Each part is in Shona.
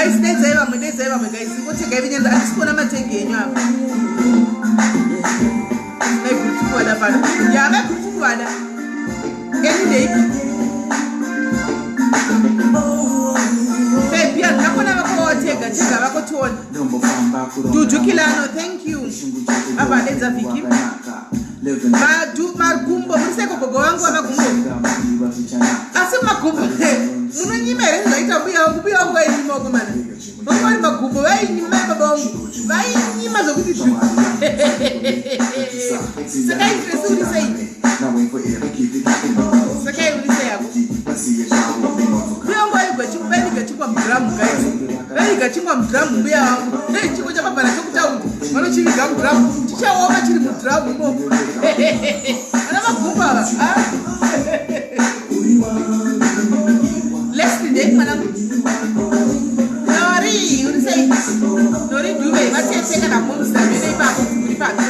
Guys, dedzai vamwe, dedzai vamwe guys. Ingotegai venyanza, handisi kuona mategi enyu apa. Maiguru tikuvada pano. Ya, maiguru tikuvada. Enyu ndeipi? Baby, handina kuona vako watega, tega vako tione. Dudu Kilano, thank you. Apa dedza Viki. Madu magumbo muri seko gogo vangu vamagumbo. Asi magumbo munonyima here zvaita mbuya vangu mbuya vangu vainyima vakomana. Vanga vari magumbo vainyima mai baba vangu vainyima zvekuti zvi. Saka interest uri sei? Saka uri sei yako? Mbuya vangu vaigwa chingwa vaiviga chingwa mudhiramu guys. Vaiviga chingwa mudhiramu mbuya vangu. Hey, chingwa chapabhara chokutaundi vanochiviga mudhiramu chichaoma chiri mudhiramu imomo. Ana magumbo ava. Ah. Leslie ndei mwanangu. Nori, uri sei? Nori Dube, vatete kana mom's amene ipapo muri papi.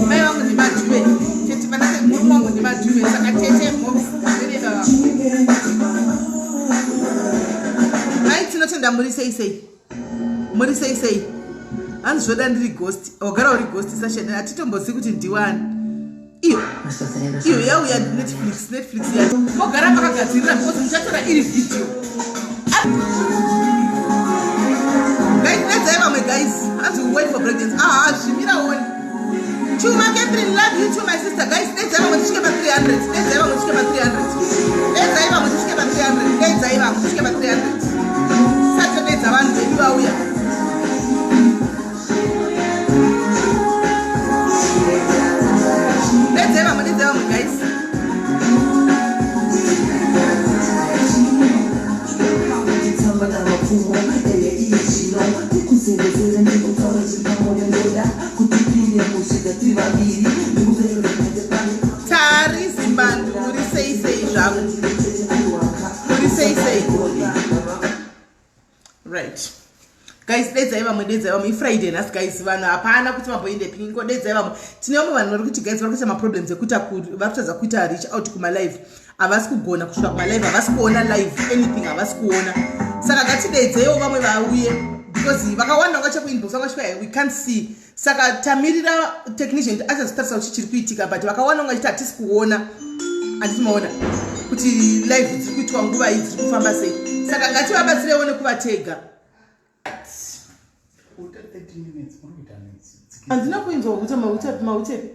Mai vangu ndimadube. Tete vanase murume wangu ndimadube saka tete mom's amene baba. Mai tinotenda muri sei sei? Muri sei sei? Hanzi zvoda ndiri ghost. Wagara uri ghost Sasha, hatitombozivi kuti ndiwani. Iyo. Iyo yauya Netflix, Netflix yacho. Mogara makagadzirira because muchatora iri video. Guys, nedzai vamwe guys. Hanzi we wait for breakdance. Ah, zvimira one. Chuma Catherine, love you too my sister. Guys, nedzai vamwe tisvike pa 300. Nedzai vamwe tisvike pa 300. Nedzai vamwe tisvike pa 300. Nedzai vamwe tisvike pa 300. Satodedza vanhu vedu vauya. Dedzai vamwe, dedzai vamwe guys. Tari Zimbandu, uri sei sei zvako? Uri sei sei? Right. Guys, dedzai vamwe, dedzai vamwe. Ifriday nhasi guys, vanhu hapana kuti vamboendepi. Ingodedzai vamwe. Tine vamwe vanhu vari kuti guys vari kuita maproblems ekuita vari kutadza kuita reach out kuma live. Havasi kugona kusvika kuma live, havasi kuona live anything, havasi kuona. Saka ngatidedzeiwo vamwe vauye because vakawanda vanga chakuinbox vanga chikuya we can't see. Saka tamirira technician kuti achazotarisa kuti chiri kuitika but vakawanda vanga chiti hatisi kuona. Handiti maona kuti live dziri kuitwa nguva iyi dziri kufamba sei. Saka ngativabatsirewo nekuvatega. Handina kuinzwa kuti mautepi mautepi.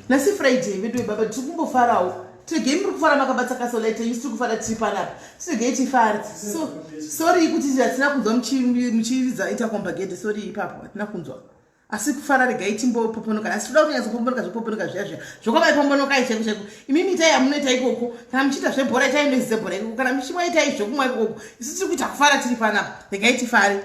Nhasi Friday vedu baba tiri kumbofarawo. Tiregei muri kufara makabata kasolite yenyu tiri kufara tiri panapa. Tiregei tifare. So sorry kuti hatina kunzwa muchiridza itakombagedhe sorry ipapo hatina kunzwa. Asi kufara regai timbopoponoka. Asi toda kunyatsopombonoka zvopoponoka zviya zviya. Zvokwamai pombonokai chaiko chaiko. Imimi itai yamunoita ikoko. Kana muchiita zvebhora itai noise dzebhora ikoko. Kana muchimwa itai zvekumwa ikoko. Isu tiri kuita kufara tiri panapa. Regai tifare.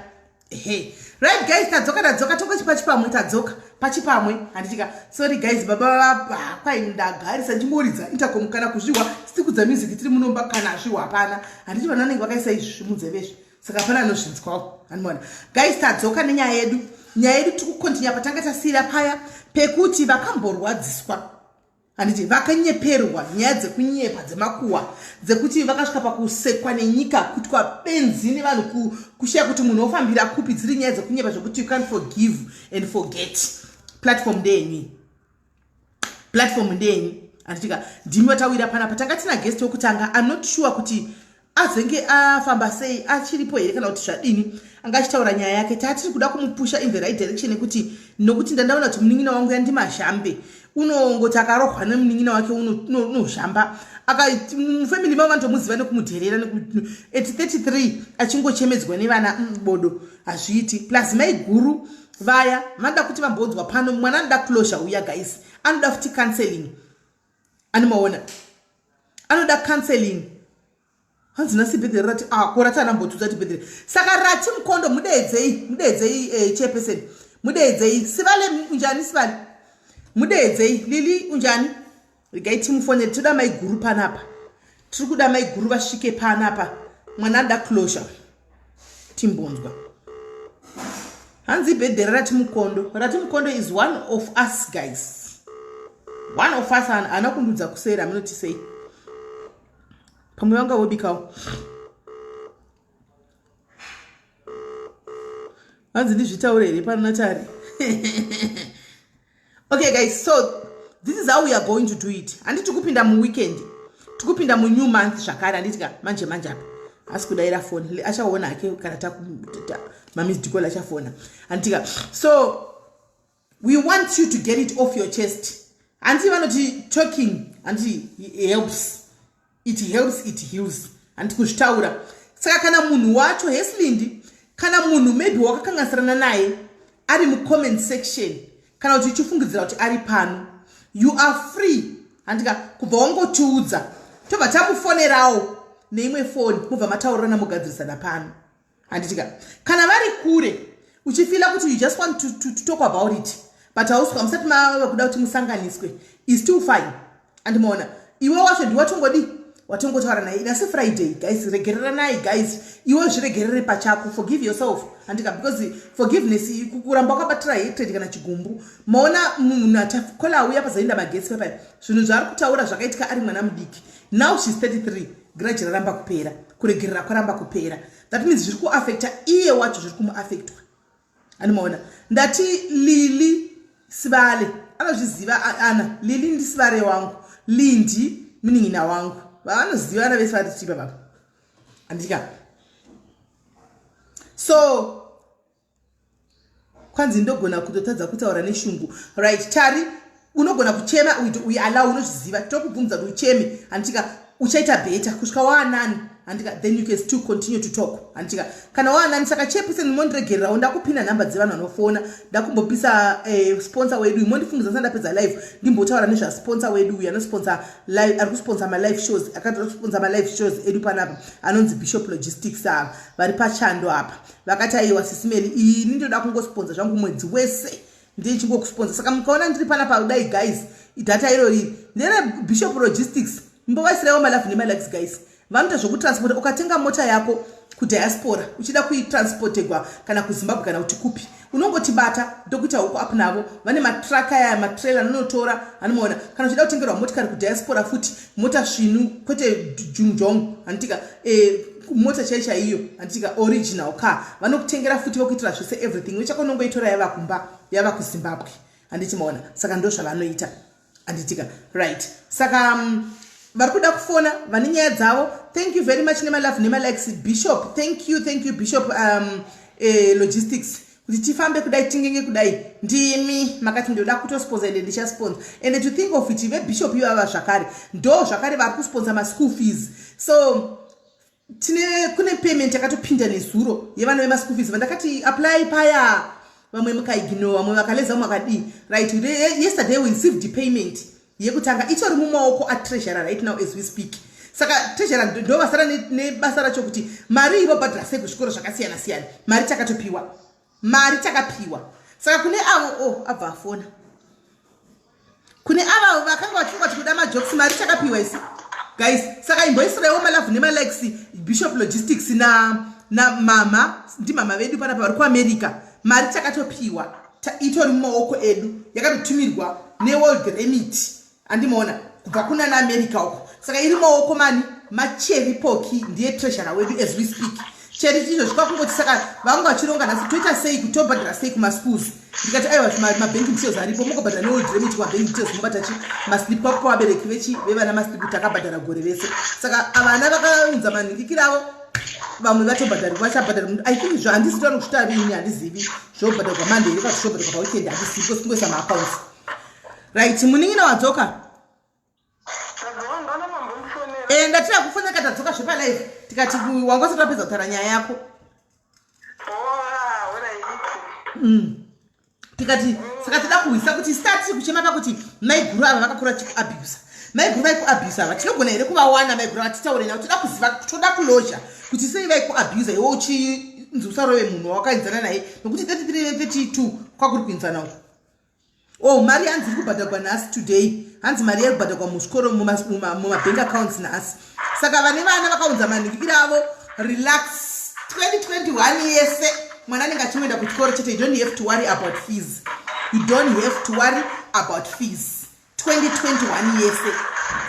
Ehe. Right guys, tadzoka tadzoka tongochipa chipamwe tadzoka pachipamwe handitika. Sorry guys, baba kwai ndagarisa ndichingoridza intercom kana kuzvihwa sitikudza music tiri munomba kana zvihwa hapana. Handiti vana vanenge vakaisa izvi munzeve izvi. Saka hapana anozvinzwawo. Handiona. Guys, tadzoka nenyaya yedu. Nyaya yedu tiri kucontinue patanga tasiyira paya pekuti vakamborwadziswa handiti vakanyeperwa nyaya dzekunyepa dzemakuhwa dzekuti vakasvika pakusekwa nenyika kuitwa benzi nevanhu kushaya kuti munhu ofambira kupi dziri nyaya dzekunyepa zvekuti you can't forgive and forget platform ndeyenyu platform ndeyenyu handitika ndimi vatawira panapa tanga tina guest wekutanga im not sure kuti azenge afamba sei achiripo here kana kuti zvadini anga achitaura nyaya yake tatiri kuda kumupusha in the right direction yekuti nokuti ndandaona kuti munin'ina wangu yandimazhambe unongoti akarohwa nemunin'ina wake unozhamba mufamily mavo vanotomuziva nekumudherera at 33 achingochemedzwa nevana mm, bodo hazviiti plus maiguru vaya vanoda kuti vambonzwa pano mwana anoda closure uya guys anoda futi counseling anomaona anoda counseling hanzi nhasi birthday rati ah ko rati anambotudza ti birthday saka rati mukondo mudeedzei mudeedzei eh, chairperson mudeedzei sivale unjani sivale mudeedzei lili unjani regai timufonere toda maiguru panapa tiri kuda maiguru vasvike panapa mwana anoda closure timbonzwa hanzi birthday rati mukondo rati mukondo is one of us guys one of us haana kundudza kuseri amunoti sei pamwe vanga vobikawo. Hanzi ndizvitaure here pano natari? Okay guys, so this is how we are going to do it. Handiti kupinda muweekend, tikupinda munew month zvakare, handiti ka? Manje manje apa asi kudaira foni, achaona hake kana mamissed call, achafona, handitika? So we want you to get it off your chest. Handiti vanoti talking, handiti, helps? It helps, it heals, handiti, kuzvitaura? Saka kana munhu wacho heslindi, kana munhu maybe wakakanganisirana naye ari mucomment section, kana kuti uchifungidzira kuti ari pano, you are free, handika, kubva wangotiudza, tobva tamufonerawo neimwe foni, mubva mataurirana, mugadzirisana pano, handitika? Kana vari kure, uchifeela kuti you just want to talk about it, but hauswa musati mava kuda kuti musanganiswe, is still fine. Andimaona iwe wacho ndiwatongodi watongotaura naye. Nhasi Friday guys, regereranai guys. Iwe zviregerere pachako, forgive yourself, handika? Because forgiveness, kuramba wakabatira hatred kana chigumbu. Maona munhu atakola auya pazaenda magetsi papai, zvinhu zvaari kutaura zvakaitika ari mwana mudiki. Now she's 33, grudge raramba kupera, kuregerera kwaramba kupera. That means zviri kuaffecta iye wacho, zviri kumuaffectwa. Andimaona ndati Lili Sivale anozviziva. Ana Lili ndisivare wangu, Lindi munin'ina wangu, vaanoziva vana vese vari tipa papa, handika? So kwanzi ndogona kutotadza kutaura neshungu. Right, Tari, unogona kuchema, we allow, unozviziva, tokubvumidza kuti ucheme, handitika? Uchaita better kusvika waanani, handika? Then you can still continue to talk, handitika, kana waanani. Saka chepise mondiregererawo, ndakupinda nhamba dzevanhu vanofona. Ndakumbopisa sponsor wedu, mondifungidza sa ndapedza live, ndimbotaura nezvasponsor wedu uyu anosponsor live, ari kusponsor malive shows, akati kusponsor malive shows edu panapa, anonzi Bishop Logistics. Ava vari pachando apa vakati, "Aiwa Sisimeli, ini ndoda kungosponsa zvangu mwedzi wese, ndichingokusponsa." Saka mukaona ndiri panapa kudai guys, data irori ndere Bishop Logistics. Mbovaisiraiwo malove nemalikes guys. Vanoita zvokutransporta. Ukatenga mota yako kudiaspora, uchida kuitransportegwa kana kuZimbabwe kana kuti kupi, unongotibata, ndokuita huko up navo. Vane matraka aya, matrailer anonotora, anomaona. Kana uchida kutengerwa motikari kudiaspora futi, mota svinu, kwete jungjong, handitika? Mota chai chaiyo, handitika, original car, vanokutengera futi, vokuitira zvese, everything. Wechakonongoitora yava kumba, yava kuZimbabwe, handiti maona? Saka ndo zvavanoita, handitika? Right, saka vari kuda kufona vane nyaya dzavo, thank you very much nemalove nemalikes. Bishop, thank you, thank you Bishop Logistics, kuti tifambe kudai, tingenge kudai. Ndimi makati ndoda kutosponsa, ende ndichasponsa. And to think of it, vebishop ivava zvakare ndo zvakare vari kusponsa maschool fees. So tine kune payment yakatopinda nezuro yevana vemaschool fees vandakati apply paya, vamwe mukaignore, vamwe vakaleza, vamwe vakadii. Right, yesterday we received payment yekutanga, itori mumaoko atreasurer right now as we speak. Saka treasurer ndo vasara nebasa racho kuti mari ivobhadhara sei kuzvikoro zvakasiyana siyana. Mari takatopiwa, mari takapiwa. Saka kune avo, o oh, abva afona, kune ava vakanga vachifunga kuti kuda majokes, mari takapiwa isi guys. Saka imboisiraiwo malove nemalikes Bishop Logistics na mama, ndimama vedu panapa vari kuAmerica. Mari takatopiwa, itori mumaoko edu, yakatotumirwa neWorld Remit, andimaona, kubva kuna naAmerica uko. Saka iri maoko mani maCheri Poki, ndiye treasurer wedu as we speak. Cheri chizvo zvikakungoti, saka vanga vachironga nhasi, toita sei, kutobhadhara sei kumaschools? Ndikati aiwa, mabank details aripo, mungobhadhara neWorld Remit kumabank details, mobata chi maslip kwakupa vabereki vechi vevana maslip kuti akabhadhara gore rese. Saka vana vakaunza manhingikiro avo, vamwe vatobhadhari, vachabhadhara. I think zvo handisi toano kuzvitarini, handizivi zvobhadharwa Monday here, kana zvobhadharwa paweekend, handizivi, because kungoisa maaccounts. Right, munin'ina wadzoka. Ndatira kufonera katadzoka zvepalive, tikati wanga usati wapedza kutaura nyaya yako. Tikati saka toda kuhwisa kuti stati kuchema pakuti maiguru ava vakakura chikuabusa, maiguru vaikuabusa ava, tinogona here kuvawana maiguru ava, titaure navo? Toda kuziva, toda kuloja kuti sei vaikuabusa, iwe uchinzi usarove munhu wawakaenzana naye, nokuti 33 ne32 kwakuri kuenzana uko. Oh, mari hanzi iri kubhadharwa nhasi, today. Hanzi mari yari kubhadharwa muzvikoro, mumabank accounts nhasi. Saka vane vana vakaunza manhingikiro avo, relax. 2021 yese mwana anenge achingoenda kuchikoro chete. You don't have to worry about fees, you don't have to worry about fees 2021 yese.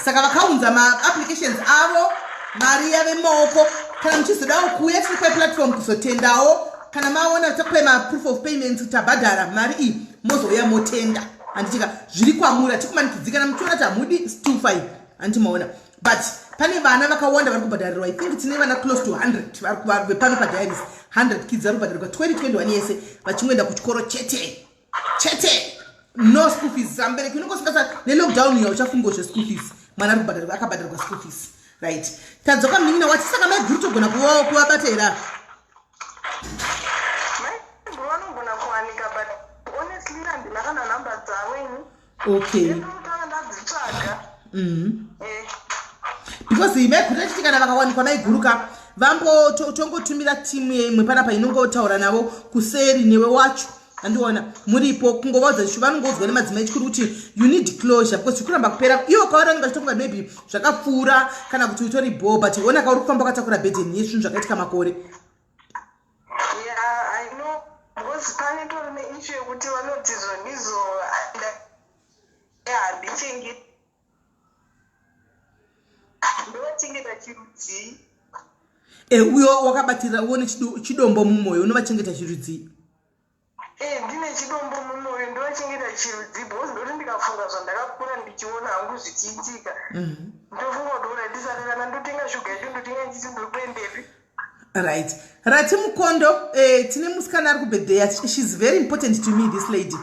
Saka vakaunza maapplications avo, mari yave maoko. Kana muchizodawo kuuya tiri kweplatform kuzotendawo Kana maona takupai maproof of payments, tabhadhara mari iyi, mozouya motenda, handitika? Zviri kwamuri, hatikumanikidzika. Kana muchiona kuti hamudi, it's still fine, handiti maona? But pane vana vakawanda vari kubhadharirwa. I think tine vana close to 100 vepano padiaries. 100 kids vari kubhadharirwa 2021 yese, vachingoenda kuchikoro chete chete, no school fees. Ambereki unongosingasa nelockdown iyo, uchafungawo zveschool fees. Mwana ari kubhadharirwa, akabhadharirwa school fees, right? Tadzoka, munin'ina wati. Saka maiguru togona kuvabata here ava? Maiguru vanogona kuwanika, but honestly handina kana nhamba dzavo ini. Ndinotanga ndadzitsvaga. Because maiguru tachiti kana vakawanikwa maiguru ka, vambo tongotumira timu yeimwe panapa inongotaura navo kuseri newe wacho, andiona muripo, kungovaudza zvishu vanongoudzwa nemadzimai chikuru kuti you need closure, because zvikuramba kupera. Ivo kavari vanenge vachitonga maybe zvakapfuura kana kuti utori bho, but ona kauri kufamba wakatakura burden yezvinhu zvakaitika makore. Yeah, I know, because pane tori neissue yekuti vanoti zvonizo handichengeti, ndovachengeta chirudzii? E, uyo wakabatirira uone chidombo mumwoyo, unovachengeta chirudzii? E, ndine chidombo mumwoyo, ndovachengeta chirudzii? Because ndoti ndikafunga zvandakakura ndichiona hangu zvichiitika, ndofunga kuti alright, saka kana ndotenga shuga yacho, ndotenga ndichiti ndiri kuendepi? Right, Rati Mukondo, tine musikana ari kubirthday. She's very important to me, this lady,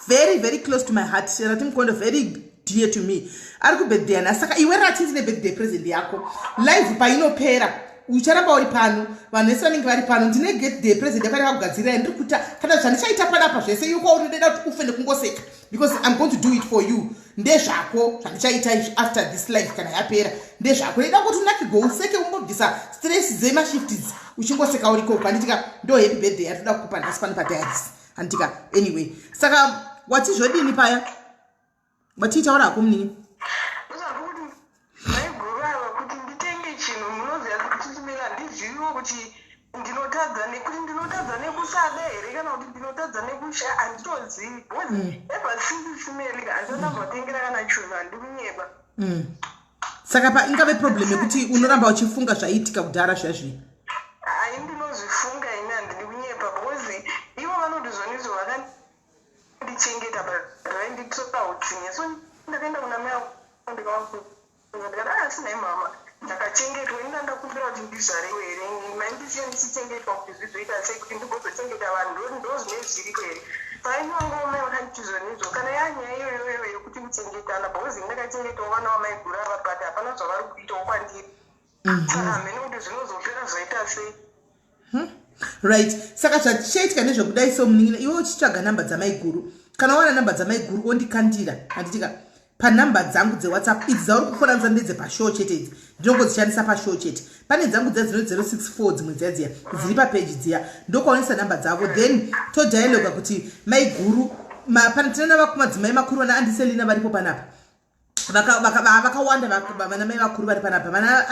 very very close to my heart. Rati Mukondo, very dear to me, ari kubirthday nhasi. Saka iwe Rati, ndine birthday present yako. Live painopera, ucharamba uri pano, vanhu vese vanenge vari pano, ndine birthday present yako yakakugadzirirai. Ndiri kuita kana zvandichaita panapa zvese, iwe kwauri ndoda kuti ufe nekungoseka, because I'm going to do it for you. Ndezvako zvandichaita izvi after this live. Kana yapera, ndezvako. Ndoda kuti unakigwe, useke, umbobvisa stress dzemashifts, uchingoseka uriko, handitika? Ndo happy birthday yatoda kukupa nhasi pano padiaries, handitika? Anyway, saka wati zvodini paya? Watiitaura hako, munini. Ndozvakuti maiguru ava, kuti nditenge chinhu, munoziva kuti chimene handiziviwo kuti ndinotadza nekuti ndinotadza nekusada here kana kuti ndinotadza nekusha, handitozivi, because ever since simeli handisandambotengera kana chinhu, handikunyeba. Saka pa ingave problem yekuti unoramba uchifunga zvaiitika kudhara zvazvi? Hai, ndinozvifunga ini, handidi kunyepa, because ivo vanoti zvonizvo vakandichengeta, but vainditora utsinye. So ndakaenda kuna mai vangu, ndikavabvunza, ndikati, "Asi nhai mama, ndakachengetwa ini, ndandakumbira kuti ndizvarewo here? Maindisiya ndichichengetwa kuti zvizoita sei kuti ndigozochengeta vanhu? Ndo zvine zviriko here?" Painongo mai vakanditi zvonizvo, kana yanyaya iyoyoyo yekuti kuchengetana, because ndakachengetawo vana vamaiguru ava, but hapana zvavari kuitawo kwandiri. Saka hamene kuti zvinozopera zvaita sei. Right, saka zvatichaitika ndezvekudai. So munin'ina, iwe uchitsvaga namba dzamaiguru, kana wawana namba dzamaiguru, ondikandira, handitika, panhamba dzangu dzeWhatsApp. Idzi dzauri kufonanisa ndedzepashow chete, idzi ndinongodzishandisa pashow chete. Pane dzangu dziya dzinoti 064, dzimwe dziya dziya dziri papeji dziya, ndokwaonesa namba dzavo, then todialoga kuti maiguru tine madzimai makuru, vana Andiselina varipo panapa, vakawanda, vana mai vakuru vari panapa, vana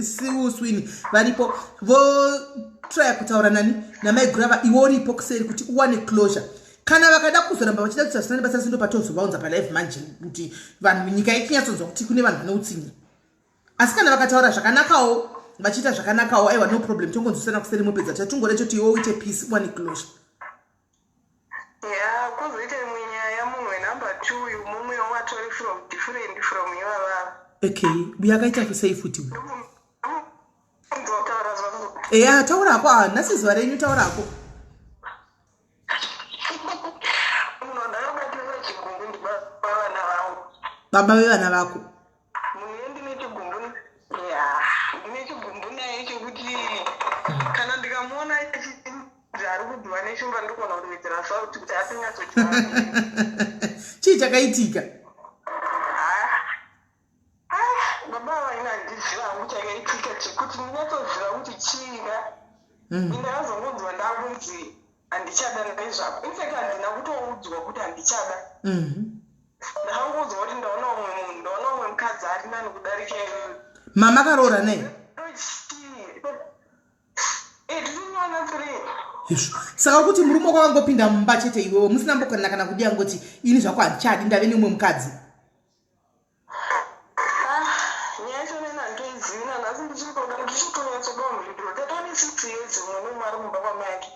Siuswini varipo, votraya kutaura nani namaiguru ava, iwe uripo kuseri, kuti uwane closure. Kana vakada kuzoramba vachida kuti zvisina nebasa, sindo patozovaunza palive manje, kuti vanhu nyika ichinyatsonzwa kuti kune vanhu vane utsinye. Asi kana vakataura zvakanakawo, vachiita zvakanakawo, aiwa, no problem, tongonzwisana kuseri, mopedza. Chatingore choti iwe uite peace, uwane closure. Ya, kwozoita imwe nyaya, munhu wenumber 2 uyu, mumwe watori from different from ivavava. Okay, uyo akaita sei futi? Ndotaura zvangu. Eya, taura hako. Ah, nhasi zuva renyu, taura hako. Munhu wandakabatira chigumbu ndibaba vana vangu. Baba vevana vako? Munhu iye ndine chigumbu, ya, ndine chigumbu naye chekuti kana ndikamuona achinzi ari kudyiwa neshumba, ndogona kuwedzera sauti kuti asinyatsodyiwa. Chii chakaitika? Baba vaina, handiziva hangu chakaitika chekuti ndinyatsoziva kuti chiina. Ndakazongonzwa ndakunzi handichada nezvako. In fact, handina kutoudzwa kuti handichada. Ndakangoudzwa kuti ndaona umwe munhu, ndaona umwe mukadzi ari nani kudarika iwewe. Mama akaroora nei? Tiri three. Izvo saka kuti murume wako wangopinda mumba chete, iwewe musina mbokana kana kudi, angoti, "Ini zvako handichadi, ndave neumwe mukadzi"? Nyaya yacho neni handitoizivi nanhasi, ndichiri kuda, ndichitonyatsodawo mhinduro. Tatone 6 years, mumwe nemumwe ari mumba kwamai ake.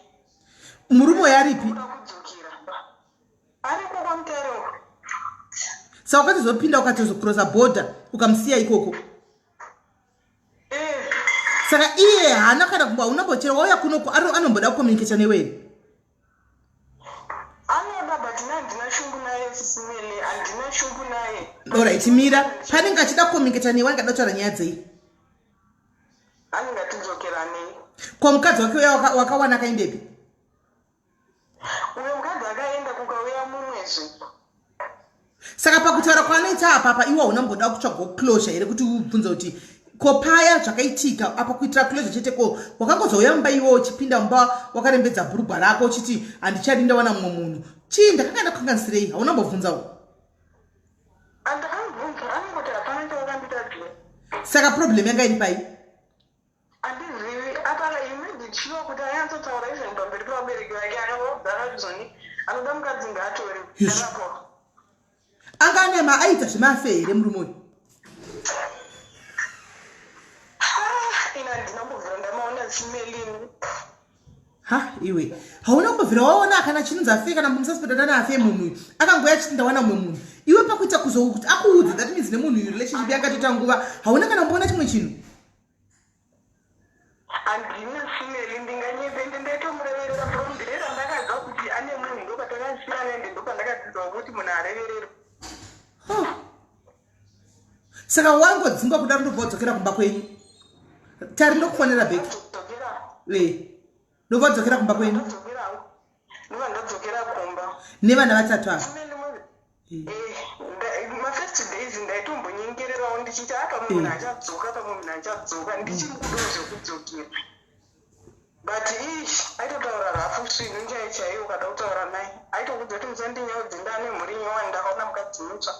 Murume uyo aripi? Ariko kwaMutare uko. Saka ukatozopinda ukatozocrossa border ukamusiya ikoko? Eh. Saka iye haana kana kumba unombochera wauya kunoko anomboda kucommunicata newe here? Anoda but ini handina shungu naye sisimele handina shungu naye. Alright mira panenge achida kucommunicata newe angada kutaura nyaya dzei? Anenge atidzokeranei. Ko mukadzi wake uya wakawana akaendepi? Uyo mukadzi akaenda kukauya mumwezve. Saka pakutaura kwaanoita apa apa iwe hauna mboda kutsvagawo closure here kuti ubvunze kuti ko paya zvakaitika apa kuitira closure chete ko wakangozouya mumba iwe uchipinda mumba wakarembedza bhurugwa rako uchiti handichadi ndawana mumwe munhu chii ndakanga ndakukanganisirei hauna mbobvunzawo? Andakamubvunza anongoti hapana chawakanditadzira. Saka problem yanga iri pai? Handizivi apa he made it sure kuti anyatsotaura even pamberi pevabereki vake akavaudza akati zvoni anoda mukadzi ngaatore ndakapo. Anga ane ma aita zvemafe here murume uyu? Ah, ini handina kumbobvira ndamaona simelini. Ha iwe hauna kumbobvira waona kana chinonzi afe kana musaspeta dana afe munhu uyu akangouya achiti ndawana mumwe munhu iwe pakuita kuzokuti akuudze that means nemunhu uyu relationship yakatoita nguva hauna kana kumboona chimwe chinhu. Handina Sineli ndinganyepe ende ndaitomureverera from the day randakazwa kuti ane munhu ndopatakasiyana ende ndopandakadzidzawo kuti munhu arevererwe. Huh. Saka wangodzingwa kudaro ndobva wadzokera kumba kwenyu. Tari ndokufonera back. Eh. Ndobva wadzokera kumba kwenyu. Ndobva ndadzokera kumba. Nevana vatatu ava. Eh, mafirst days ndaitombonyengererawo ndichiti a ah, pamwe munhu eh. achadzoka pamwe munhu achadzoka ndichiri kudawo zvekudzokera but ish aitotaura rafu svinhu chaiyo chaiyo ukada kutaura naye aitokudza kuti musandinyaudze ndane mhuri nyowani ndakaona mukadzi mutsva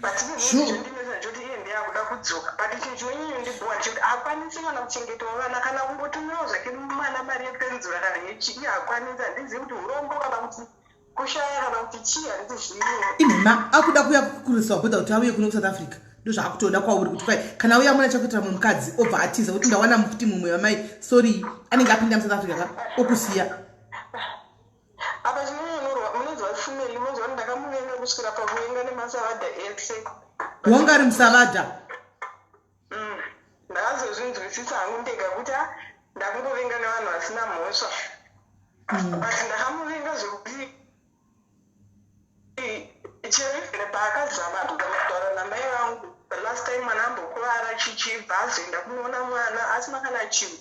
but ndineza ndchoti iye ndiye akuda kudzoka but chinhu chinonyanyondibhowa ndechekuti haakwanisi kana kuchengetawo vana kana kungotumirawo zvake mwana mari yepenzura kana yechi iye haakwanisi handizivi kuti urombo kana kuti kushaya kana kuti chii handizivi inhema akuda kuuya kukurudzirwa bhodha kuti auye kuno kusouth africa ndozvaakutoda kwauri kuti kwai kana auya amuna chakuitira mumwe mukadzi obva atiza kuti ndawana futi mumwe vamai sorry anenge apinda musouth africa ka okusiya Apa chinonyorwa munonzwa female munonzwa kuti ndakamuvenga kusvikira pakuvenga nemasavadha ese. Wanga ari musavadha? Ndakazozvinzwisisa hangu ndega kuti ah, ndakungovenga nevanhu vasina mhosva. But ndakamuvenga zvekuti chero even paakazama atozama kutaura namai vangu the last time mwana ambokuvara chichibva azoenda kunoona mwana asina kana chinhu.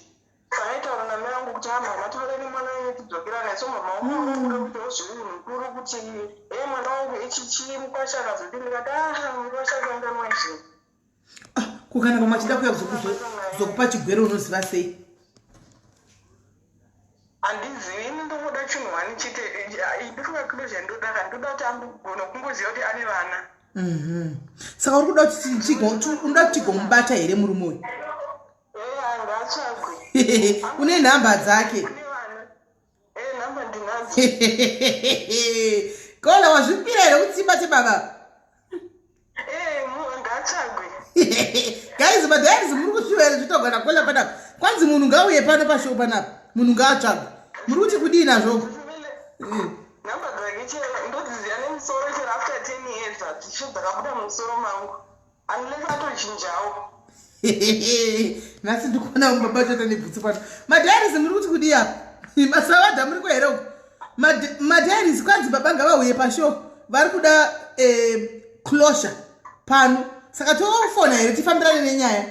Saka aitaura namai vangu kuti ah mama taurai nemwana wenyu tidzokerane so mama vangu vanga kuda kuitawo zvemunhu mukuru kuti hee mwana wangu ichi chii mukwasha akazodii ndikati ah mukwasha akanganwa izvi. Ah, ko kana vamwe achida kuuya kuzokupa chigwere unoziva sei? Handizivi ini ndongoda chinhu one chete ndofunga closure ndoda ka ndoda kuti ambogona kungoziva kuti ane vana. Saka uri kuda kuti unoda kuti tigomubata here murume uyu? Une nhamba dzake? Kola wazvipira here kuti tibate baba? Guys, madiaries muri kusviwa here zvitogwa nakola panapa? Kwanzi munhu ngauye pano pashow panapa, munhu ngaatsvagwe. Muri kuti kudii nazvo? Nhamba dzake chero ndodziziva nemusoro chero after 10 years hadzicho dzakabuda mumusoro mangu. Unless atochinjawo. Nhasi ndikuona mubaba chata nebhutsu pano. Madiaries muri kuti kudii apa? Masavadha muri kuhere uko? Madiaries kwanzi baba ngavauye pashow. Vari kuda closure pano. Saka tofona here tifambirane nenyaya?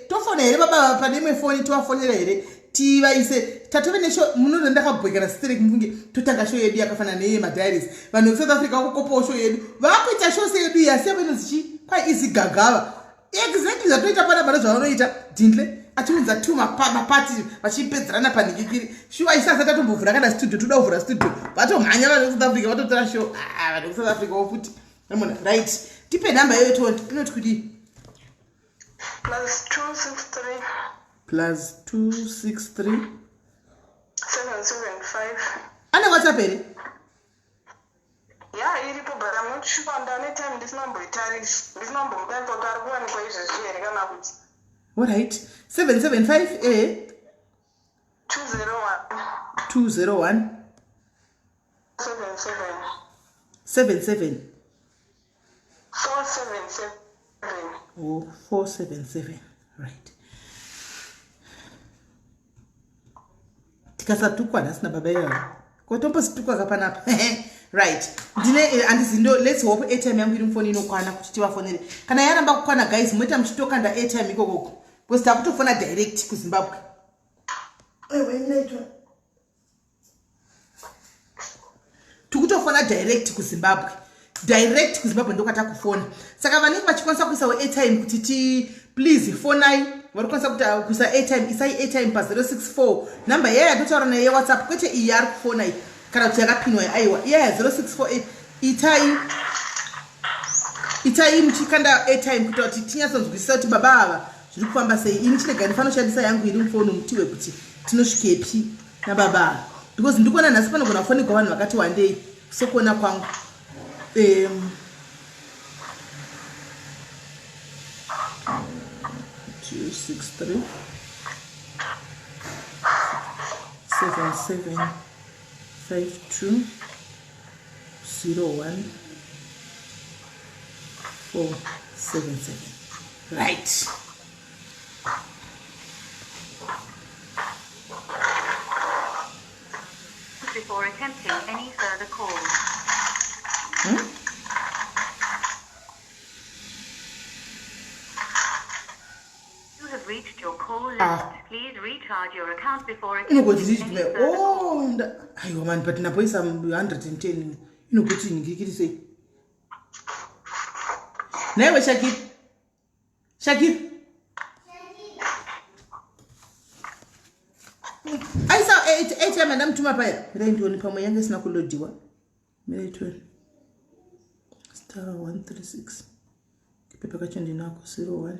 Tofona here baba pane imwe foni tovafonera here? Tivaise tatove neshow munoona ndakabhwekera sterek mufunge totanga show yedu yakafanana neye madiaries. Vanhu vekusouth Africa vakukopawo show yedu. Vakuita show seyedu iyi asi yavo inonzi chii? Kwai izigagava. Exactly zvatoita pana pane zvavanoita Dindle achiunza two mapati vachipedzerana panhikikiri. Shuwa isu asati atombovhura kana studio toda kuvhura studio. Vatomhanya vanhu vekusouth Africa vatotora show. Ah, vanhu vekusouth Africa vofuti. Amona right. Tipe nhamba iyoyo tione inoti kudii? Plus 263. Plus 263. 775. Ane WhatsApp here? Ya iripo but I'm not sure ndane time ndisina kumboitarisa. Ndisina kumbomutarisa kuti ari kuwanikwa izvezvi here kana kuti. All right. 775 eh. 201 201 77 77 477. Oh, 477 right. Tikasatukwa nhasi nababa ivava ko tombozitukwa ka panapa. Right, ndine handizi ndo let's hope airtime yangu iri mufoni inokwana kuti tivafonere. Kana yaramba kukwana guys, moita muchitokanda airtime ikokoko because takutofona direct kuZimbabwe. Tikutofona direct kuZimbabwe, direct kuZimbabwe ndokwatakufona. Saka vanenge vachikwanisa kuisawo airtime kuti ti please fonai. Vari kukwanisa kuti kuisa airtime, isai airtime pa064 number iyaya yatotaura naye yeWhatsApp, kwete iyi yaari kufona iyi kana kuti yakapinwa iyi. Aiwa, iyaya 0648. Itai muchikanda airtime kuita kuti tinyatsonzwisisa kuti baba ava zviri kufamba sei. Ini chinega ndifanira kushandisa yangu iri mufoni mutiwe kuti tinosvikepi nababa ava, because ndikuona nhasi panogona kufonegwa vanhu vakati wandei sokuona kwangu. 263 77 52 01 4 7 7. Right. Before attempting any further calls. You have reached your call limit. Ah. Please recharge your account before Inogoti attempting any further calls. Oh, aiwa mani, but napoisa 110 inogoti ningirikiri sei naiwe Shakiri? Shakiri, aisa airtime andamutuma paya. Mirai ndione, pamwe yange isina kulodiwa. Mirai tione. Star 136, kipepa kacho ndinako. 01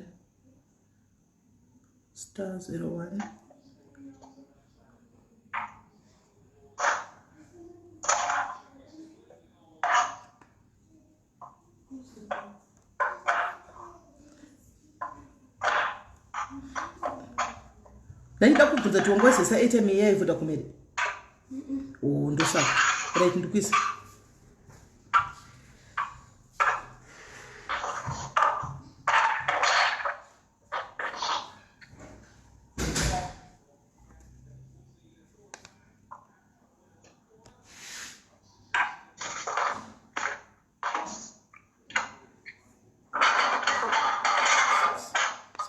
star 01. Ndaida kubvunza kuti wangozesa airtime iya yeVodacom here? Oh, ndosaka. Right, ndikuisa.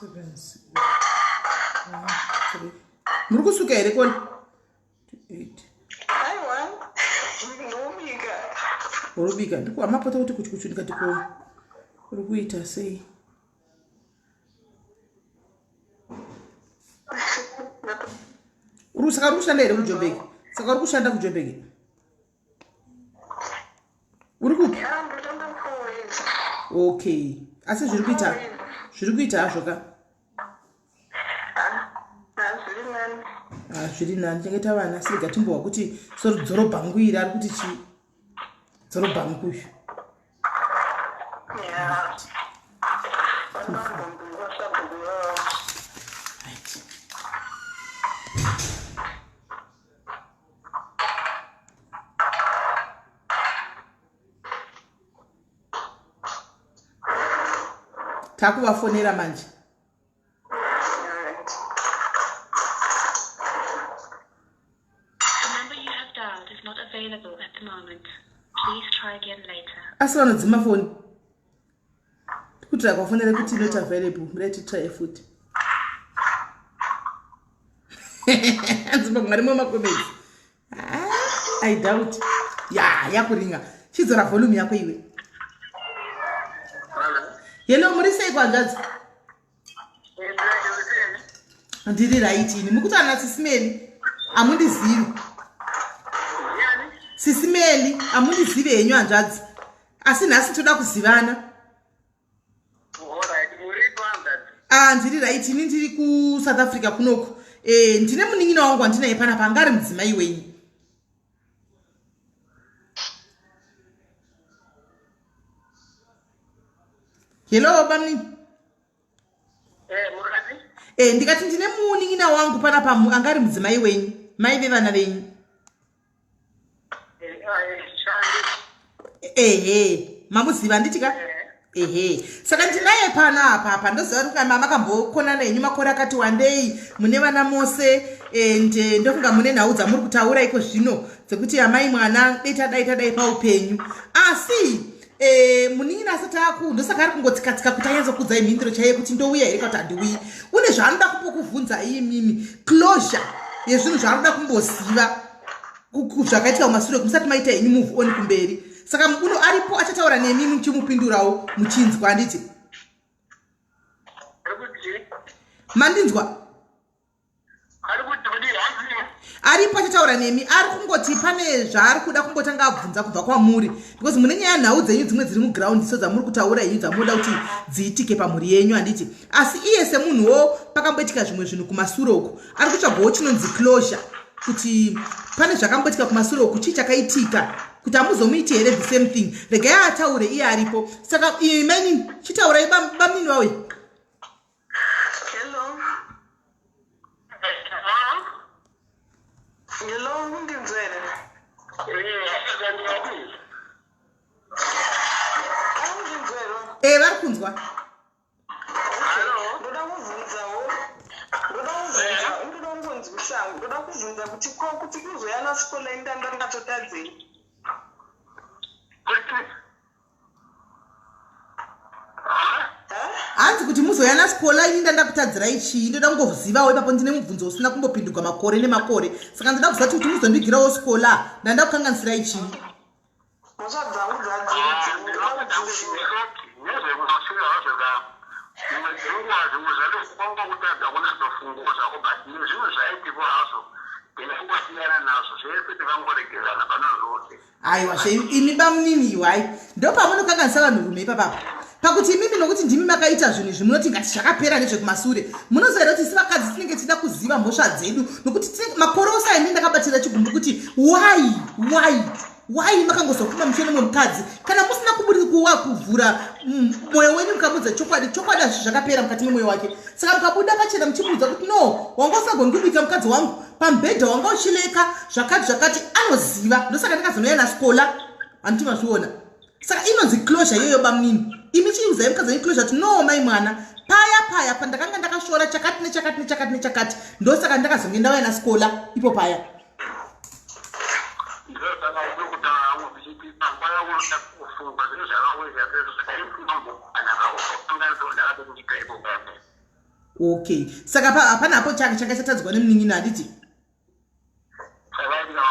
Seven, six, one, three. Muri kusuka here kona? Eight. Aiwa, ndinobika. Urubika ndikuhamapota kuti kuchi kuchi, ndikati ko uri kuita sei? Saka uri kushanda here kuJobek? Saka uri kushanda kuJobek? Uri kupi? Ya, ndoshanda kuFourways. Okay, asi zviri kuita hazvo ka? Zviri nani. Ah, zviri nani, chengeta vana. Sirega timbohwa kuti so dzorobhangu iri ari kuti chii, dzorobhangu uyu. Ya, vanobvunza. Right. Takuvafonera manje. Alright. The number you have dialed is not available at the moment. Please try again later. Asi vanodzima foni kuti akafonera kuti not available. Mirai titry futi. Anzimba mwarimo macomments. I doubt ya yakuringa. Chidzora volume yako iwe. Hello, muri sei kwanzvadzi? Ndiri right ini. Mukuti ana Sisimeli hamundizivi? Sisimeli, hamundizivi henyu hanzvadzi, asi nhasi toda kuzivana. Ah, ndiri right ini. Ndiri kuSouth Africa kunoku. Ndine munin'ina wangu wandinaye panapa anga ari mudzimai wenyu. Hello, bamnini. E, ndikati ndine munin'ina wangu panapa anga ari mudzimai wenyu, mai vevana venyu. Ehe, mamuziva handiti ka? Ehe, saka ndinaye pano apa apa ndoziva kuti kama makambokonana henyu makore akati wandei, mune vana mose, and ndofunga mune nhau dzamuri kutaura iko zvino dzekuti amai mwana dai tadai tadai paupenyu. Asi munin'ina asati aku, ndosaka ari kungotsikatsika kuti anyatsokuudzai mhinduro chaiye kuti ndouya here kana kuti handiuyi. Une zvaanoda kumbokuvhunzai imimi, closure yezvinhu zvaanoda kumboziva zvakaitika kumasure musati maita henyu move on kumberi. Saka uno aripo achataura nemi muchimupindurawo muchinzwa, handiti? Mandinzwa? Aripo achataura nemi, ari kungoti pane zvaari kuda kumbotanga abvunza kubva kwamuri, because mune nyaya nhau dzenyu dzimwe dziri muground so dzamuri kutaura henyu dzamunoda kuti dziitike pamhuri yenyu, handiti? Asi iye semunhuwo pakamboitika zvimwe zvinhu kumasure uku, ari kutsvagawo chinonzi closure, kuti pane zvakamboitika kumasure uku, chii chakaitika kuti hamuzomuiti here the same thing. Regai ataure, iye aripo. Saka mainini, chitaurai bamunini vauya. Hello. Hello, undinzwa here? Undinzwa here? E, vari kunzwa. Ndoda kuvhunzawo, ndoda kuvhunza, ndoda kungonzwisa, ndoda kuvhunza kuti ko kuti kuzoya nasikola indanda ndatotadzei? Hanzi kuti muzoya nasikola ini ndandakutadzirai chii? Ndoda kungozivawo ipapo, ndine mubvunzo usina kumbopindurwa makore nemakore, saka ndoda kuziva kuti muzondigirawo sikola ndanda kukanganisirai chii? Mhosva dzangu dzadziri ndoda kudziziva. Nezvekumashure hazvo ka, dzimwe dzenguva zvimwe zvacho kwanga kutadza kunatsofungawo zvako, but nezvimwe zvaitikwa hazvo ndingangosiyana nazvo zvese, tikangoregerana pana zvose. Aiwa zve imi bamunini, iwai ndo pamunokanganisa vanhurume ipapapa, pakuti imimi nokuti ndimi makaita zvinhu izvi, munoti ngati zvakapera nezvekumasure. Munoziva here kuti isi vakadzi tinenge tichida kuziva mhosva dzedu, nokuti makore ose aini ndakabatira chigumbu kuti why makangozofuma muchione mumwe mukadzi kana musina kuburi kuwa kuvhura mwoyo wenyu mukamudza chokwadi. Chokwadi hazvi zvakapera mukati memwoyo wake. Saka mukabuda pachena muchimuudza kuti no, wanga usagoni kubika mukadzi wangu pamubhedha, wanga uchileka zvakati zvakati, anoziva. Ndosaka ndakazonouya nasikola, handiti mazviona? Saka inonzi closure iyoyo bamunini. Imi chiuzai mukadzi wenyu closure kuti no, mai mwana, paya paya pandakanga ndakashora chakati nechakati nechakati nechakati, ndosaka ndakazonge ndauya nasikola ipo paya. Ndosaka uri kutaura hangu ndichiti panguva yakuda kufunga zvinhu zvakaweza sezvo zvakaifungamboanaka ndakati kuita ikoko. Okay, saka hapana hapo chake changa chatadzwa nemunin'ina, handiti? Chakaitika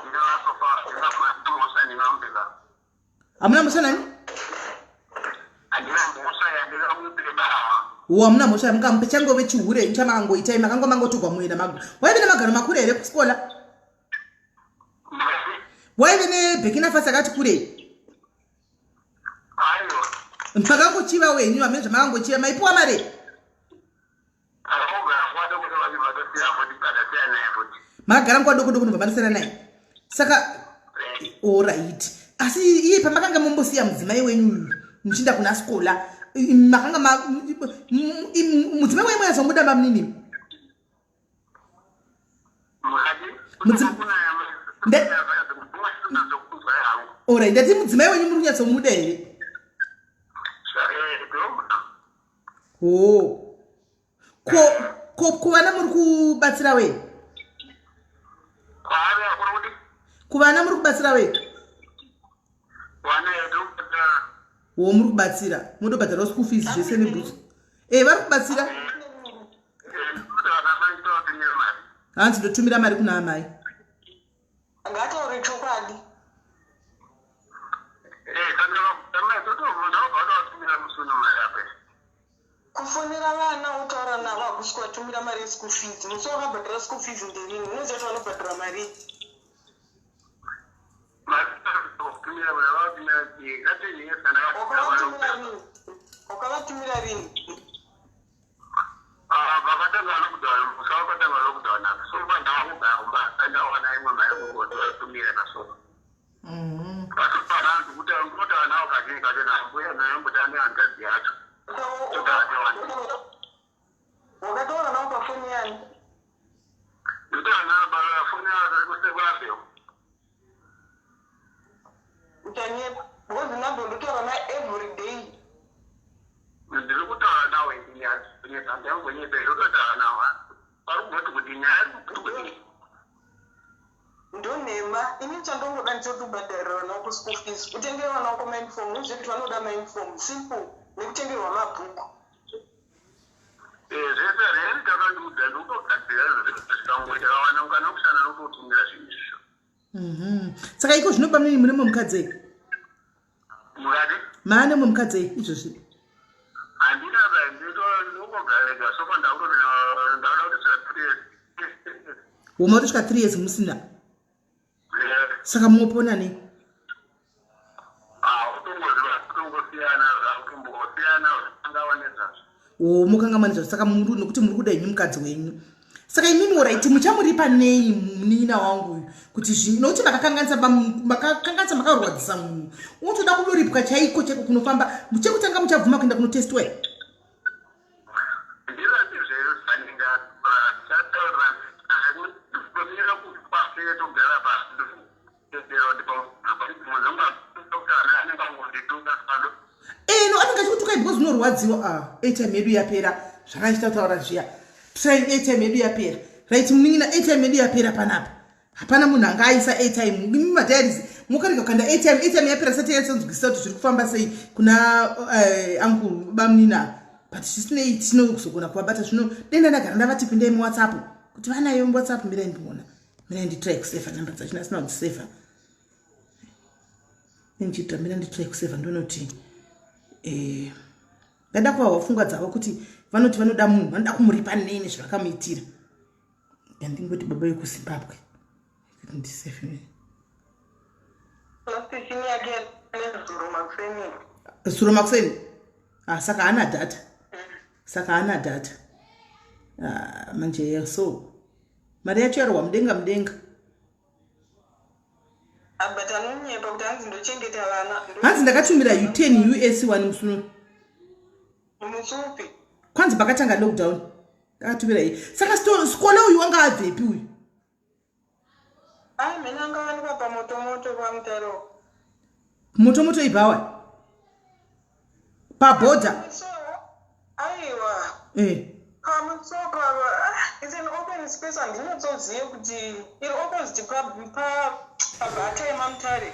ndingasofa ndingamhosva ndingamupeka. Hamuna mhosva nani? Handina mhosva yandingamupeba. Wo, hamuna mhosva yamungamupe, changove chihure chamakangoitai, makanga mangotogwa muenda mago. Waive nemagaro makuru here kusikola? Waive neburkina faso akati kurei? Aiwa. Makangochiva wenyu hamene zvamakangochiva, maipiwa mari? Akangogara nguva doko doko achibva atosiya futi, akasiyana naye futi. Makagara nguva doko doko ndobva mandisiyana naye. Saka alright, asi iye pamakanga mombosiya mudzimai wenyu uyu muchiinda kuna skola, makanga mudzimai wenyu muyatsomuda bamunini? Mukati Alright, ndati mudzimai wenyu muri kunyatsomuda here? Ho, ko kuvana muri kubatsira wei? Kuvana muri kubatsira wei? Wo, muri kubatsira, munotobhadharawo school fees zvese nebhutsu? E, vari kubatsira. Hanzi ndotumira mari kuna amai. Ngataure chokwadi. Kufonera vana wotaura navo hakusi kuvatumira mari yeschool fees. Musi wakabhadhara school fees nderini? Unoziva kuti vanobhadhara mari? Wakavatumira rini? Wakavatumira rini? Vakatanga lockdown, musi wakatanga lockdown apa, so pandakugara kumba ndawana imwe mari kungoti vatumira naso. Kutaura navo kazhinji kacho nambuya nayombotaa nehanzvadzi yacho. Wakataura navo. Ndingangonyepa, ndingangonyepa zvototi vana vari kugoti kuti nyaya iri kuti Ndonhema ini. Chandongoda ndechoti ubhadharira vana vako school fees, utengere vana vako mauniform. Uzive kuti vanoda mauniform, simple, nekutengerwa mabhuku. Zvese reri takandiudza, ndikutogadzira zvikangoita kawana mukana wekushanda nokutotumira zvinhu izvozvo. Saka iko zvino bamunini mune mumwe mukadzi ei? Mukati? Maane mumwe mukadzi ei izvozvi? Handina ba, ndinongogarega sofa, ndakutoti ndauda kuti svika 3 years. Woma kutosvika 3 years musina? Saka mumopona nei? Utongoziva, kutongosiyana, zvakutombosiyana, zvangawa nezvazvo. O, mokanga nezvazvo. Saka muri nokuti muri kuda henyu mukadzi wenyu. Saka imimi, alright, muchamuripa nei munin'ina wangu uyu? Kuti nokuti makakanganisa, makakanganisa, makarwadzisa munhu, unotoda kudoripwa chaiko chaiko. Kunofamba chekutanga, muchabvuma kuenda kunotestwa here? Ndirati zvaninga chataura kupasi togara pasi tendera kuti anenge angondituka pado. Eno anenge achikutukai because unorwadziwa. Ah, airtime yedu yapera, zvakaichita kutaura zviya. Try, airtime yedu yapera. Right, munin'ina, airtime yedu yapera panapa. Hapana munhu anga aisa airtime. Imi madiaries mokarega kukanda airtime, airtime yapera sati yatsonzwisisa kuti zviri kufamba sei kuna uncle bamunina. But zvisinei, tinozogona kuvabata zvino. Denda ndagara ndavati pindai muWhatsApp kuti vanayo muWhatsApp. Mirai ndiona, mirai nditry kusevha namba dzacho, ndasina kudzisevha. Ndichita, mira nditry kusevha ndonoti ndada kuvahwa pfungwa dzavo kuti vanoti vanoda munhu, vanoda kumuripa neni zvavakamuitira. Ndingoti baba vekuZimbabwe ndisevhe. Plastation yake nezuro makuseni. Zuro makuseni. Ah, saka haana data, saka haana data. Ah, manje so mari yacho yarohwa mudenga mudenga. But anonyepa kuti hanzi ndochengeta vana. Hanzi ndakatumira u10 US 1 musuno. Musi upi? Kwanzi pakatanga lockdown ndakatumira iyi. Saka Skola uyu wanga abvepi uyu? Ai, mhene angawanikwa pamotomoto paMutaro. Motomoto ibhawa pabhodha? So aiwa. Pamusoro, it's an open space, handinotsozive kuti iri opposite pabhata yemaMutare.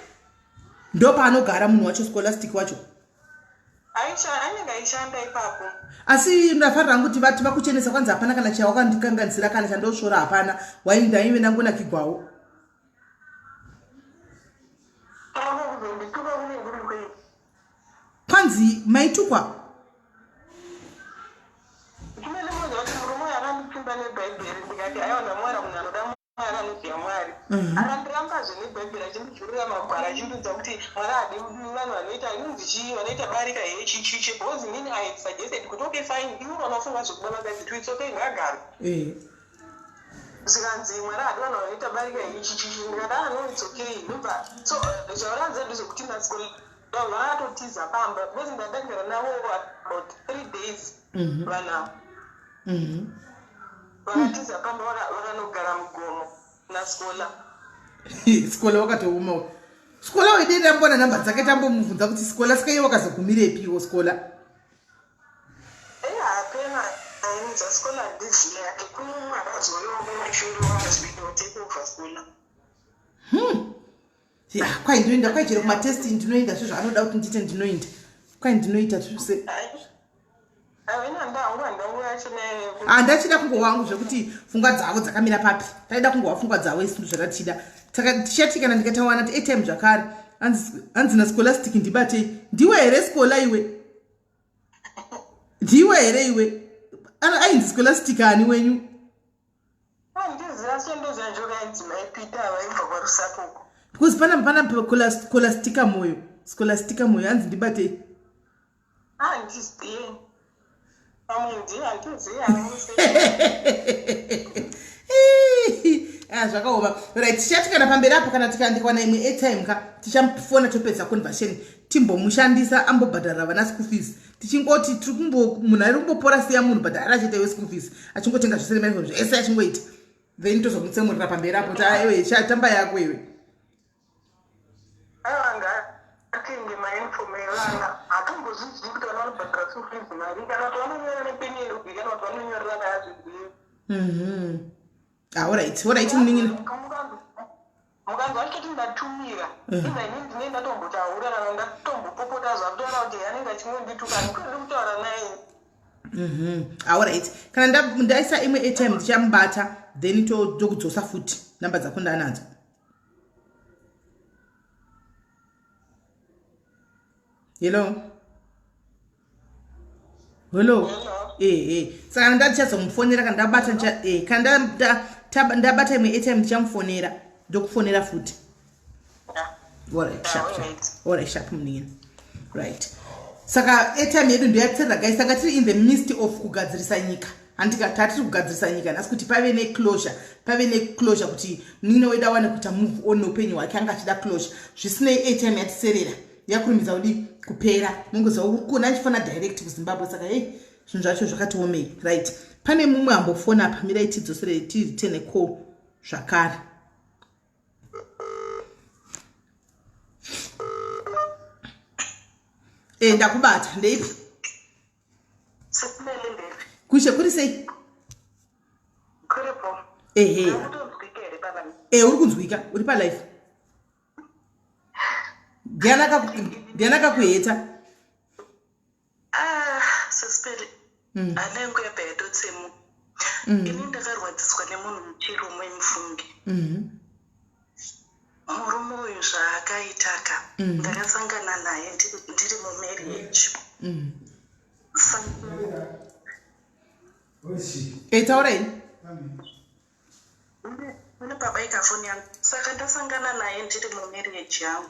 Ndo paanogara munhu wacho, Scholastic wacho? Anenge aishanda ipapo. Asi ndafarira hangu kuti vati vakuchenesa. Kwanzi hapana kana chawakandikanganisira, kana chandosvora hapana. Waindaive ndangonakigwawo. Kuzondituka kunenge kuri kwei? Kwanzi maitukwa. Chimene moziva kuti murume uyu akandipfimba nebhaibheri, ndikati aiwa, ndamuwana munhu anoda Mwari, anoziva Mwari. Akandirambazve nebhaibheri, achindivhurira magwaro, achindiudza kuti Mwari haadi vanhu vanoita inonzi chii, vanoita barika he chichichi, because inini I had suggested kuti okay, fine, iwe unofunga zvekuda vakadzi two, it's okay, ngaagare. Zvikanzi Mwari haadi vanhu vanoita barika he chichichi. Ndikati ah, no, it's okay. Ndobva so zvauranza ndezvekuti naSkola vakatotiza pamba because ndandagara navo about 3 days. Vanhu ava vakatiza pamba, vakanogara mugomo naSkola. Skola wakatooma. Skola wedei, ndambona namba dzake, tambomubvunza kuti Skola, saka iye wakazogumirepiwo Skola? Hapena ainza Skola, handizive yake. Kune umwe akazouyawo kumashure wakazviita take over Skola. Ya, kwai ndinoenda, kwai chero kumatesti ndinoenda, zvo zvaanoda kuti ndiite ndinoenda, kwai ndinoita zvose. Avena ndangu handangu yacho naye. Handachida kungowangu zvekuti pfungwa dzavo dzakamira papi. Taida kungowa pfungwa dzavo isu zvatatida. Saka tichati kana ndikatawana ti airtime zvakare. Hanzi naScholastic ndibatei. Ndiwe here Skola iwe? Ndiwe here iwe? Ainzi Scholastic ani wenyu? Handiziva, sendoziva njoka yainzi Maipita, vaibva kwaRusapo uko. Because pana Scholastica Moyo, Scholastica Moyo, hanzi ndibatei. Handizivi, pamwe ndiye, handizivi. Ah, zvakaoma. Right, tichati kana pamberi apo kana tikandikwana imwe airtime ka, tichamufona topedza conversation, timbomushandisa ambobhadharira vana school fees. Tichingoti tiri kumbo munhu ari kumbopora, siya munhu, bhadhara chete iwe school fees, achingotenga zvese nemauniform zvese achingoita, then tozomutsemurira pamberi apo kuti aiwe tamba yako iwe. Aiwa, ngaatenge mauniform evana, hatombozvizivi kuti vana. vanobhadhara school fees mari kana kuti vanonyora nepeni yerubi kana kuti vanonyorerana hazvizivi. Alright, alright munin'ina. Mukanzwa achitoti ndatumira, iva ini ndine ndatombotaura kana ndatombopopota zvakutoona kuti anenge achingondituka, ndikundi kutaura naye. Alright, kana ndaisa imwe airtime ndichamubata, then tokudzosa futi namba dzako ndanadzo. Hello, hello. Ehe, saka ndichazomufonera kana ndabata, kana ndabata imwe airtime ndichamufonera, ndokufonera futi. Alright, sharp sharp. Alright, sharp munin'ina. Right, saka airtime yedu ndoyatserera guys. Saka tiri in the midst of kugadzirisa nyika, handika? Tatiri kugadzirisa nyika nhasi kuti pave neclosure, pave neclosure kuti munin'ina wedu awane kuita move on neupenyu hwake. Anga achida closure. Zvisinei, airtime yatiserera, yakurumidza kudi kupera. Mungoziva kuna achifona direct kuZimbabwe, saka hei, zvinhu zvacho zvakatiomei. Right, pane mumwe ambofona apa. Mirai tidzosere, tiritene call zvakare. E, ndakubata. Ndeipi kushe? Kuri sei? Ehe, e, uri kunzwika, uri palive. Ndiani akakuheta? Ah, Sesipeli, hana yangu yabva yatotsemu. Ini ndakarwadziswa nemunhu muchirume, mufungi. Murume uyu zvaakaitaka, ndakasangana naye ndiri mumarriage. E, taurai. Pane pabaika foni yangu. Saka ndasangana naye ndiri mumarriage yangu.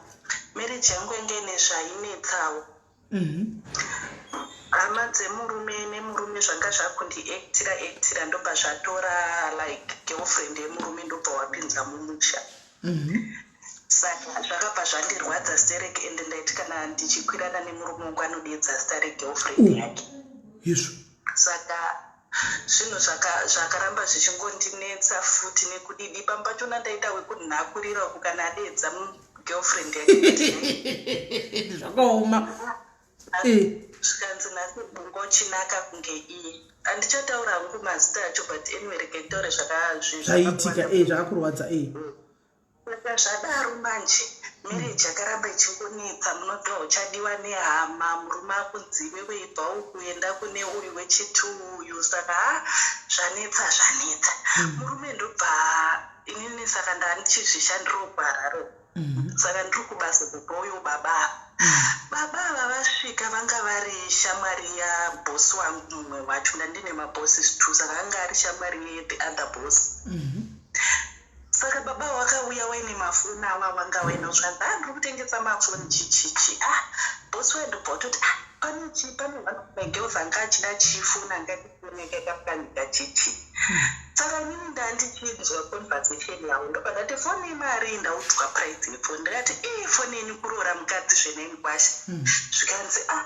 Marriage yangu yange ine zvainetsawo. Hama dzemurume nemurume zvanga zvakundiactira actira, ndobva zvatora like girlfriend yemurume, ndobva wapinza mumusha. Saka zvakabva zvandirwadza sterek, ende ndaiti kana ndichikwirana nemurume wangu anodedza zita regirlfriend yake. Izvo. Saka zvinhu zvakaramba zvichingondinetsa futi nekudidi. Pamwe pachona ndaita wekunhakurira uku kana adedza girlfriend yake. Zvakaoma. Zvikanzi nhasi bungo chinaka kunge iye. Handichataura hangu mazita acho, but anyway, regai nditaure. Zvaitika, zvakakurwadza. Saka zvadaro manje, marriage yakaramba ichingonetsa. Munoziva uchadiwa nehama, murume akunzi iwewe ibva uku, enda kune uyu wechitu uyu. Saka ha, zvanetsa, zvanetsa. Murume ndobva inini, saka ndandichizvishandirawo kuHarare. Saka ndiri kubasa kubva uyo baba ava. Baba ava vasvika, vanga vari shamwari yabhosi wangu mumwe wacho. Ndandine mabosses two, saka anga ari shamwari yethe other boss. Saka baba wakauya waine mafoni awa, wanga waina zvanzi, "Ah, ndiri kutengesa mafoni, chichichi." Ah, bosi waindobva watoti, "Ah, pane chi, pane one of my girls anga achida chifoni, anga chifoni yakaita panyika chichi." Saka inini ndandichinzwa conversation yavo, ndobva ndati, "Foni imari?" Ndaudzwa price yefoni. Ndakati, "Ii, foni yenyu kuroora mukadzi zvenenkwasha." Zvikanzi, "Ah,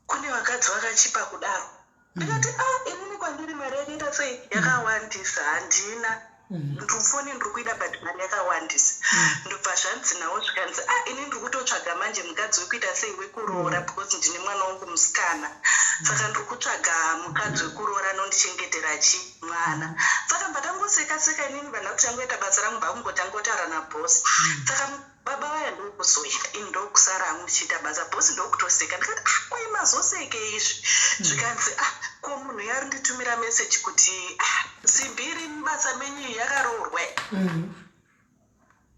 kune vakadzi vakachipa kudaro?" Ndikati, "Ah, inini kwandiri mari yakaita sei, yakawandisa. Handina foni, ndiri kuida, but mari yakawandisa." Ndobva zvanzi nawo, zvikanzi, "Ah, ini ndiri kutotsvaga manje mukadzi wekuita sei, wekuroora, because ndine mwana wangu musikana. Saka ndiri kutsvaga mukadzi wekuroora anondichengetera chi mwana." Saka mbatangoseka seka inini, vanhu vakutangoita basa rangu, mbakungotanga kutaura nabhosi. Saka baba vaya ndokuzoenda, ini ndokusara hangu ndichiita basa. Bhosi ndokutoseka. Ndikati, "Ah, koi mazoseke izvi?" Zvikanzi, "Ah, ko munhu yari nditumira meseji kuti, ah, simbi iri mubasa menyu iyi yakaroorwa."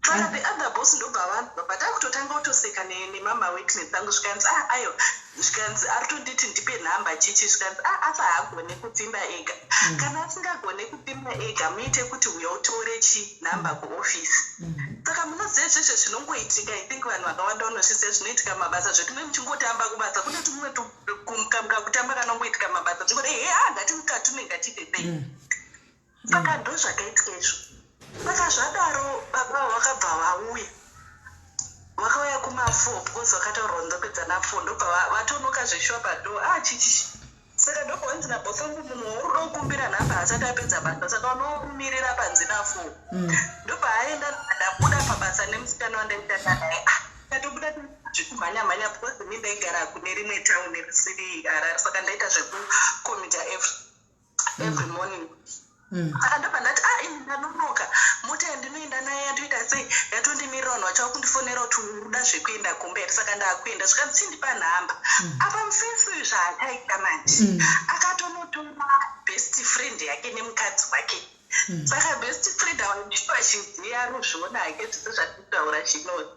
Saka the other boss ndobva vanzwa, but akutotanga kutoseka nemama witness angu. Zvikanzi, "Ah, ayo." Zvikanzi, "Ari tonditi ndipe nhamba chichi." Zvikanzi, "Ah, asi haagone kupfimba ega. Kana asingagone kupfimba ega, muite kuti uya utore chi nhamba kuofisi." Saka munoziva zveshe zvinongoitika. I think vanhu vakawanda vanozviziva zvinoitika mumabasa, zvekuti mune muchingotamba kubasa, kune tumwe kutamba kanongoitika mumabasa, tingoti, "He, ha, ngatimukatume, ngatiite sei." Saka ndo zvakaitika izvo. Saka zvadaro, baba vakabva vauya, vakauya kuma4, because vakataurwa ndopedza na4. Ndobva vatonoka zveshuwa padoor. Ah, chichichi. Saka ndobva wanzi nabhosi wangu, "Munhu wauri kuda kukumbira nhamba asati apedza basa, saka unomirira panze na4." Ndobva aenda. Ndabuda pabasa nemusikana wandaitanda naye. Ah, ndatobuda. Zvekumhanya mhanya, because ini ndaigara kune rimwe town risiri Harare, saka ndaita zvekucommuta every morning. Saka ndobva ndati, "A, ini ndanonoka, mota yandinoenda nayo yandoita sei, yatondimirira, vanhu vachava kundifonera kuti uda zvekuenda kumba here, saka ndaakuenda." Zvikanzi, "Chindipa nhamba." Apa mufesi uyu zvaakaita manje, akatonotora best friend yake nemukadzi wake. Saka best friend achiziva ruzviona hake zvese zvatitaura chinoni.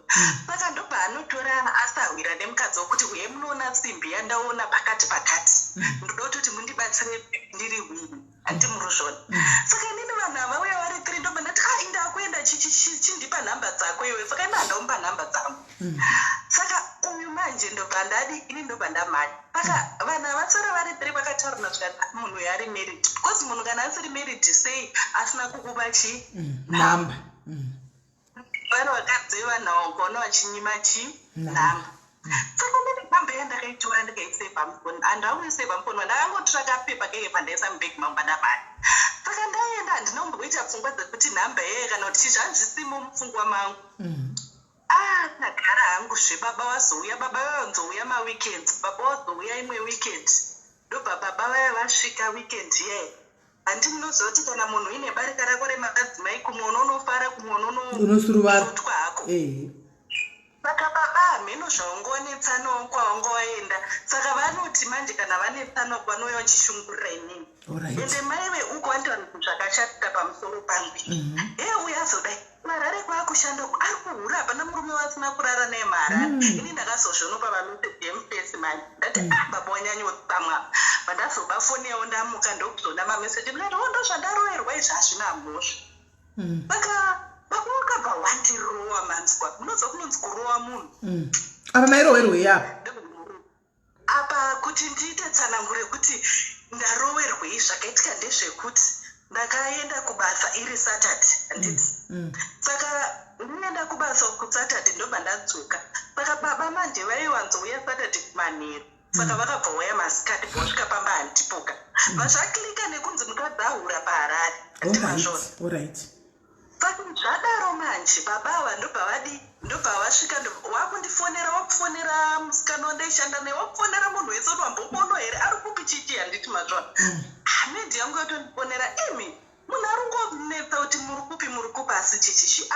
Saka ndobva anotora asahwira nemukadzi wokuti, "Uye munoona simbi yandaona pakati pakati, ndoda kutoti mundibatsire, ndiri hwini, handi muruzvona." Saka inini vanhu ava uya vari three, ndobva ndati, "A, indakuenda, chindipa nhamba dzako iwe." Saka ini handamupa nhamba dzangu. Saka uyu manje ndobva ndadi, ini ndobva ndamhanya. Saka vanhu havasara vari three, vakataurana zvikati munhu uyu ari married, because munhu kana asiri married, sei asina kukupa chii? Nhamba. Vari vakadzi vevanhu ava, ukaona vachinyima chii? Nhamba. Saka ndine nhamba yandakaitora, ndikaisevha mufoni. Handauisevha mufoni, ndakangotora kapepa keke pandaisa mubhegi mangu, pandamhanya. Saka ndaenda, handinomboita pfungwa dzekuti nhamba yeye kana kuti chii, zvanzvisimo mupfungwa mangu. Ah, ndagara hangu zve, baba vazouya, baba vavanzouya maweekends. Baba vazouya imwe weekend, ndobva baba vaya vasvika weekend iyayi. Handi munoziva kuti kana munhu uine barika rako remadzimai, kumwe unonofara, kumwe unosuruvara. Unonosotwa hako. Saka baba hameno zvaungonetsanawo kwavanga waenda. Saka vanoti manje kana vanetsanawo, vanouya vachishungurira inini. Ende mai veuko vanoti vanhu zvakashata pamusoro pangu. E, uyo azodai marare kwaakushanda uku, ari kuhura, hapana murume wasina kurara naye maHarare. Ini ndakazozvonopa vameseji emufesi manje, ndati, "Ah, baba wanyanyotsamwa." Pandazoba foni yavo, ndamuka, ndokuzoona mameseji, ndikati, "O, ndozvandaroverwa izvi, hazvina mhosva." Saka baba wakabva wandirowa, manzwa? Munoziva kunonzi kurowa munhu? Apa mairowerwei apa? Apa kuti ndiite tsananguro yekuti ndarowerwei, zvakaitika ndezvekuti ndakaenda kubasa iri Saturday, handiti? Saka ndinoenda kubasa kuSaturday, ndobva ndadzoka. Saka baba manje vaiwanzouya Saturday kumanheru, saka vakabva waya masikati. Bvosvika pamba, handipoka, vazvaklika nekunzi mukadzi ahura paHarare, handimazvona? Saka zvadaro manje, baba ava ndobva vadi, ndobva vasvika, wakundifonera, wakufonera musikana wandaishanda naye, wakufonera munhu wese kuti wambobono here, ari kupi, chichi, handiti mazvona? Maid yangu yatondifonera, "Imi, munhu ari kungonetsa kuti muri kupi, muri kupi, asi chichichi."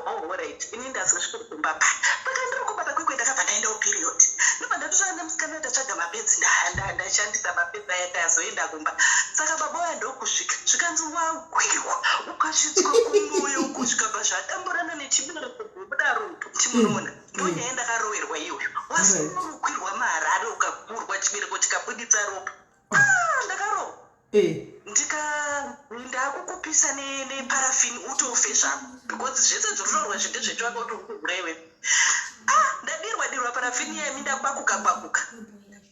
Oh, right, ini ndazosvika kumba pa saka ndiri kubata kwekwe, ndakabva ndaendawo period, ndobva ndatotsvaka nemusikana, ndatsvaga mapads, ndashandisa mapads aya, ndazoenda kumba. Saka baba vaya ndokusvika, zvikanzi wakwirwa, ukasvitswa kumwoyo, kusvikabva zvadamburana nechibereko, kubuda ropa. Chimunoona, ndonyaya ndakaroverwa iyoyo. Wasunurukwirwa maHarare, ukagurwa chibereko chikabuditsa ropa. Ah, ndakarohwa. Ndika ndakukupisa neparafini, utofe zvako, because zvese zvinotaurwa zvinhu ndezvechivaka kuti uri kuhura iwewe. Ah, ndadirwa dirwa parafini yemi, ndakwakuka kwakuka.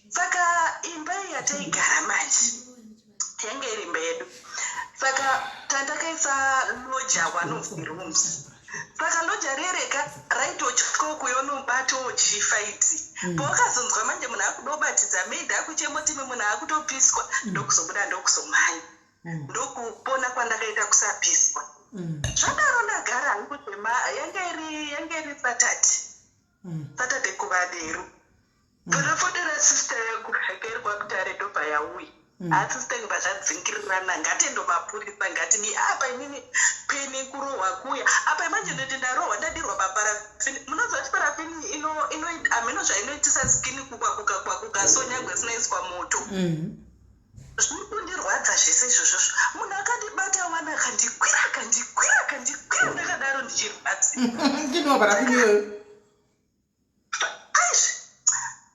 Saka imba iyi yataigara manje yange iri imba yedu, saka tandakaisa lodger one of the rooms. Saka lodger rereka raitotyawo kuyonobatawo chifight. Pawakazonzwa manje munhu akudobatidza maid, akuchemoti imwe munhu akutopiswa, ndokuzobuda, ndokuzomhanya. Ndokupona kwandakaita kusapiswa. Zvadaro ndagara hangu tema, yange iri Saturday, Saturday kuvaderu. Ndinofonera sister yangu yanga iri kwaMutare, ndobva yauya. Asi sister yangu vazvadzingirirana, ngatendo mapurisa, ngatidi apa inini peni kurohwa kuya apa manje, ndoti ndarohwa, ndadirwa paparafini. Munoziva kuti parafini hameno zvainoitisa skin kukwakuka kwakuka, so nyangwe isinaiswa moto, zviri kundirwadza zvese izvozvozvo. Munhu akandibata wana, akandikwira, akandikwira, akandikwira, ndakadaro ndichirwadziwa. Chinwa parafini iyoyo. Aizvi,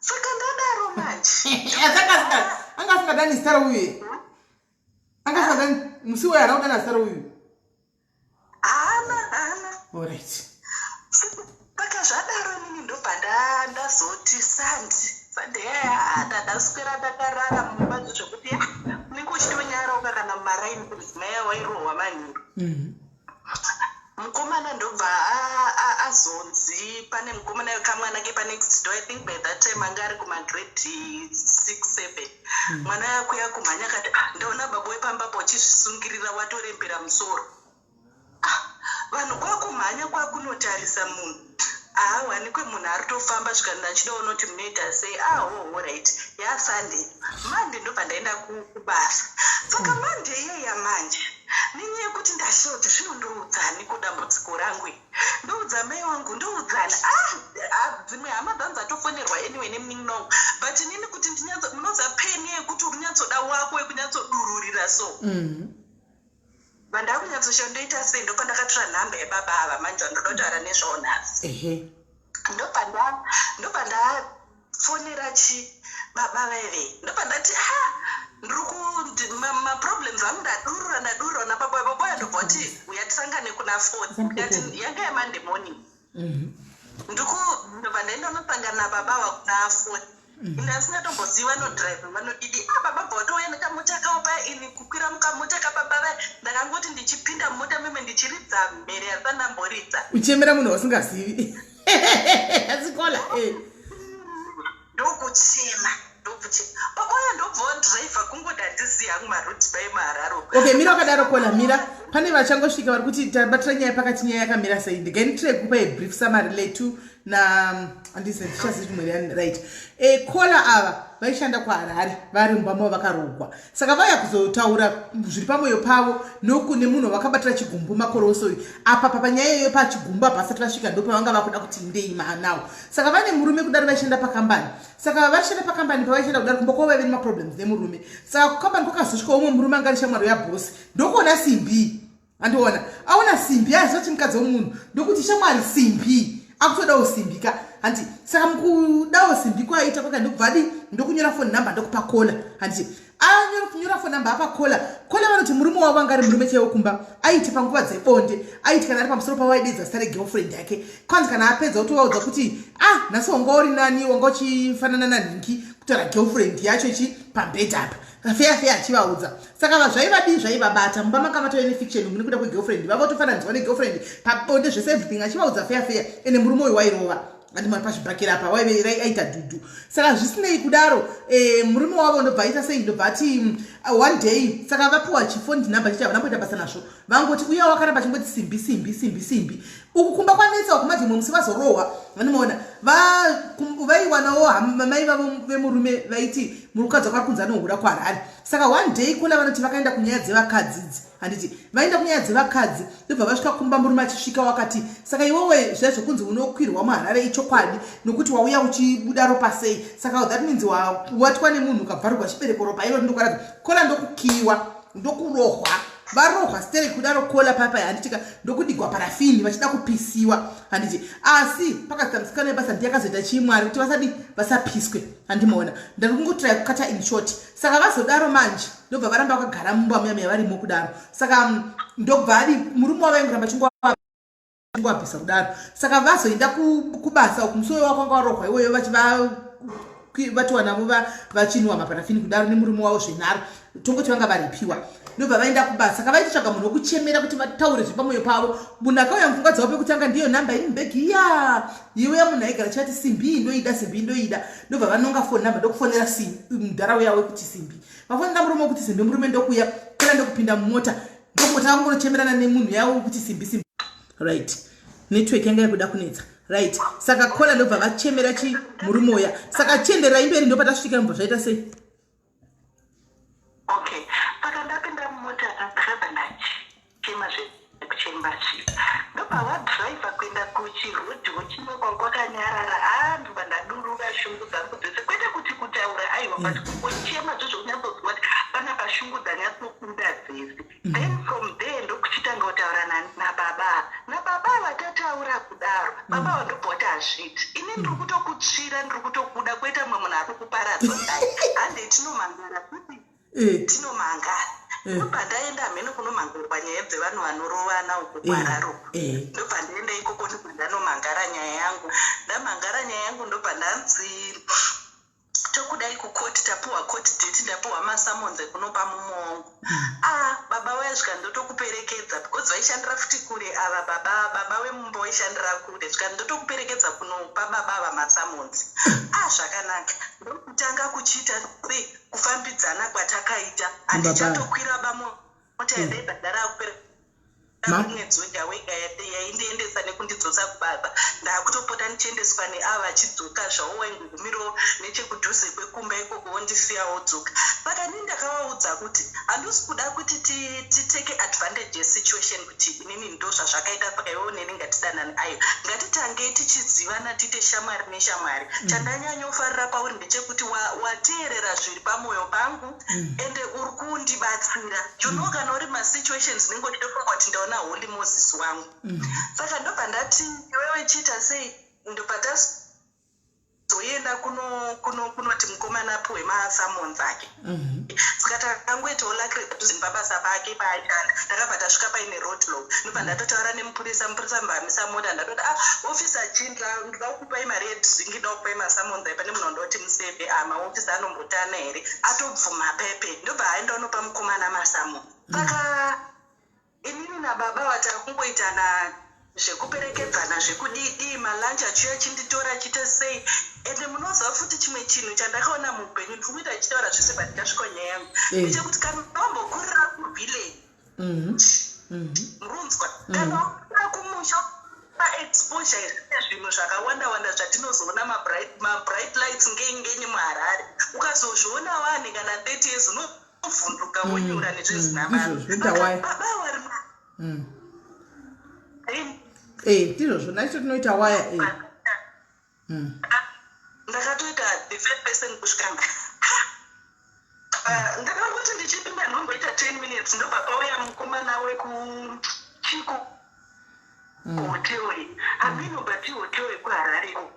saka ndadaro manje. Asi anga asingadani zita rauyu, anga asingadani musi uyo, haana kudana zita rauyu? Haana, haana. Saka zvadaro inini ndobva ndazoti Sunday yaya ndaswera ndakarara mumba, zvekuti ya unenge uchitonyarauka kana mumaraini kuti dzimai wairohwa manheru. Mukomana ndobva azonzi pane mukomana, kamwana kepanext door, I think by that time anga ari kumagrade 6 7. Mwana yakuya kumhanya akati, "Ah, ndaona baba wepambapo uchizvisungirira, watorembera musoro." Ah, vanhu kwakumhanya kwakunotarisa munhu. Haawanikwe munhu ari tofamba svika ndachidawo noti munoita sei. Aho, right, yaSunday, Monday ndobva ndaenda kubasa. Saka Monday iyeya manje, nenyaya yekuti ndashiva kuti zvino ndoudzani kudambudziko rangu iri, ndoudza mai wangu, ndoudzana? Ah, dzimwe hama dzangu dzatofonerwa anyway nemunin'ina wangu, but inini kuti ndinyatso, munoziva pain yekuti uri kunyatsoda wako wekunyatsodururira, so vandakunyatsosha ndoita sei? Ndopandakatora nhamba yebaba ava manje vandoda kutaura nezvavo nhasi. Ndobva ndafonera chi baba vaive, ndobva ndati, ha, ndiri maproblems angu, ndadurura, ndadurura nababa. Baba uya ndobva kuti, "Uya tisangane kuna 4." Ndikati, yanga yaMonday morning. Ndiku ndobva ndaenda unosangana nababa vakuna 4. Ndasingatombozivi vanodhiraivha, vanodidi. A, baba bva watouya nekamota kavo paya. Ini kukwira mukamota kababa vaya, ndakangoti ndichipinda mumota meme ndichiridza mhere yasati ndamboridza. Uchemera munhu wasingazivi, asikola. Ndokuchema, ndokuchema. Baba uya ndobva wadhiraivha, kungoti handizivi hangu marudhi pai muHarare uko. Okay, mira wakadaro, kola, mira. Pane vachangosvika vari kuti tabatira nyaya pakati, nyaya yakamira sei? Ndigai nditire kupa a brief summary letu na handisi ndichazivi chimwe. Right, kola ava vaishanda kuHarare, vari mumba mavo vakarogwa. Saka vauya kuzotaura zviri pamwoyo pavo nemunhu wavakabatira chigumbu makore ose uyu. Apa papanyaya iyoyo pachigumbu apa vasati vasvika, ndo pavanga vakuda kuti ndei maanawo. Saka vane murume kudaro, vaishanda pakambani. Saka vashanda pakambani, pavaishanda kudaro, kumba kwavo vaive nemaproblems nemurume. Saka kukambani kwakazosvika umwe murume anga ari shamwari yabhosi, ndokuona simbi. Andiona aona simbi, aziva kuti mukadzi wemunhu, ndokuti, "Shamwari, simbi." Akutodawo simbi ka, handi? Saka mukudawo simbi kwaaita kwaka, ndokubva adi ndokunyora phone number, ndokupa kola, handiti? Anyora phone number apa kola. Kola vanoti murume wavo anga ari murume chaiwo kumba. Aiti panguva dzebonde, aiti kana ari pamusoro pavo aidedza zita regirlfriend yake. Kwanzi kana apedza kutovaudza kuti, "Ah, nhasi wanga uri nani, wanga uchifanana nanhingi," kutaura girlfriend yacho ichi pambedha apa, feya feya achivaudza. Saka zvaivadii, zvaivabata mumba manga matove nefiction nekuda kwegirlfriend vavotofananidzwa negirlfriend pabonde, zvese, everything, achivaudza feya feya. Ende murume uyu wairova andimari pazvibhakera apa, waive aita dhudhu. Saka zvisinei kudaro, murume wavo ndobva aita sei? Ndobva ati one day, saka vapiwa chifoni number chichi, havana kuita basa nazvo. Vangoti uya wakaramba chingoti simbi, simbi, simbi, simbi. Uku kumba kwanetsa uku. Manje mumwe musi vazorohwa, vanomaona vaiwanawo mai vavo vemurume vaiti murukadzi wakari kunzi anohura kuHarare. Saka one day kola vanoti vakaenda kunyaya dzevakadzi idzi, handiti? Vaenda kunyaya dzevakadzi, ndobva vasvika kumba. Murume achisvika wakati, "Saka iwewe zviya zvokunzi unokwirwa muHarare ichokwadi, nokuti wauya uchibuda ropa sei? Saka that means watwa nemunhu, ukabvarurwa chibereko, ropa iro ndokwaradza." Kola ndokukiwa, ndokurohwa. Varohwa stereki kudaro kola papa, handitika? Ndokudigwa parafini vachida kupisiwa, handiti? Asi pakazita musikana webasa, ndiye akazoita chimwari kuti vasadi, vasapiswe, handimaona? Ndari kungotirai kukata in short. Saka vazodaro manje, ndobva varamba vakagara mumba muya muya varimo kudaro. Saka ndobva adi murume wavaingoramba chingowabvisa kudaro. Saka vazoenda kubasa uku, musi uyo wakanga warohwa iwoyo, vatiwanavo vachinwa maparafini kudaro nemurume wavo zvenharo, tongoti vanga varipiwa. Ndobva vaenda kubasa. Saka vaitotsvaga munhu wekuchemera kuti vataure zviri pamwoyo pavo. Munhu akauya mupfungwa dzavo pekutanga ndiyo nhamba iri mubhegi iya iuya, munhu aigara chati, "Simbi iyi ndoida, simbi iyi ndoida." Ndobva vanonga phone number, ndokufonera mudhara uya wekuti simbi. Vafonera murume wekuti simbi, murume ndokuya kona, ndokupinda mumota, ndokungotanga kungonochemerana nemunhu yawo wekuti simbi, simbi. Right, network yanga yakuda kunetsa. Right, saka kola ndobva vachemera chi murume uya. Saka chiendererai mberi, ndopatasvika. Mubva zvaita sei? Okay, saka ndapinda mumota, ndakabva ndachema zvekuchemba zvi, ndobva vadhiraivha kuenda kuchirodhiwo chimwe kwakanyarara. A, ndobva ndadurura shungu dzangu dzese, kwete kuti kutaura, aiwa, but kungochema zvezvokunyatsozwa kuti panapa shungu dzanyatsokunda dzese. Then from there ndokuchitanga kutaura nababa. Nababa vatataura kudaro, baba vandobva kuti, "Hazviti, ini ndiri kutokutsvira, ndiri kutokuda kwete mumwe munhu ari kuparadza kudai. Handei tinomangara kuti tinomangara." Ndobva ndaenda hamene kunomangarwa nyaya dzevanhu vanorovana uko kuHarare uko. Ndobva ndaenda ikoko, ndobva ndanomangara nyaya yangu. Ndamangara nyaya yangu, ndobva ndanzi, "Tokudai kukoti." Tapiwa court date, ndapiwa masummons ekunopa mumwe wangu. Ah, baba vaya, ndotokuperekedza, because vaishandira futi kure ava baba. Baba wemumba waishandira kure. Svika ndotokuperekedza kunopa baba ava masummons. Ah, zvakanaka. Ndokutanga kuchiita sei, kufambidzana kwatakaita. Handichatokwira bamota yandaibhadhara. Mwedzi wega wega yaindiendesa nekundidzosa kubasa. Ndakutopota ndichiendeswa neava vachidzoka zvavo, waingogumirawo nechekudhuze kwekumba ikoko wondisiya wodzoka. Saka inini ndakavaudza kuti handisi kuda kuti titake advantage yesituation, kuti inini ndo zvazvakaita, saka iwewo neni ngatidanane. Aiwa, ngatitangei tichizivana, tiite shamwari neshamwari. Chandanyanyofarira pauri ndechekuti wateerera zviri pamwoyo pangu ende uri kundibatsira. Kana uri masituations ndinenge uchitofunga kuti ndaona holy Moses wangu. Saka ndobva ndati, iwewe chiita sei? Ndobva tazoenda kunoti mukomana apiwe masummons ake. Saka takangoitawo luck repadhuze nepabasa pake paaishanda. Takabva tasvika paine roadblock, ndobva ndatotaura nemupurisa. Mupurisa mbamisa mota. Ndatoti, "Ah, officer chindla, ndoda kukupai mari yedrink, ndoda kukupai masummons ai, pane munhu wandoti museve." Ah, maofisa anombotana here? Atobvuma pepe. Ndobva aenda unopa mukomana masummons. Saka inini nababa vatakungoitana zvekuperekedzana, zvekudidi, malunch achiuya chinditora, achiita sei. Ende munoziva futi chimwe chinhu chandakaona muupenyu, ndiri kuita achitaura zvese, but ndasvika nyaya yangu, ndechekuti kana wambokurira kuvillage, murunzwa, kana wakurira kumusha, paexposure yezvimwe zvinhu zvakawanda wanda zvatinozoona, mabright lights ngei muHarare, ukazozviona wani kana 30 years, unovhunduka, wonyura nezvezina. Ndizvo zvinoita waya. Baba vari Ndizvozvo, nacho tinoita waya. Ndakatoita the first person kusvika. Ah, ndakangoti ndichipinda, ndomboita 10 minutes, ndobva pauya mukomana wekuchiko hotel, hamino but hotel yekuHarareko.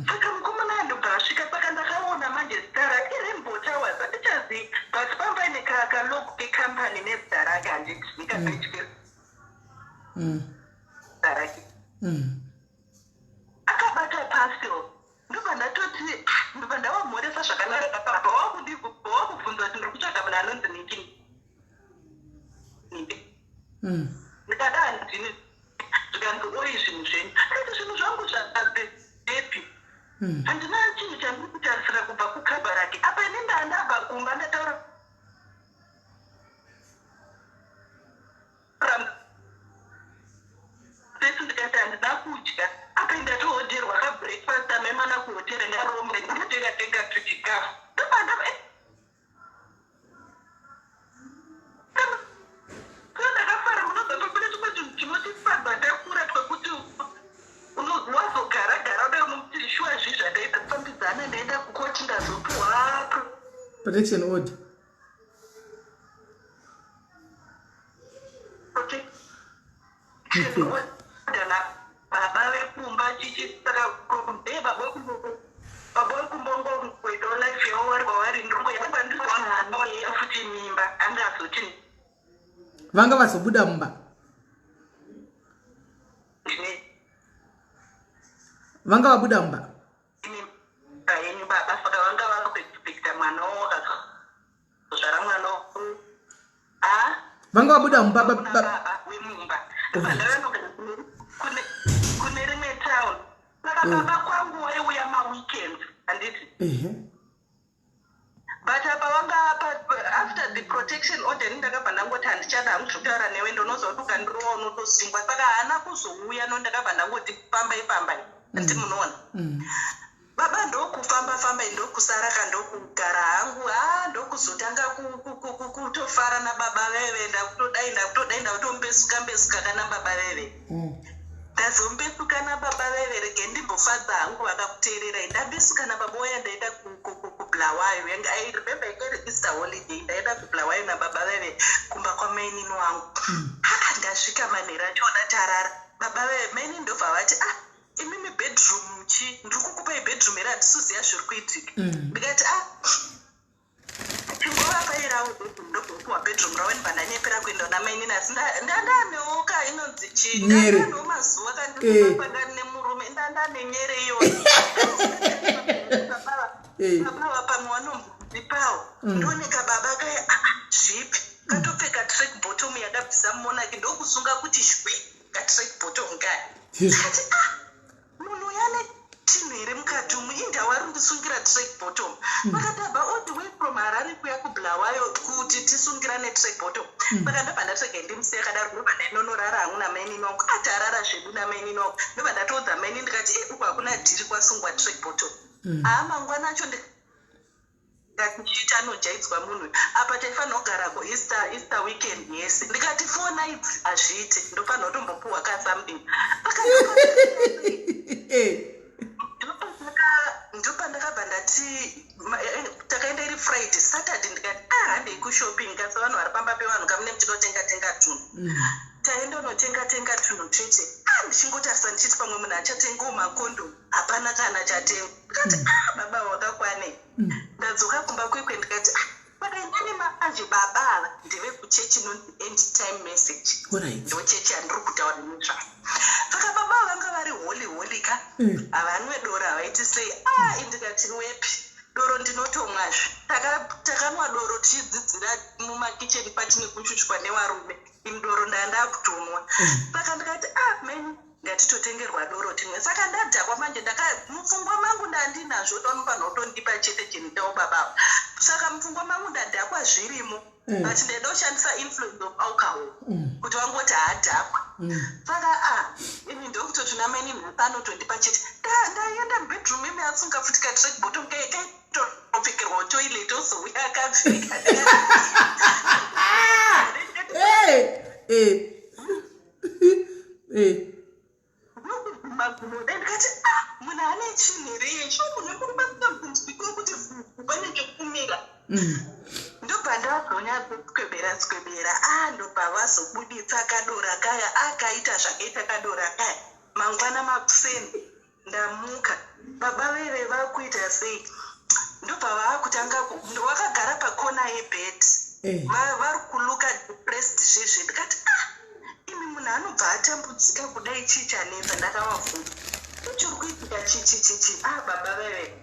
Saka mukomana ndobva asvika. Saka ndakaona manje zita rake, Rainbow Towers, handichazivi, but pambaine kalogo kekambani nezita rake, handiti nekabheji kezita rake. Akabata parcel. Ndobva ndatoti, ndobva ndavamhoresa zvakanaka. Papa wakubvunza kuti ndiri kutsvaga munhu anonzi Niki. Ndikada handini. Zvikanzi, "Oi, zvinhu zvenyu." Ndikati, "Zvinhu zvangu zvabvepi? Handina chinhu chandiri kutarisira kubva kukaba rake apa. Ini ndandabva kumba, ndataura pesi." Ndikati, "Handina kudya apa, ndatohodherwa kabreakfast amaimana kuhotera, ndarombe ndinotenga tenga tuchikafu." Ndobva ndava ndakafara. Munozamba kune chimwe chinhu chinotifadza takura, twekuti wazogara gara udai unomuti, shuwa zvii zvandaita kufambidzana, ndaenda kukoti, ndazopiwa protection order. Protection order nababa vekumba chichi. Saka from there baba vekumba ngongoitawo life yavo vari kwavari. Ndirikungoya futi mimba angazoti Vanga vazobuda mumba? Ndine Vanga vabuda mumba? Mimba yenyu baba. Saka vanga vakuexpecta mwana wavo, wakazozvara mwana a Vanga vabuda mumba kuna baba wemumba. Kune rimwe town. Saka baba kwangu waiuya maweekends, handiti? Ehe. But apa vanga after the protection order, ini ndakabva ndangoti handichada hangu zvekutaura newe, ndonozwa kuti ukandirowa unotosungwa. Saka haana kuzouya. No, ndakabva ndangoti fambai fambai, handiti munoona? Baba ndokufamba fambai, ndokusara ka, ndokugara hangu. Ha, ndokuzotanga kutofara nababa veve. Ndakutodai, ndakutodai, ndakutombesuka mbesuka kana baba veve. Ndazombesuka nababa veve. Rege ndimbofadza hangu vakakuteererai. Ndambesuka nababa waya, ndaenda kuBulawayo. I remember inge iri Easter holiday. Ndaenda kuBulawayo nababa veve kumba kwamainini wangu. Haa, ndasvika manheru achiona tarara baba veve. Mainini ndobva vati, "Ah, imimi, bedroom chi ndiri kukupai bedroom here? Handisuziya zviri kuitika." Ndikati, "Ah, chingovapairawo bedroom." Ndobvopiwa bedroom ravo. Ndibva ndanyepera kuenda namainini, asi ndandanewo ka inonzi chii? Nyere. Ndandanewo mazuva kandisangani nemurume, ndandane nyere iyoyo. Baba pamwe vanombondipawo. Ndoneka baba kaya, "Ah, ah, zvipi?" Katopfeka track bottom yakabvisa monaki, ndokusunga kuti shwe katrack bottom kaya. Kati, "Ah, munhu uyu ane chinhu here mukati umu? Indawo ari kundisungira track bottom." Saka tabva all the way from Harare kuya kuBulawayo. kuti tisungirane track bottom. Saka ndobva ndatirege ndimusiya akadaro, ndobva ndainonorara hangu namainini wangu. Atarara zvedu namainini wangu, ndobva ndatoudza maini ndikati, e, uku hakuna dhiri, kwasungwa track bottom. Haa, mangwana acho ndikati anojaidzwa munhu apa, taifanira kugara kuEaster weekend yese. Ndikati 4 nights hazviiti, ndofanira kutombopuhwa kasomething. Saka ndopandakabva ndati takaenda iri Friday, Saturday ndikati, ah, handei kushopping kasi, vanhu vari pamba pevanhu kamune muchinotenga tenga tunhu. Taenda unotenga tenga tunhu tete. Ah, ndichingotarisa ndichiti pamwe munhu achatengawo makondomu, hapana kana chatengwa. Ndikati, ah, baba wakakwane. Ndadzoka kumba kwekwe, ndikati, ah, saka inini manje baba ava ndevekuchechi inonzi End Time Message. Ndo chechi yandiri kutaura nezvayo. Saka baba vanga vari holy holy ka. Havanwe doro, havaiti sei. Ah, indikati wepi doro ndinotomwazve. Takanwa doro tichidzidzira mumakicheni patine kushushwa nevarume. Ini doro ndandakutomwa. Saka ndikati, ah, meni ngatitotengerwa doro timwe. Saka ndadhakwa manje, mupfungwa mangu ndandinazvo, tonofanira kutondipa chete chenitawo baba. Saka mupfungwa mangu ndadhakwa zvirimo, but ndaida kushandisa influence of alcohol kuti vangoti haadhakwa. Saka a ini ndokutoti namaini nhasi anotondipa chete. Ndaenda mubedroom imi, asunga futi katrack bottom kaitopfekerwa toilet, ozouya akapfeka. Eh, eh. Magumo dai ndikati, ah, munhu ane chinhu here cho, munhu uri kuti pane chokumira. Ndobva ndazonyatsoswebera swebera, a ndobva vazobuditsa kadora kaya, akaita zvakaita kadora kaya. Mangwana makuseni ndamuka, baba veve vakuita sei, ndobva vaakutanga wakagara pakona yebhedhi. Vari kulooka depressed zvezve. Ndikati, ah, imi munhu anobva atambudzika kudai, chii chanetsa? Ndakavabvunza, chiri kuitika chichi chichi? Ah, baba veve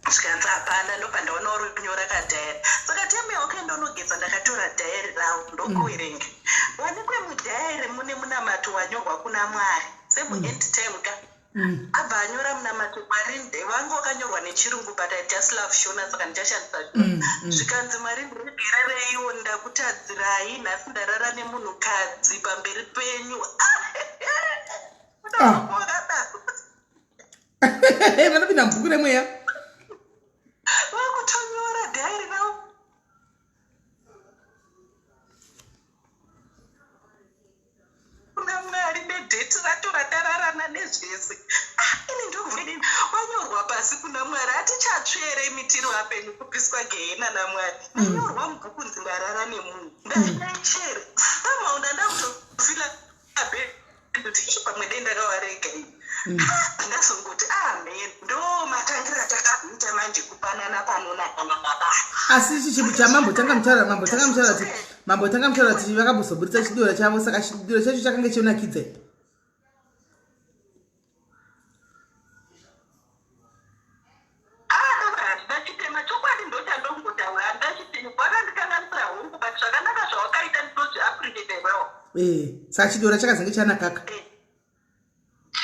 zvikanzi hapana. Ndobva ndaona uri kunyora kadhayari. Saka time yawakaenda unogeza, ndakatora dhayari ravo ndokuverenga. Wanikwe mudhayari mune munamato wanyorwa kuna Mwari semuend time ka. Abva anyora munamato, Mwari vanga wakanyorwa nechirungu, but I just love Shona, saka ndichashandisa Shona. Zvikanzi, Mwari ndiregerereiwo, ndakutadzirai, nhasi ndarara nemunhukadzi pamberi penyu. Ah. Wakadaro. Vanopinda mubhuku remweya. Vakutonyora dhayari ravo kuna Mwari nedheti rato ratararana nezvese. Ah, ini ndokudini, wanyorwa pasi kuna Mwari, hatichatsvere mitiro apenyu kupiswa gehena naMwari. Nanyorwa mubhuku nzi ndarara nemunhu, ndaichere somehow ndandakutofeela kuti ichi pamwe dei ndakawarega ini. Ah, ndazongoti amen, ndo matangira atakaita manje kupanana panonaka nababa. Asi ichi chinhu chamambotanga mutaura, mambotanga mutaura kuti vakambozoburitsa chidora chavo, saka chidora chacho chakange chionakidza? Handina chokwadi, ndochandongotaura, handina chitema, wakandikanganisira hongu, but zvakanaka zvawakaita ndinozviappreciate well. Eh, saka chidora chakazange chanakaka?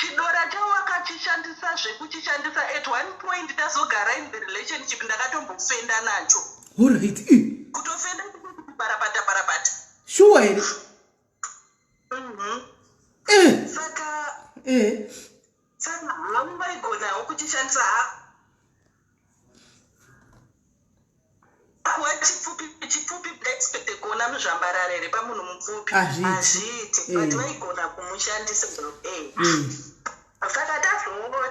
Chidora chawakachishandisa zvekuchishandisa, at one point tazogara in the relationship, ndakatombofenda nacho. Alright. Kutofenda parapata parapata. Shuwa here? Mhm. Saka saka hamu vaigonawo kuchishandisa kuva chipfupi chipfupi. Expecte kuona muzvambarara here pamunhu mupfupi? Hazviiti. Hazviiti, but vaigona kumushandisa. Saka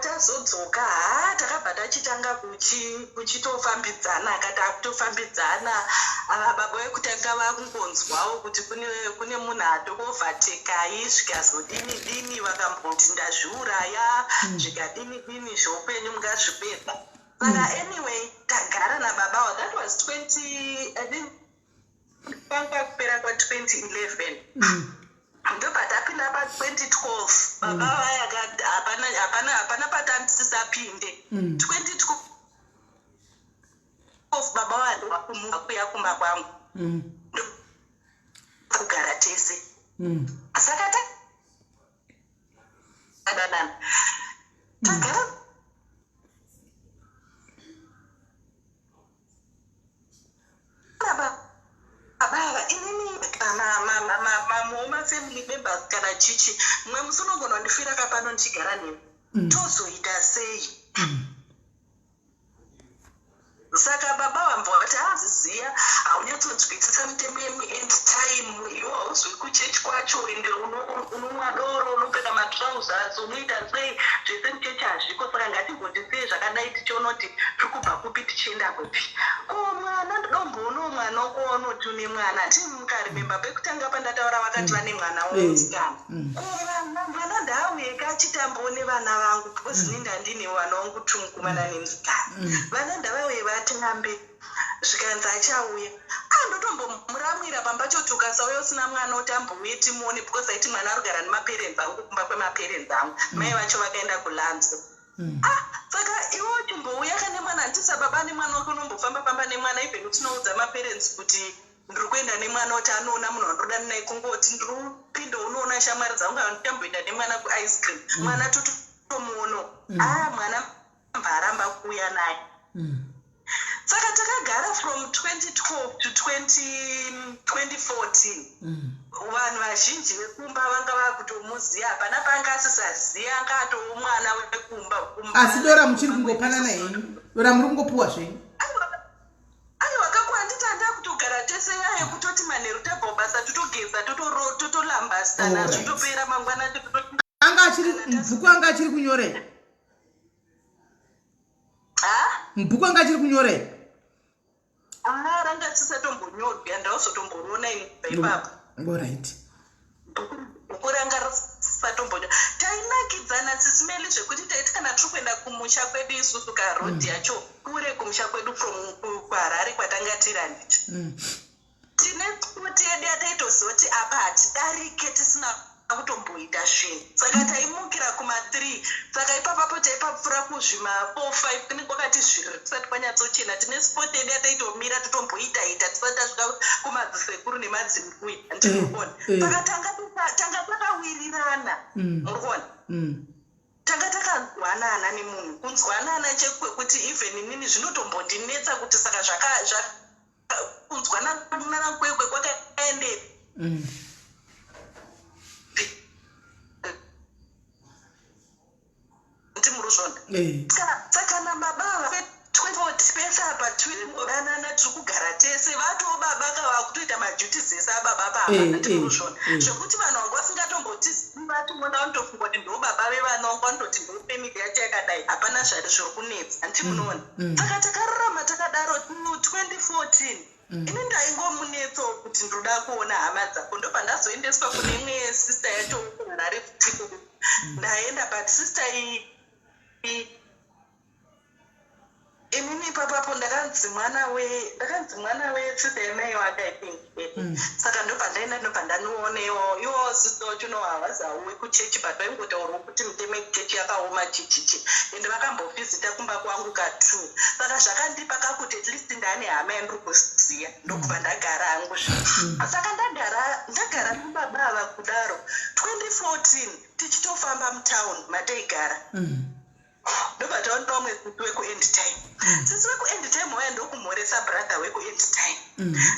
tazodzoka, ha, takabva tachitanga kuchitofambidzana, akati akutofambidzana. Ava baba vekutanga vakungonzwawo kuti kune munhu atokuovertakai, zvikazodini dini, vakamboti ndazviuraya, zvikadini dini, zveupenyu mungazvipedza. Saka anyway, tagara nababa wa, that was 20, I think kwanga kupera kwa2011. Ndobva tapinda pa2012, baba vaya hapana hapana hapana patantisisapinde. 2012 baba vaya kumuka kuya kumba kwangu, kugara tese. Saka tadanana, tagara nababa. Mamwewo mafamily members kana chichi, mumwe musi unogona kundifira kapano ndichigara newe. Tozoita sei? Saka baba vambwa vati, "Aziziya, haunyatsonzwisisa mitemo yemuend time. Iwe hauzwi kuchechi kwacho, ende unomwa doro, unopfeka matrousers, unoita sei, zvese muchechi hazviko. Saka ngatimbondisei zvakadai, tichiona kuti tiri kubva kupi tichienda kupi. Ko mwana, ndodomboonawo mwana wako waunoti une mwana. Handii mukarememba pekutanga pandataura, vakati vane mwana womusikana. Ko mwana ndaauye achitambawo nevana vangu, because ini ndandine vana vangu two, mukomana nemusikana. Vana ndavauye vatambe." Zvikanzi achauya. Andotombomuramwira pamba choti ukasauya usina mwana kuti ambouye timuone, because aiti mwana arikugara nemaparents angu, kumba kwemaparents angu. Mai vacho vakaenda kulanzo. Ah, saka iwe uchimbouya kane mwana, handisa baba nemwana wake, unombofamba famba nemwana, even usinoudza maparents kuti ndiri kuenda nemwana kuti anoona munhu wandoda naye. Kungoti ndiri kupinda unoona shamwari dzangu, kana ndichamboenda nemwana kuice cream, mwana totomuono. Ah, mwana mbaramba kuuya naye. Saka takagara from 2012 to 20, 2014. Vanhu vazhinji vekumba vanga vakutomuziva, hapana panga asisaziva, anga atoo mwana wekumba. Asi dora muchiri kungopanana henyu? Dora muri kungopuwa zvenyu? Aiwa, kakuhanditi handa kutogara tese yayo, kutoti manheru tabva kubasa totogeza, totolambastana, zvotopera, mangwana. Anga achiri mubhuku, anga achiri kunyorei? Mubhuku anga achiri kunyorei? Ah, ranga risisatombonyorwi, handauzotomboriona ini kubva ipapo. Alright. Bhuku ranga risisatombonyorwa. Tainakidzana, Sis Melly, zvekuti taiti kana tiri kuenda kumusha kwedu isusu, karodhi yacho kure kumusha kwedu from kuHarare kwatanga tiri, handiti? Tine spot yedu yataitoziva kuti apa hatidarike tisina kutomboita zvinhu. Saka taimukira kuma3, saka ipapapo taipapfuura kuzvima 4 5, kunenge kwakati zviri kusati kwanyatsochena. Tine spot yedu yataitomira totomboita ita tisati tasvika kumadzisekuru nemadzimbuya, handiti? Eh. Saka tanga takawirirana. Muri kuona? Tanga takanzwanana nemunhu, kunzwanana chekwekuti even inini zvinotombondinetsa kuti saka zvaka kunzwanana kwekwe kwakaendepi. Ndi muri zvona? Eh. Saka nababa ava 20 pese apa tiridanana, tiri kugara tese, vatoo baba kava kutoita maduties ese ababa papa. Ndi muri zvona? Zvekuti vanhu vanga vasingatomboti vationa vanotofunga kuti ndo baba vevana vangu, vanototi ndo family yacho yakadai, hapana zvari zviri kunetsa, handiti munoona? Saka takararama takadaro 2014. Ini ndaingomunetsawo kuti ndoda kuona hama dzako. Ndobva ndazoendeswa kune imwe sister yacho kuHarare futi. Ndaenda, but sister iyi, inini ipapapo ndakanzi mwana wesister yamai wake, I think. Saka ndobva ndaenda, ndobva ndanoonewo iwo sister wacho. No, havazi hauwe kuchechi, but vaingotaurawo kuti mitemo yekuchechi yakaoma, chichichi, ende vakambovhizita kumba kwangu ka2. Saka zvakandipa kakuti at least ndane hama yandiri kuziya. Ndokubva ndagara hangu. Saka ndagara nababa ava kudaro 2014, tichitofamba mutown mataigara, ndobva taona umwe sisi wekuend time. Sisi wekuend time waya ndokumhoresa brother wekuend time.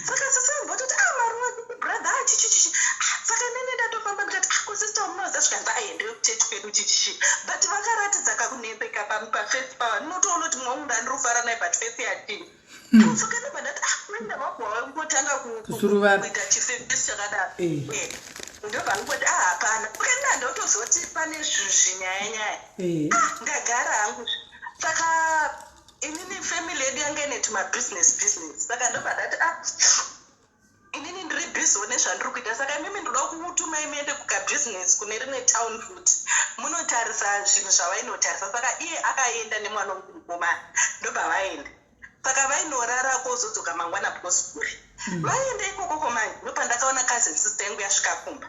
Saka sisi vambototi, "Ah, maruva, sisi, brother, ah, chichichichi." Ah, saka nene ndatofamba ndikati, "Ah, ko sister wamunoziva?" Zvikanzi, "Aende wekuchechi kwedu, chichichi." But vakaratidza kakunetseka paface pava, ndinotoona kuti mumwe wangu ndandiri kufara naye, but face yachinja. Saka ndobva ndati, "Ah, kuenda vabva vangotanga Kusuruvara. kuita chiface chakadaro." Ndobva ngoti, "Ah, hapana." Ukaenda ndotozoti pane zvinyaya nyaya. Ah, ndagara hangu. Saka inini family yedu yanga ine tumabusiness business. Saka ndobva ndati, "Ah, inini ndiri busy nezvandiri kuita, saka imimi ndoda kukutumai muende kukabusiness kune rimwe town futi, munotarisa zvinhu zvavainotarisa." Saka iye akaenda nemwana wangu mukomana, ndobva vaenda. Saka vainorara kozodzoka mangwana because kure. Vaenda ikoko komanje, ndopandakaona cousin sister yangu yasvika kumba.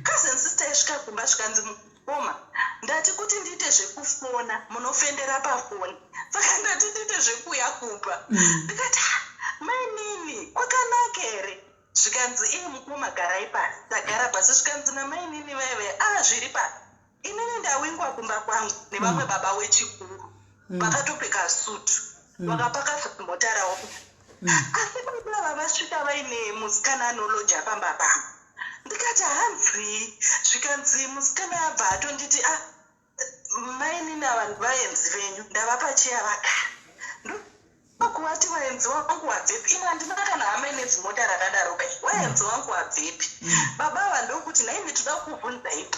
Cousin sister yasvika kumba, zvikanzi, "Mukoma, ndati kuti ndiite zvekufona, munofendera pafoni, saka ndati ndiite zvekuuya kumba." Ndikati, "Ah, mainini, kwakanaka here?" Zvikanzi, "Iye mukoma, garai pasi." Tagara pasi, zvikanzi namainini vaive, "A, zviri pasi, inini ndawingwa kumba kwangu nevamwe baba wechikuru, vakatopfeka sutu, vakapaka mota ravo." Asi baba ava vasvika vaine musikana anoloja pamba pangu. Ndikati hanzi, zvikanzi musikana abva atonditi ah mainini ava vaenzi venyu ndavapa cheya vagara. Ndokuvati vaenzi wangu wabvepi? Ini handina kana hama ine zimota rakadaro kai. Waenzi wangu wabvepi? Baba ava ndokuti nhaimi toda kukubvunzai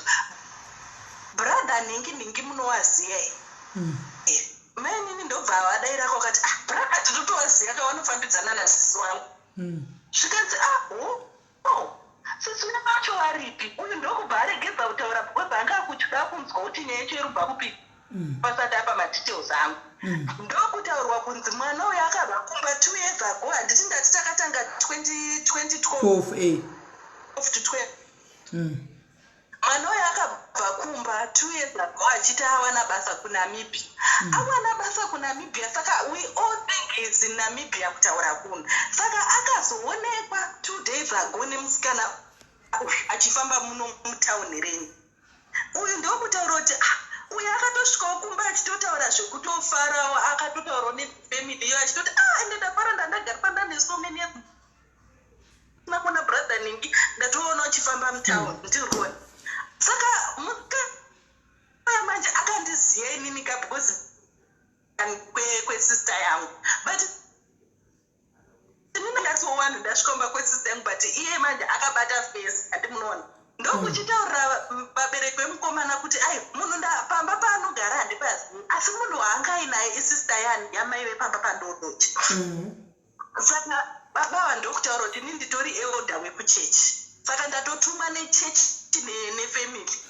brother nhingi nhingi munowaziya here? Mainini ndobva vadaira kwakati ah brother tinotovaziva ka vanofambidzana nasisi wangu. Zvikanzi ah ho oh sisi vacho varipi? Uyu ndokubva aregedza kutaura because anga akuchida kunzwa kuti nyaya yacho iri kubva kupi pasati apa madetails angu. Ndokutaurwa kunzi mwana uyu akabva kumba 2 years ago, handiti ndati takatanga 2012 12 eh. to 12. Mwana uyu akabva kumba 2 years ago achiti awana basa kuNamibia. Awana basa kuNamibia, saka we all think is in Namibia kutaura kuno. Saka akazoonekwa 2 days ago nemusikana uyu achifamba muno mutauni renyu. Uyu ndokutaura kuti ah, uyu akatosvikawo kumba achitotaura zvekutofarawo, akatotaurawo nefamily iyo achitoti ah, ende ndafara ndandagara pandane so many years ndisina kuona brother ningi, ndatoona uchifamba mutown ndiriona. Saka musikana manje akandiziya inini ka because kwesister yangu, but inini ndatowanhu ndasvika kumba kwesister yangu, but iye manje akabata face handimunoona. Ndokuchitaurira vabereki vemukomana kuti ai munhu pamba paanogara handipazivi, asi munhu waanga ainaye isister yani yamai vepamba pandoloja. Saka baba ava ndokutaura kuti ini nditori elder wekuchechi, saka ndatotumwa nechechi nefamily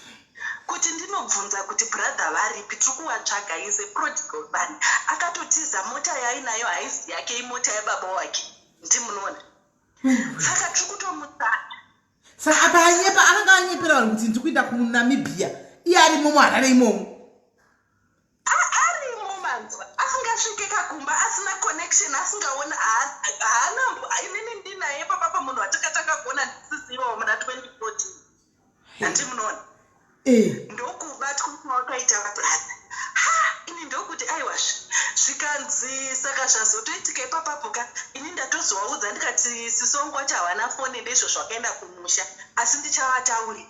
kuti ndinobvunza kuti brother varipi, tiri kuvatsvaga, is a prodigal son, akatotiza, mota yaainayo haizi yake, imota yababa wake, ndimunoona, saka tiri kutomutsvaga. Saka apa anyepa, akanga anyepera vanhu kuti ndiri kuenda kuNamibia, iye arimo muHarare imomo. Arimo manzwa, asingasvike kakumba, asina connection, asingaoni, haana. Inini ndinaye papapa, munhu watakatanga kuona ndisisiiwawo muna 2014, handi munoona? Ndokubatwa kwawakaita brother. Ha, ini ndokuti aiwazve. Zvikanzi saka zvazotoitika ipapapo ka, ini ndatozovaudza ndikati sisi wangu wacho havana foni, ndezvo zvakaenda kumusha, asi ndichavataurira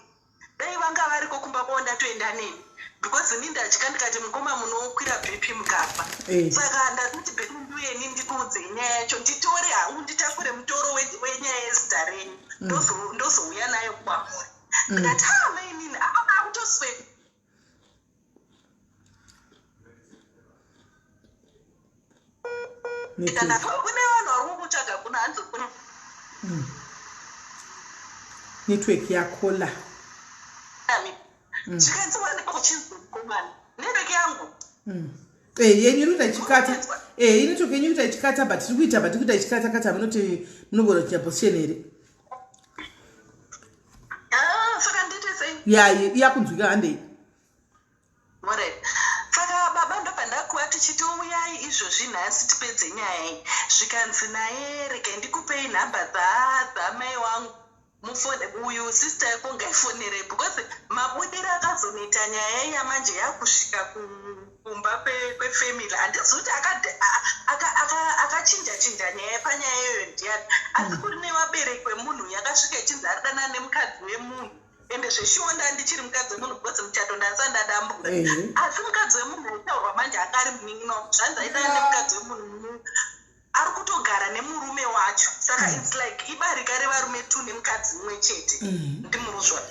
dai vanga variko kumba kwavo ndatoenda neni, because ini ndatya, ndikati mukoma munokwira BP mukafa. Saka ndatoti better nduyeni ndikuudzei nyaya yacho, nditore hangu nditakure mutoro wenyaya yezita renyu, ndozouya nayo kwamuri. Ndikati ha mainini apa kakutoswera. Network. Kana kune vanhu vari kukutsvaga kuno, hanzi kuna Network yakola. Zvikanzi wanikwa kuchinzi mukomana network yangu. Eh, yenyu iri kuita ichikata. Eh, network yenyu iri kuita ichikata, but tiri kuita, but tiri kuita ichikata kata. Munoti munogona kuchinja position here? Ah, saka ndiite sei? Ya, yakunzwika, handei. Alright. Saka baba ndobva ndakuva tichiti uyai izvozvi nhasi tipedze nyaya iyi. Zvikanzi naye regai ndikupei nhamba dzamai wangu mufone, uyu sister yako ngaifonere, because mabudiro akazonoita nyaya iya manje yakusvika kumba kwefamily, handizivi kuti akachinja chinja nyaya panyaya iyoyo ndiani, asi kuri nevabereki vemunhu yakasvika ichinzi ari danana nemukadzi wemunhu, ende zveshuwa ndandichiri mukadzi wemunhu because muchato ndandisati ndadambura. Asi mukadzi wemunhu aitaurwa manje anga ari munin'ina wangu, zvanzi aidana nemukadzi wemunhu ari kutogara nemurume wacho, saka its like ibarika revarume two nemukadzi mumwe chete, ndimuruzwa?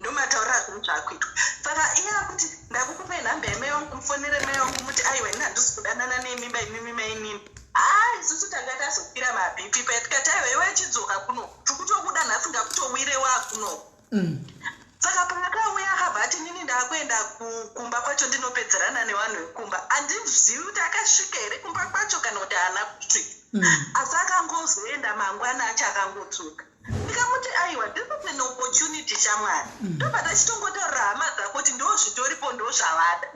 Ndomataurira zvinhu zvaakuitwa. Saka iye akuti ndakukupai nhamba yamai wangu, mufonere mai wangu muti aiwa, ini handisi kudanana nemimba imimi mainini. Haa, isusu tanga tazokwira maBP paya, tikati aiwa, iwe chidzoka kuno, tikutokuda nhasi, ngakutowire wakuno. Saka paakauya akabva ati nini ndaakuenda kumba kwacho ndinopedzerana nevanhu vekumba. Handizivi kuti akasvika here kumba kwacho kana kuti haana kusvika, asi akangozoenda mangwana acho akangotsuka. Ndikamuti aiwa, this is an opportunity shamwari, ndobva tachitongotaurira hama dzako kuti ndo zvitoripo, ndo zvavada.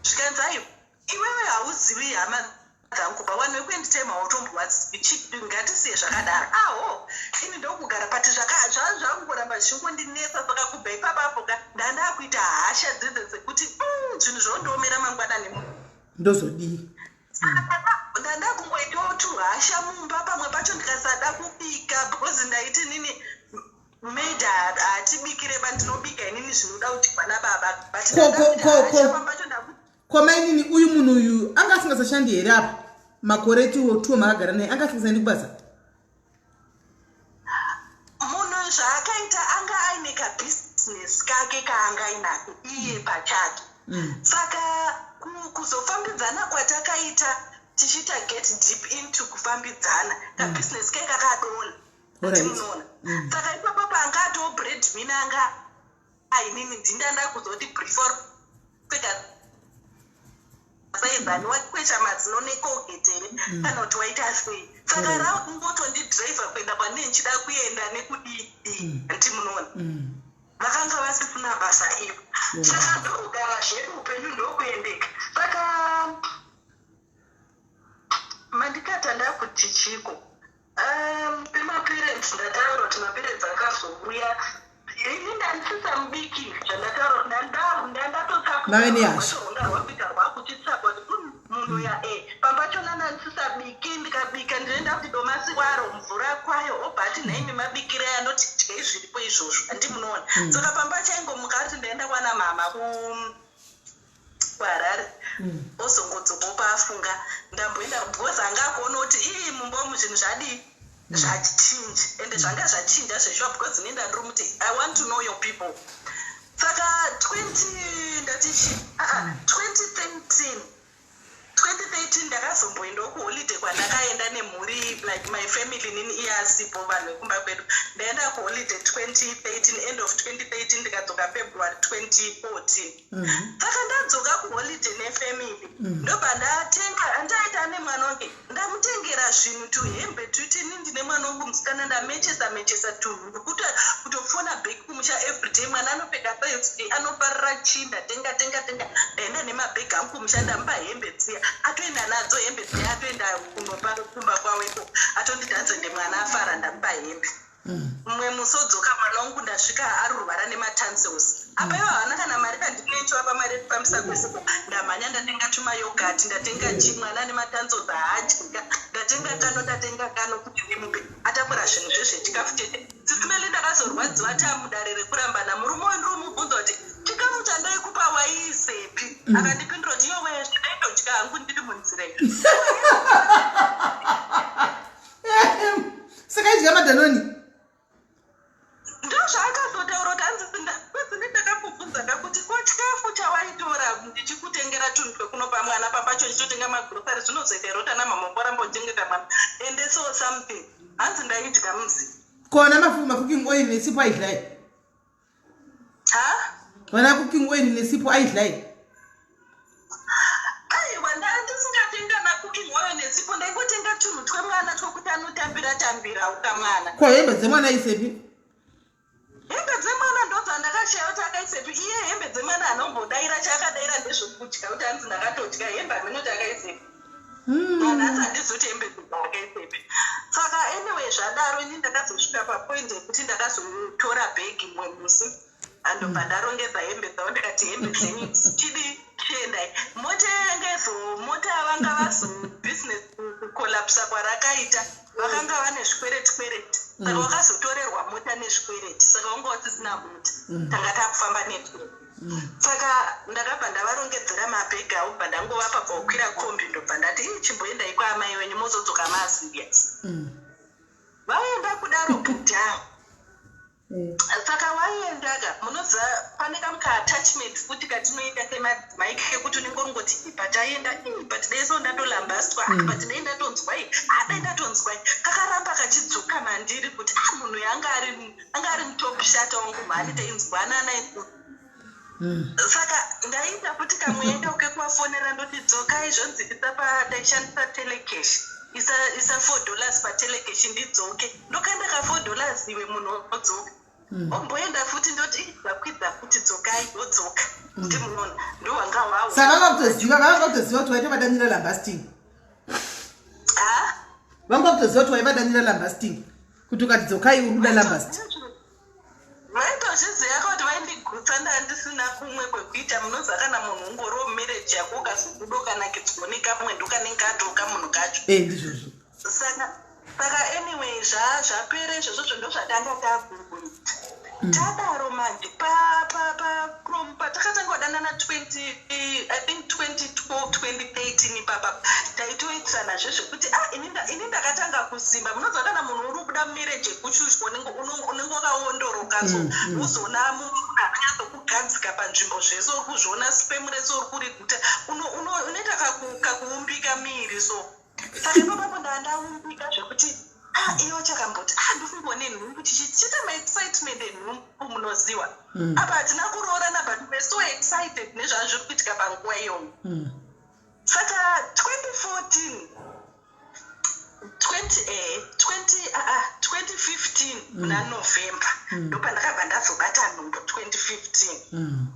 Zvikanzi aiwa, iwewe hauzivi hama dzangu kubva vanhu vekuenditime, hautombovazivi, ngatisiye zvakadaro. Aho, ini ndokugara pati zvakungoramba zvichingondinetsa. Saka kubva ipapapo ka ndandakuita hasha dzidze dzekuti zvinhu zvondiomera mangwanani Ndozodii? Ndanda kungoitawo tuhasha mumba pamwe pacho ndikasada kubika because ndaiti nini maid hatibikire bandinobika inini zvinoda kuti kwana baba but ko mainini uyu munhu uyu anga asingasashandi here apa makore tuwo makagara naye anga asingasaendi kubasa munhu zvaakaita anga aine kabhizinesi kake kaanga ainako iye pachake mm. Saka kuzofambidzana kwatakaita tichiita get deep into kufambidzana kabhizinesi ke kakadona munoona mm. Saka ipapo panga atoo bread winner anga ainini ndinda ndakuzoti prefer pfeka saizani wakwesha mazino necolgate here mm. kana kuti waita sei saka mm. rakungotondidriver kuenda kwandine ndichida kuenda nekudii mm. Handiti munoona vakanga vasisina basa ivo saka ndokugara zvedu upenyu ndokuendeka saka mandikata ndakuti chiko pemaparents ndataura kuti maparents akazouya ini ndandisisamubiki zvandataura Mave nehasha. Ndandatotsakurwakuita rwakuchitsakwa kuti munhu ya e pambachona ndandisisabiki ndikabika ndinoenda kuti domasi waro mvura kwayo obva ati nhaimi mabikire andoti dyei zviripo izvozvo handi munoona saka pamba chaingomuka ati ndaenda kwana mama kuHarare ozongodzoka paafunga ndamboenda because anga akuona kuti ii mumba umu zvinhu zvadii zvachinja ende zvanga zvachinja zveshuwa because ini ndandiri muti I want to know your people saka 20 ndati chi aa 2013 2013 ndakazomboendawo kuholiday kwandakaenda nemhuri like my family nini iye asipo vanhu vekumba kwedu ndaenda kuholiday 2013 end of 2013 ndikadzoka February 2014 saka ndadzoka kuholiday nefamily ndobva ndatenga andaita nemwana wange ndamutengera zvinhu tuhembe tuti ini ndine mwana wangu musikana ndamechesa mechesa tunhu ndikuti kutofona back kumusha everyday mwana anopfeka size anofarira chii ndatenga tenga tenga ndaenda nemabhegi angu kumusha ndamupa hembe dziya atoenda nadzo hembe dziya atoenda kunopa kumba kwavo ikoko atonditi anzende mwana afara ndamupa hembe mumwe musi odzoka mwana wangu ndasvika arurwara nematonsils apa ivo havana kana mari kandinoitovapa mari yekufambisa kwesiko ndamhanya ndatenga tumayoghurt ndatenga chi mwana nematonsils haadyika ndatenga kano ndatenga kano kuti ndimupe atakura zvinhu zvezvechikafu chete sisimeli ndakazorwadziwa tamudare rekurambana murume uyu ndiromubvunza kuti chikafu chandaikupa waiisepi akandipindura kuti yowe ndaitodya hangu ndiri munzira iyi Saka idya maDanone Ndozvaakazotaura kuti hanzi kwezine ndakambobvunza ndakuti ko chikafu chawaitora ndichikutengera tunhu twekunopa mwana papacho ndichitotenga magrosari zvinozoita here kuti ana mama ngoramba uchengeta mwana ende so something hanzi ndaidya muzi kona macooking oil nesipo aidlai ha vana cooking oil nesipo aidlai Aiwa ndandisingatenga macooking oil nesipo ndaingotenga tunhu twemwana twekuti anotambira tambira ukamwana Ko hembe dzemwana isepi Hembe dzemwana ndodzandakashaya kuti akaisepi iye hembe dzemwana anombodaira chaakadaira ndezvekudya kuti hanzi ndakatodya hembe hamene akaisepi nanhasi handizi kuti hembe akaisepi saka anyway zvadaro ini ndakazosvika papoint yekuti ndakazotora bhegi mumwe musi andobva ndarongedza hembe dzavo ndikati hembe dzenyu chidi chiendai mota yangezo mota vanga vazo business kucollapsa kwarakaita vakanga vane zvikwereti kwereti saka vakazotorerwa mota nezvikwereti saka vanga vasisina mota tanga takufamba neturo saka ndakabva ndavarongedzera mabhegi avo bva ndangovapa bva kombi ndobva ndati ii chimboendai kwaamai wenyu mozodzoka maserious vaenda kudaro bhudha saka waendaka munoziva pane kamuka-attachment futi katinoita semadzimai kekuti unenge ungoti but aenda but dai so ndatolambastwa but dai ndatonzwai dai ndatonzwai kakaramba kachidzoka mandiri kuti a munhu uyu anga ari mutop shata wangu mhani tainzwanana saka ndaita futi kamweenda kekuvafonera ndoti dzokai zvonzi isa ndaishandisa Telecash isa isa $4 paTelecash ndidzoke ndokanda ka $4 iwe munhu odzoka omboenda futi ndoti zakwidza futi dzokai wodzoka ndimunoona ndowanga wawo Saka vanga kutoziva kuti waita vadanira lambasting ha vanga kutoziva kuti waivadanira lambasting kuti ukati dzokai uri kuda lambast Vaitozviziva kuti vaindigutsa. Gutsa ndandisina kumwe kwekuita. Munoziva kana munhu ungoriwo mumarriage yako, ukazobuda ukanakidzwa nekamwe, ndokanenge katoka munhu kacho. Ndizvozvo. Saka anyway, zvapera izvozvozvo, ndozvatanga takuita. Tadaro manje, from patakatanga kudanana 20, I think 2012, 2013 ipapa, taitoitirana zvezvekuti ah, ini ndakatanga kusimba. Munoziva kana munhu uri kubuda mumarriage yekushushwa, unenge wakaondoroka, so uzoona munhu anonyatsokugadzika panzvimbo, zvese uri kuzviona, sperm rese uri kuriguta, unoita kakuumbika miri. So saka ipapapo ndandaumbika zvekuti ah, iyo chakamboti ah, ndofungone nhumbu, chichiita maexcitement enhumbu, munoziva. Apa hatina kuroorana, but we're so excited nezvazviri kuitika panguva iyoyo. Saka 2014, 20 20 2015 muna November, ndopandakabva ndazobata nhumbu 2015.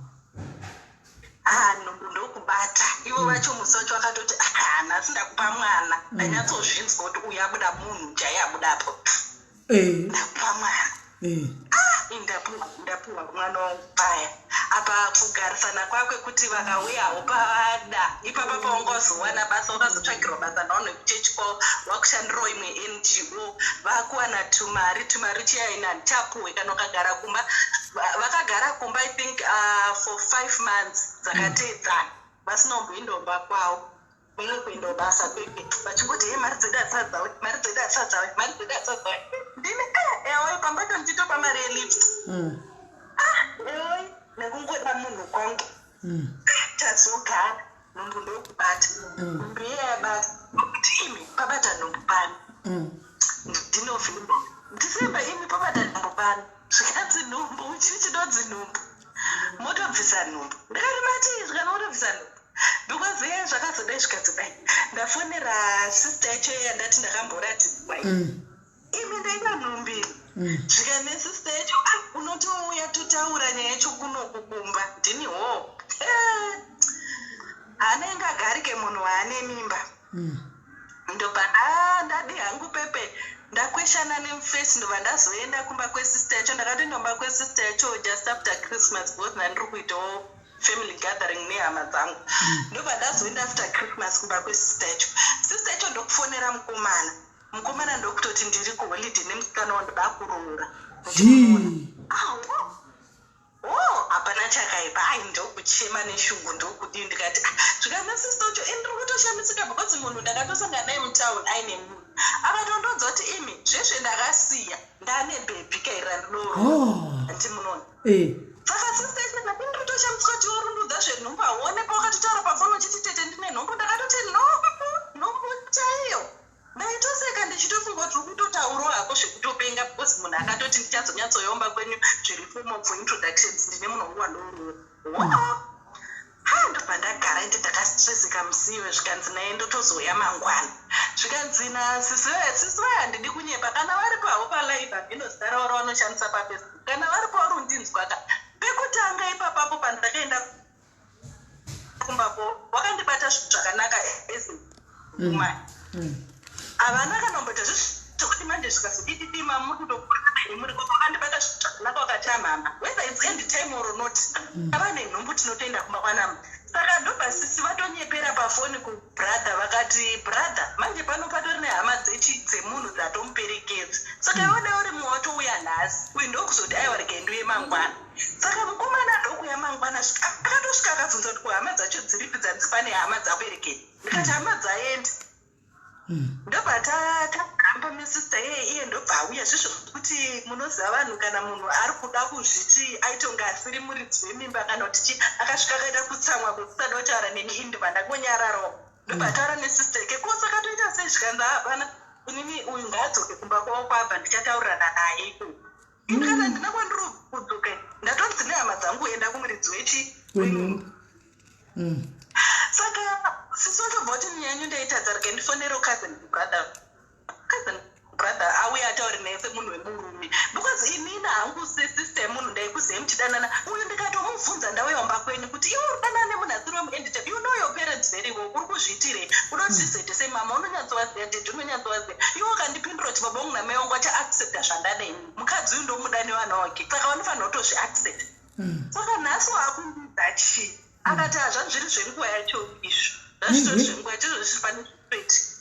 Ah, nhumbu ndokubata. Ivo vacho musi wacho vakatoti, "Ah, nhasi ndakupa mwana." Ndanyatsozvinzwa kuti uyu abuda munhu chaiye abudapo. Ndakupa mwana. Ndapuwa mwana wangu paya. Apa kugarisana kwakwe kuti vakauyawo pavada ipapa, paungazowana basa, wakazotsvagirwa basa navanhu vekuchechi kwavo, wakushandirawo imwe NGO, vakuwana tumari tumari chiyaina handichapuhwe. Kana ukagara kumba, vakagara kumba, I think for 5 months dzakateedzana vasina kumboendawo kwavo, vamwe kuendawo basa kwekwe, vachingoti, "He, mari dzedu hatisadzauya, mari dzedu hatisadzauya, mari dzedu hatisadzauya." Ndini ewai pambacho ndichitopa mari yelift. Ah, ewai, nekungoda munhu kwangu. Tazogara, nhumbu ndokubata. Nhumbu iye yabata kuti imi pabata nhumbu pano. NdiNovember, December, imi pabata nhumbu pano. Zvikanzi, "Nhumbu chii chinonzi nhumbu? Motobvisa nhumbu." Ndikati, "Mati?" Zvikani, "Motobvisa nhumbu," because iye zvakazodai zvikazodai. Ndafonera sister yacho yandati ndakamboratidzwa, "Imi, ndaita nhumbi." Zvika nesister yacho, "Ah, unotouya totaura nyaya yacho kunoku kumba." Ndini ho, anenge agarike munhu waane mimba. Ndobva ndadi hangu pepe, ndakweshana nemufesi, ndobva ndazoenda kumba kwesister yacho. Ndakatoenda kumba kwesister yacho just after Christmas, because ndandiri kuitawo family gathering nehama dzangu. Ndobva ndazoenda after Christmas kumba kwesister yacho. Sister yacho ndokufonera mukomana. Mukomana ndokutoti, "Ndiri kuholiday nemusikana wandoda kuroora." O, hapana chakaipa. Ai, ndokuchema neshungu, ndokudii. Ndikati, "Ah," zvikana sister ucho, indiri kutoshamisika because munhu ndakatosangana naye mutauni aine munhu, akatondodza kuti, "Imi, zvezve ndakasiya, ndane bhebhi kaira ndinoroora." Handiti munoona? Saka sister yacho ndati, "Ndiri kutoshamisika kuti urundudza zvenhumbu, hauone pawakatotaura pafoni uchiti, 'Tete, ndine nhumbu.'" Ndakatoti, "Nhumbu, nhumbu chaiyo." Ndaitoseka ndichitofunga kuti uri kutotaurawo hako zvekutopenga, because munhu akatoti, "Ndichazonyatsoyomba kwenyu zviri formal for introductions, ndine munhu wangu wandoroora." Ha, ndobva ndagara ende ndakastreseka musiwe. Zvikanzi naye, "Ndotozouya mangwana." Zvikanzi nasisi vaya, "Sisi vaya, handidi kunyepa, kana vari pavo palive, handino zita ravo ravanoshandisa paFacebook, kana vari pauri undinzwaka, pekutanga ipapapo pandakaenda kumbako wakandibata zvakanaka as woman. Havana kana kumboita zvekuti manje zvikazodididima muri kutokurana muri koko. Wakandibata zvakanaka, wakati, 'Amama, whether it's end time or not, ava nenhumbu, tinotoenda kumba kwanama.' Saka ndobva sisi vatonyepera pafoni kubrother, vakati, 'Brother, manje pano patori nehama dzechi dzemunhu dzatomuperekedza, saka iwe dai uri mumwe watouya nhasi.' Uyu ndokuzoti, 'Aiwa, regai ndiuye mangwana.' Saka mukomana ndokuya mangwana, akatosvika akabvunza kuti, "Kuhama dzacho dziripi dzanzi pane hama dzaperekedza?" Ndikati, "Hama dzaenda." Ndobva tagamba nesister iye. Iye ndobva auya zvezvo kuti munoziva vanhu, kana munhu ari kuda kuzviti aitonga asiri muridzi wemimba kana kuti chi, akasvika akaita kutsamwa kwekusada kutaura neni. Ini ndobva ndangonyararawo. Ndobva ataura nesister yake, "Ko saka toita sei?" Zvikanzi, "Hapana, inini uyu ngaadzoke kumba kwavo kwabva, ndichataurirana naye ikoko." Ini ndikati, "Handina kwandiri kudzoka, ndatonzi nehama dzangu enda kumuridzi wechi wenhumbu." Saka sisi watobva kuti, "Nyanyu ndaitadza, rega ndifonere cousin brother." Cousin brother auya ataure naye semunhu wemurume, because inini hangu sesister yemunhu ndaikuziva muchidanana uyu. Ndikatomubvunza ndauya kumba kwenyu kuti, "Iwe uri kudanana nemunhu asiri wemuenditep, you know your parents very well, uri kuzviitirei? Unotizete semama, unonyatsovaziva, daddy unonyatsovaziva iwe." Ukandipindura kuti, "Baba vangu namai vangu vachaaccepta zvandada ini, mukadzi uyu ndomuda nevana wake, saka vanofanira kutozviaccepta." Saka nhasi waakundidza chii? Akati hazvanzi zviri zvenguva yacho izvo, zvazvitori zvenguva yacho izvo zviri pane zvitoitika.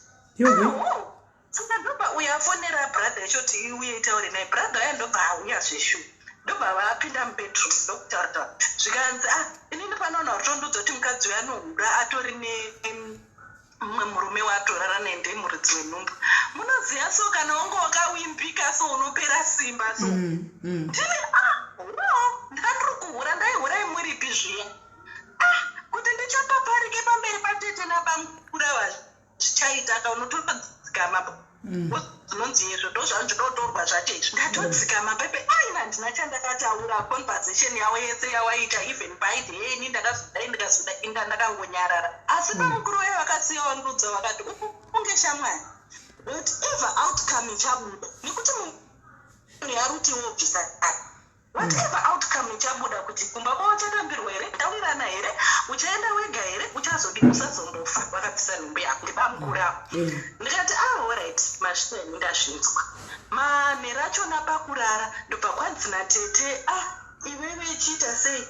Aho, saka ndobva uyo afonera brother yacho kuti iuye itaure naye. Brother uya ndobva auya zveshuwa, ndobva vapinda mubedroom ndokutaura taura, zvikanzi, ah, inini panoona uritondiudza kuti mukadzi uyo anohura, atori ne mumwe murume waatorara naye, ndiye muridzi wenhumbu. Munoziva, so kana wanga wakawimbika so unopera simba so. Ndini, ah, wo ndikandiri kuhura, ndaihura imuripi zviya? Ah, kuti ndichapaparike pamberi patete nabamukuru ava, zvichaita ka? Unotodzikama. Dzinonzi izvo ndo zvanzvinotorwa zvacho izvi. Ndatodzikama pepe. Aina, handina chandakataura. Conversation yavo yese yawaita, even paiti, hey, ini ndakazodai, ndikazodai, inda ndakangonyarara. Asi pamukuru wayo vakasiya wandudza, vakati unge shamwari, whatever outcome ichabuda, nekuti munhu yaruti wobvisa, whatever outcome ichabuda, kuti kumba kwavo chatambirwa here, tawirana here, uchaenda wega here, uchazodi, usazombofa wakabvisa nhumbu yako. Ndibamukuru avo. Ndikati, ah, alright, mazvita imi, ndazvinzwa. Manheru achona pakurara, ndobva kwanzi natete, ah, iwewe chiita sei,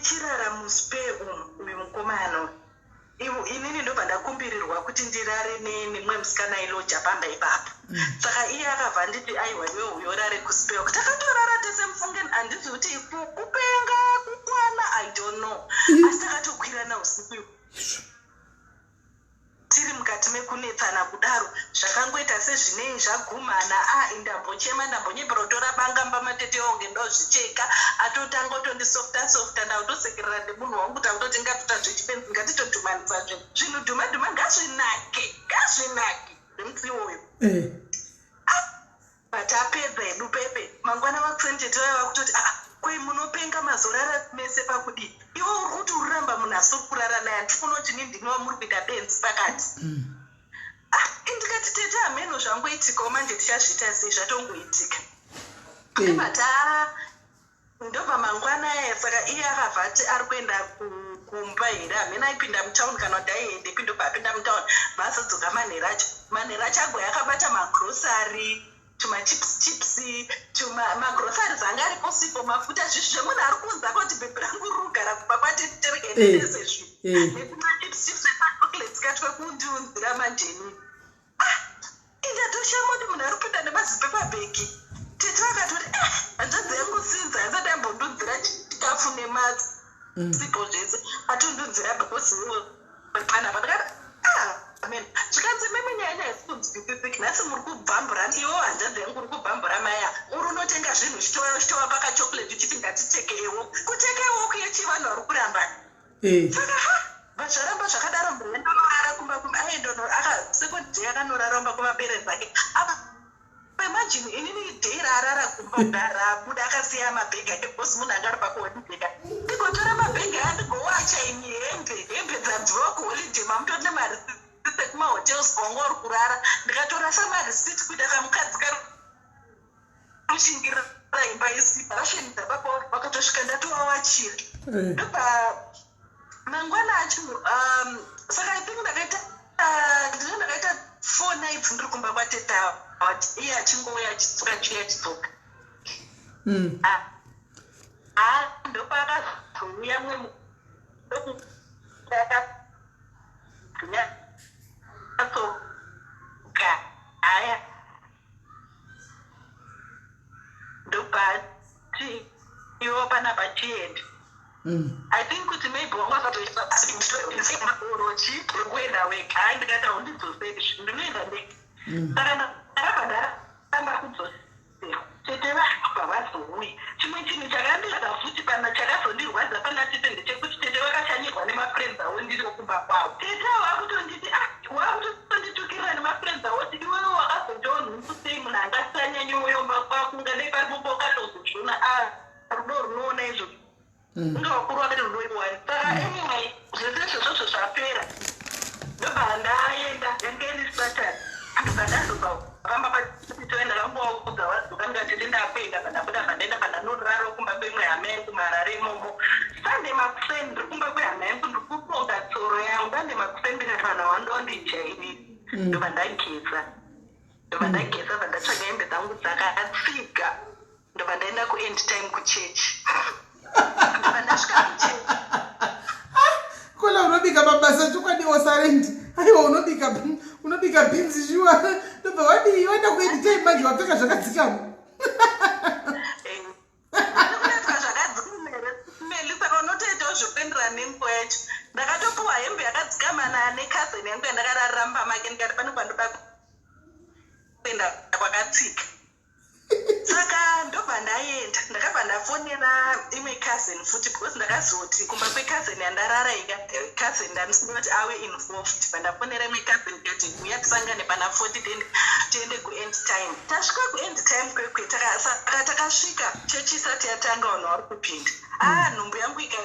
chirara muspare umu, uyu mukomana uyu. Inini ndobva ndakumbirirwa kuti ndirare nemumwe musikana ailoja pamba ipapo. Saka iye akabva nditi, aiwa, iwe uyorare kuspare. Takatorara tese, mufunge. Handizi kuti kupenga kukwana, I don't know, asi takatokwirana usiku iwo tiri mukati mekunetsana kudaro. Zvakangoita sezvinei zvagumana. A, ndambochema, ndambonyepera kutora banga mbamatete onge ndozvicheka, atotanga otondisofta softa. Ndakutosekerera nemunhu wangu, takutoti ngatuta zvechipenzi, ngatitodhumanisa zvinhu, zvinhu dhuma dhuma, ngazvinake, ngazvinake zvemusi iwoyo. But apedza hedu pepe, mangwana vakuseni vaiva kutoti, ah, kwei munopenga, mazorara mese pakudii? Iwe uri kuti uriramba munhu asiri kurara naye, handiri kunoti ini ndini wamuri kuita benzi pakati. Ah, indikati, tete, hameno zvangoitikawo manje, tichazviita sei, zvatongoitika. Ndobva ndobva mangwana aya, saka iye akabva ati ari kuenda kumba here, hameno aipinda mutauni kana kuti aiendepi. Ndobva apinda mutauni, bva azodzoka manheru acho. Manheru acho agoya akabata magrosari, tumachips chips, magroceries anga aripo sipo, mafuta, zvisvi zvemunhu ari kunza kuti bhebhi rangu riri kugara kumba kwateterekenese zvinhu nekumachips chips nemachocolates katwe kundiunzira manjeni. Ah, indatoshama kuti munhu ari kupinda nemazipepa bhegi. Tete vakatoti, ah, hanzvadzi yangu sinza asati ambondunzira chikafu nemasipo zvese, atondunzira because panapa. Ndikati, ah, amen. Zvikanzi, meme, nyaya nyaya isikunzwisisiki, nhasi muri kubvambura, iwo hanzvadzi yangu uri kubvambura maya, uri unotenga zvinhu uchitova uchitova pakachocolate, uchiti ngatitekewo kutekewo kuyechivanhu vari kuramba. Saka ha, zvaramba zvakadaro, mbuya kumba kumba aendono second day akanorara kumba kwavabereki vake. Apa imagine, inini day raarara kumba, rabuda akasiya mabhegi ake, because munhu anga ari pakuholiday ka, ndigotora mabhegi aya, ndigowacha ini hembe, hembe dzabviwa kuholiday, mamutori nemarisiti ekumahotels kwanga uri kurara. Ndikatorasa marisiti kuita kamukadzi kari kushingirira imba isipa vasheni dzababa vakatosvika, ndatovawachira. Ndobva mangwana acho, saka I think ndakaita, ndino ndakaita 4 nights ndiri kumba kwateta, iye achingouya achidzoka, achiuya achidzoka. Ah, ndopaakazouya mumwe ndokunyatsoga haya, ndobati, iwo panapa chiende. I think kuti maybe wanga wasatoorochi rekuenda wega. Hai, ndikati, haundidzoseri, ndinoenda ndega. Saka ndakabva ndaramba kudzoserwa. Tete vabva vazouya. Chimwe chinhu chakandirwadza futi pana, chakazondirwadza pana tete ndechekuti tete vakashanyirwa nemafriends avo ndiri kumba kwavo. Tete avo vakutonditi, ah, wakutonditukirira nemafriends avo kuti, iwewe wakazondiwo sei, munhu angasanyanyoweyomba kwako, ungadai paripo paukatozozviona. Ah, rudo runoona izvozvo. Unge vakuru vakati rudo iwani. Saka anyway, zvese izvozvozvo zvapera, ndobva ndaenda. Yange iri Saturday, ndobva ndazobva pamba patitoenda, vangovaudza vadzoka, ndikati ndakuenda. Pandabuda, pandaenda, pandanorarawo kumba kwemwe hama yangu muHarare imomo. Sunday makuseni, ndiri kumba kwehama yangu, ndiri kuronga tsoro yangu. Sunday makuseni, ndikati vanhu havandondijairiri. Ndobva ndageza, ndobva ndageza, bva ndatsvaga hembe dzangu dzakatsiga, ndobva ndaenda kuEnd Time kuchechi. Ndabva ndasvika kuchechi. Kola unobika mabasa chokwadi osarendi. Aiwa unobika unobika beans shuwa. Ndobva wadii waenda kuend time manje wapfeka zvakadzikama. Unopfeka zvakadzikama here Meli saka unotoitawo zvekuenderana nenguva yacho. Ndakatopiwa hembe yakadzikama necousin yangu yandakararira mumba make ndikati pane kwandoda kuenda kwakatsika. Saka ndobva ndaenda ndakabva ndafonera imwe cousin futi because ndakazoti kumba kwecousin yandarara ika cousin ndandisina kuti ave involved bva ndafonera imwe cousin ndikati uya tisangane pana 40 then tiende kuend time. Tasvika kuend time kwekwe saka takasvika chechi isati yatanga vanhu vari kupinda. Ah nhumbu yangu ika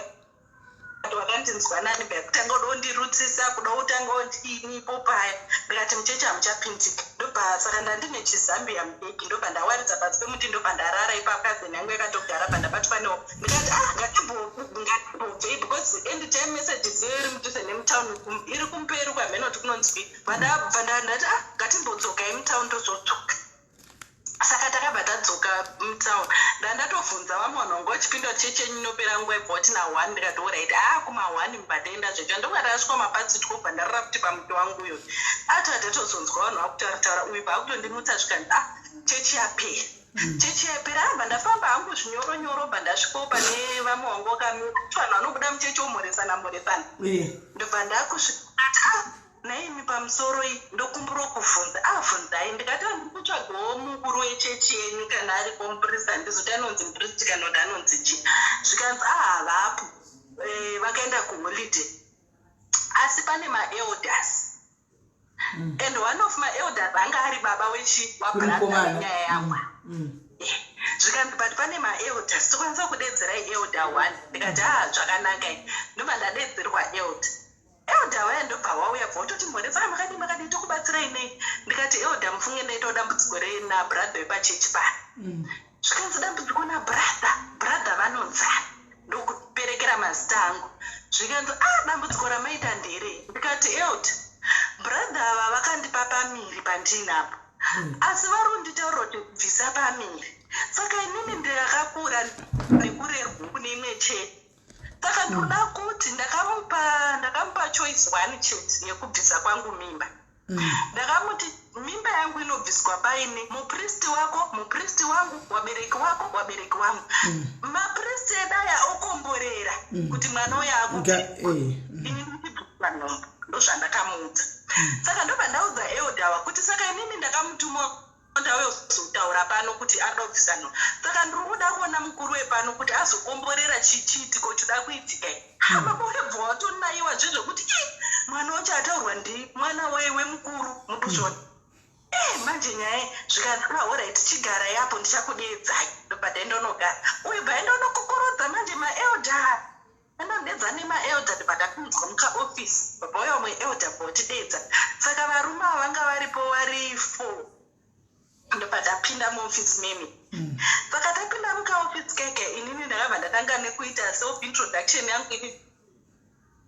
vakandinzwa nani bva kutanga kuda kundirutsisa kuda kutanga kundini ipo paya ndikati muchechi hamuchapindika ndobva saka ndandine chizambia mubhegi ndobva ndawaridza pasi pemuti ndobva ndarara ipapo cousin yangu yakatogara bva ndabatwa newo ndikati ah ngatimbobvei because end time messages iyo iri mudhuze nemutown iri kumberi kwamheno kuti kunonzwi bva ndati ah ngatimbodzokai mutown tozodzoka. Saka takabva tadzoka mutown ndandatobvunza vamwe vanhu vanga vachipinda kuti chechi yenyu inopera nguva ibva wati na1 ndikati alright aa kuma1 mubva taenda zvecho ndonga takasvika mapatsi twobva ndarara futi pamuti wangu uyo ati atatozonzwa vanhu vakutaura taura uyu paakutondimutsa zvikanzi ah chechi yapera. Chechi yapera abva ndafamba hangu zvinyoronyoro bva ndasvikawo pane vamwe vanga vakamira vanhu vanobuda muchechi omhoresana mhoresana. Ndobva ndakusvika ndati ah naimi pamusoro iyi ndokumbura kuvhunza avhunzai ndikati handiri kutsvagawo mukuru wechechi yenyu kana aripo mupristi handizoti anonzi mupristi kana kuti anonzi chii zvikanzi ah havapo vakaenda kuholiday asi pane maelders and one of maelders anga ari baba wechi wabrother wenyaya yangu. Zvikanzi but pane maelders tokwanisa kudedzerai elder one ndikati ah zvakanaka ndobva ndadedzerwa elder. Elder vaya ndobva wauya bva wototi mhoresa makadii makadii tokubatsirai nei ndikati elder mufunge ndaitawo dambudziko renabrother wepachechi pano. Zvikanzi dambudziko nabrother brother vanonzani ndokuperekera mazita angu zvikanzi ah dambudziko ramaita nderei ndikati elder brother ava vakandipa pamiri pandiinapo asi vari kunditaurira kuti bvisa pamiri saka inini ndakakura nekurerwa kune imwe chete saka ndoda kuti ndakamupa choice one chete yekubvisa kwangu mimba. Ndakamuti mimba yangu inobviswa paine mupristi wako mupristi wangu wabereki wako wabereki wangu mapristi edaya okomborera kuti mwana uyo akubva ini ndichibviswa nhumbu ndozvandakamuudza. Saka ndobva ndaudza elder ava kuti saka inini ndakamutuma ndauya kuzotaura pano kuti arida kubvisa nhumbu saka ndiri kuda kuona mukuru wepano kuti azokomborera chiitiko choda kuitika baba webva watonayiwa zvezvekuti i mwana wacho ataurwa ndi mwana wemukuru muduzvona manje nyaya zvikanzi alright chigara yapo ndichakudeedzai ndobva ndaendonogara uyu bva endonokokorodza manje maelder andodedza nemaelder ndobva ndapinzwa mukaofisi baba uya umwe elder bva watidedza saka varume ava vanga varipo vari four ndobva ndapinda muofisi memi. Saka tapinda mukaofisi keke inini ndakabva ndatanga nekuita self introduction yangu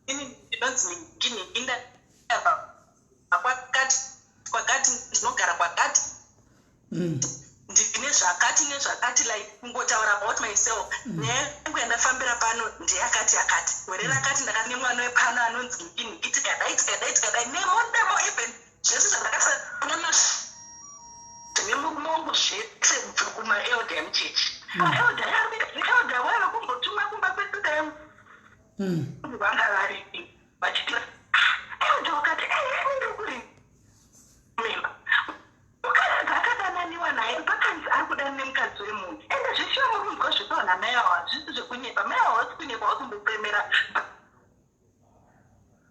ini ndinonzi nhingi ndabva kwakati kwakati ndinogara kwakati ndine zvakati nezvakati like kungotaura about myself nyaya yangu yandafambira pano ndeyakati yakati gore rakati ndakati nemwana wepano anonzi nhingi nhingi tikadai tikadai tikadai nemo nemo even zvese zvandakasangana nazvo nemurume wangu zvese kubva kumaelder emuchechi maelder elder waiva kumbotuma kumba kwesida yangu vanga varipi vachiti elder wakati ndiri kurimemba mukadzi akadananiwa naye pakanzi ari kudana nemukadzi wemunhu ende zvichiva muri kunzwa zvetaura namai avo hazvisi zvekunyepa mai avo havasi kunyepa vasi kumbopemera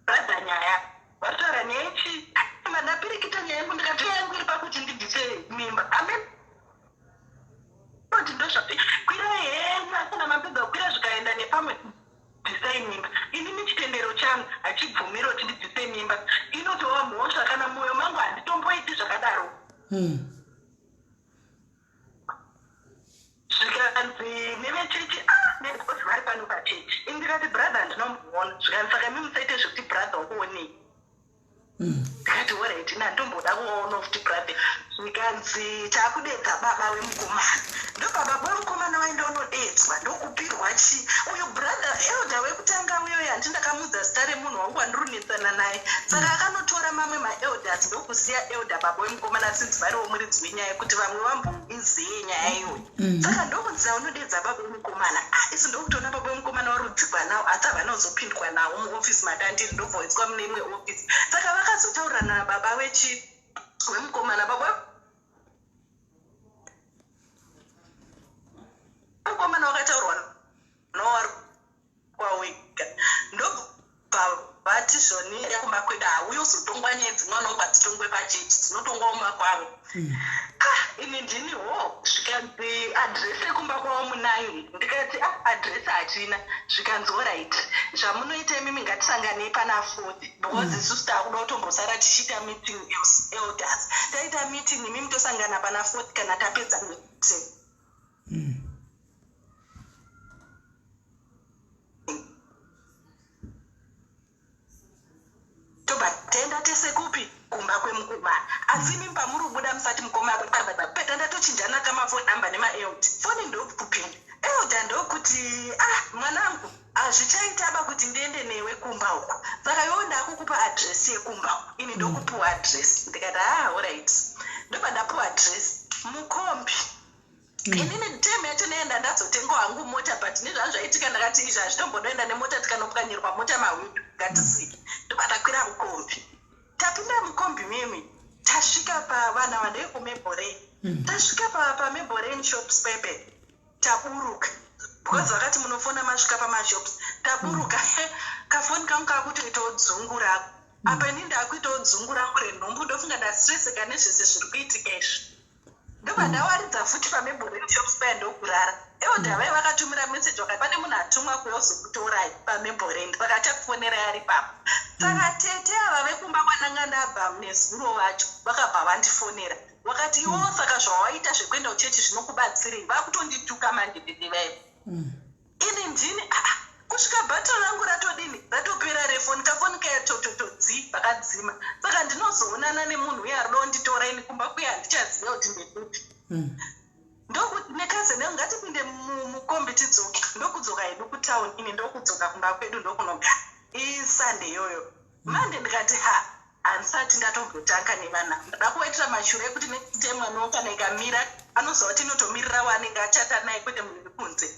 brother nyaya vataura nyaya ichi mandapirikita nyaya yangu ndikati yangu iri pakuti ndibvise mimba amen kuti ndozvapi kwirai henyu asina mapedza kukwira zvikaenda nepamwe bvisai mimba inini chitendero changu hachibvumiri kuti ndibvise mimba inotova mhosva kana mwoyo mangu handitomboiti zvakadaro. Zvikanzi nevechechi ah because vari pano pachechi ini ndikati brother handinomboona zvikanzi saka imi musaite zvekuti brother ukuonei ndikati alright ini handitomboda kuona futi brother zvikanzi taakudedza baba wemukomana ndobva baba wemukomana waenda unodedzwa ndokupirwa chi uyu brother. mai. Saka akanotora mamwe maelders ndokusiya elder baba wemukomana since variwo muridzi wenyaya yekuti vamwe vamboiziye nyaya iyoyi. Saka ndokunzi unodedza baba wemukomana. Ah, isi ndokutoona baba wemukomana warudzikwa nawo asi havana kuzopindwa nawo muofisi madandiri ndobva mune imwe ofisi. Saka vakazotaurirana nababa wemukomana. Baba wemukomana wakataurwa nawo kwawega ndobva vati zvoni kumba kwedu hauyi uzotongwa nyaya dzimwana wangu hadzitongwe pachechi dzinotongwa kumba kwavo. Ah, ini ndini ho zvikanzi adhiresi yekumba kwavo munayo, ndikati ah, adhiresi hatina. Zvikanzi alright, zvamunoita imimi ngatisanganei pana 4 because isusu taakuda kutombosara tichiita meeting elders. Taita meeting imimi tosangana pana 4 kana tapedza meeting. Tobva taenda tese kupi? Kumba kwemukomana. Asi imi pamuri kubuda musati mukoma peta ndatochinjana kamafoni namba nemaelder. Foni ndokupinda elder ndokuti ah, mwanangu, hazvichaitaba kuti ndiende newe kumba uku, saka iwewo ndakukupa adhiresi yekumba uku. Ini ndokupiwa adhiresi, ndikati ah, alright. Ndobva ndapiwa adhiresi mukombi. Inini time yacho neenda ndazotengawo hangu mota, but nezvaa zvaitika ndakati izvi hazvitombodoenda nemota, tikanopwanyirwa mota mahwindo ngatisike. Ndobva takwira mukombi, tapinda mukombi mimi, tasvika pavana vandevekumeborain, tasvika paMabelreign shops pepe, taburuka because vakati munofona masvika pamashops. Taburuka, kafoni kangu kakutoitawo dzungu rako apa, ini ndakuitawo dzungu rangu renhumbu, ndofunga ndastreseka nezvese zviri kuitika izvi. Ndobva ndawaridza futi paMabelreign shops paya ndokurara. Elder vai vakatumira meseji vakati pane munhu atumwa kuyozokutorai paMabelreign, saka achakufonerai ari papo. Saka tete ava vekumba kwananga ndabva nezuro vacho vakabva vandifonera vakati iwowo saka zvawaita zvekuenda kuchechi zvinokubatsirei? Vakutondituka manje tete vaivo. Ini ndini aa kusvika bhatiri rangu ratodini ratopera refoni, kafoni kaya tototodzi vakadzima. Saka ndinozoonana nemunhu uye arida kunditora ini kumba kuya handichaziva kuti ndekupi. Ndokuti nekazeni yangu ngatipinde mukombi tidzoke. Ndokudzoka hedu kutauni, ini ndokudzoka kumba kwedu ndokunogara. Isunday iyoyo. Mande ndikati ha, handisati ndatombotanga nevana, ndada kuvaitira mashure ekuti next time mwanawo kana ikamira anoziva kuti inotomirira waanenge achata naye kwete munhu wekunze.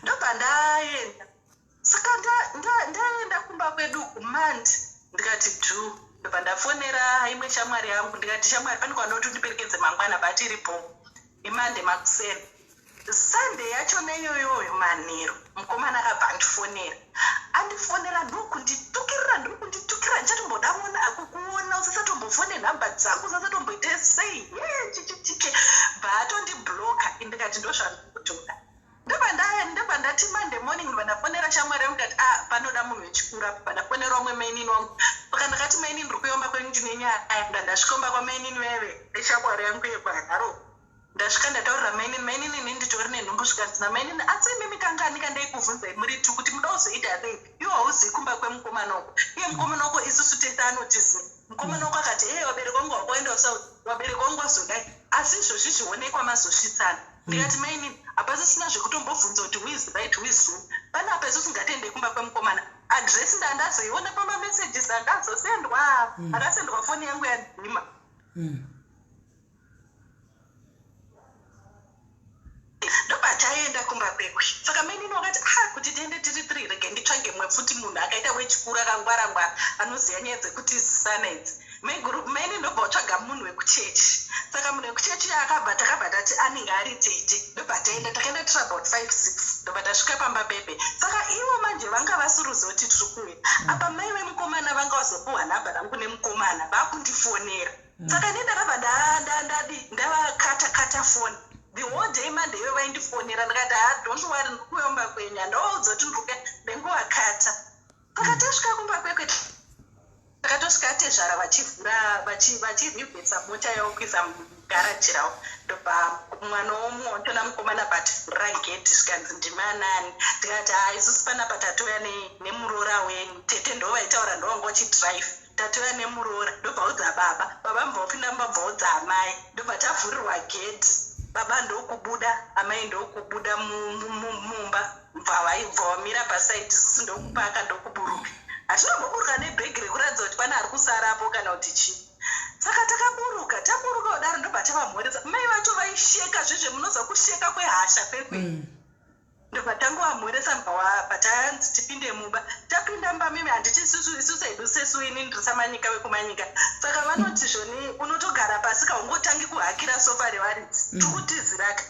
Ndobva ndaenda. Saka ndaenda kumba kwedu kumandi, ndikati dhu, ndobva ndafonera imwe shamwari yangu, ndikati shamwari, pane kwanoti undiperekedze mangwana batiripo imande makuseni. Sunday yacho neiyoyoyo manheru mukomana akabva andifonera, andifonera ndokunditukirira, ndokunditukirira, ndichatomboda kuona kukuona, usasatombofone nhamba dzangu, usasatomboite sei, ye chichichichi, bva atondibloka. Ndikati ndozvandikutoda. Ndobva ndati Monday morning ndobva ndafonera shamwari yangu, ndikati ah, panoda munhu wechikuru apa. Pandafonera umwe mainini wangu, saka ndakati mainini, ndiri kuyomba kwenyu, ndine nyaya. Ndasvika kumba kwamainini veve neshamwari yangu yekuHararo. Ndasvika ndataurira mainini, mainini, ini nditori nenhumbu. Zvikanzi namainini, asi imimi kangani kandaikuvhunzai muri tu kuti muda kuzoita sei? Iwo hauzivi kumba kwemukomana uko, iye mukomana uko isusu tese anotiziva. Mukomana uko akati ee, vabereki vangu vakuenda kuSouth, vabereki vangu vazodai, asi izvozvi zvionekwa mazosvitsana. Ndikati mainini, hapasisina zvekutombobvunza kuti who is right, who is wrong panapa, isusu ngatiendei kumba kwemukomana. Adhiresi ndandazoiona pamamessages akazosendwa, akasendwa foni yangu yadzima. Ndobva taenda kumba kwekwe. Saka mainini wakati ah, kuti tiende tiri three, rege nditsvage mumwe futi munhu akaita wechikuru akangwara ngwara anoziva nyaya dzekutizisana idzi. Maiguru mainini ndobva watsvaga munhu wekuchechi. Saka munhu wekuchechi akabva, takabva tati anenge ari tete. Ndobva taenda, takaenda tiri about 5 6, ndobva tasvika pamba pepe. Saka ivo manje vanga vasuruziva kuti tiri kuuya apa. Mai vemukomana vanga vazopiwa nhamba rangu nemukomana, vakundifonera. Saka ini ndakabva ndadi ndavakata kata foni the whole day Monday iyo vaindifonera. Ndikati ha, don't worry, ndiri kuyomba kwenyu, handawaudza kuti ndiri kuuya, ndenguvakata. Saka tasvika kumba kwekwe, takatosvika tezvara vachivhura vachirivhesa mota yavo kuisa mugaraji ravo. Ndobva mwana womumwe watona mukomana bativhurira gedhi, zvikanzi ndimanani? Ndikati ha, isusu panapa tatouya nemuroora wenyu tete. Ndo vaitaura, ndovanga vachidrive, tatouya nemuroora. Ndobva udza baba, baba mubva wapinda mumba, bva udza amai, ndobva tavhurirwa gedhi, baba ndokubuda, amai ndokubuda mumba, bva vamira pasaidi, isusu ndokupaka ndokuburuka. Hatinamboburuka nebhegi rekuratidza kuti pane ari kusarapo kana kuti chii. Saka takaburuka, taburuka kudaro ndobva tavamhoresa. Mai vacho vaisheka zvezve, munonzwa kusheka kwehasha kwekwe. Ndobva tangovamhoresa, bva tanzi tipinde mumba. Tapinda mumba mimi, handiti isusu hedu sesu, ini ndiri samanyika wekuManyika, saka vanoti zvoni unotogara pasi, kaungotangi kuhakira sofa revaridzi. Tikutiziraka.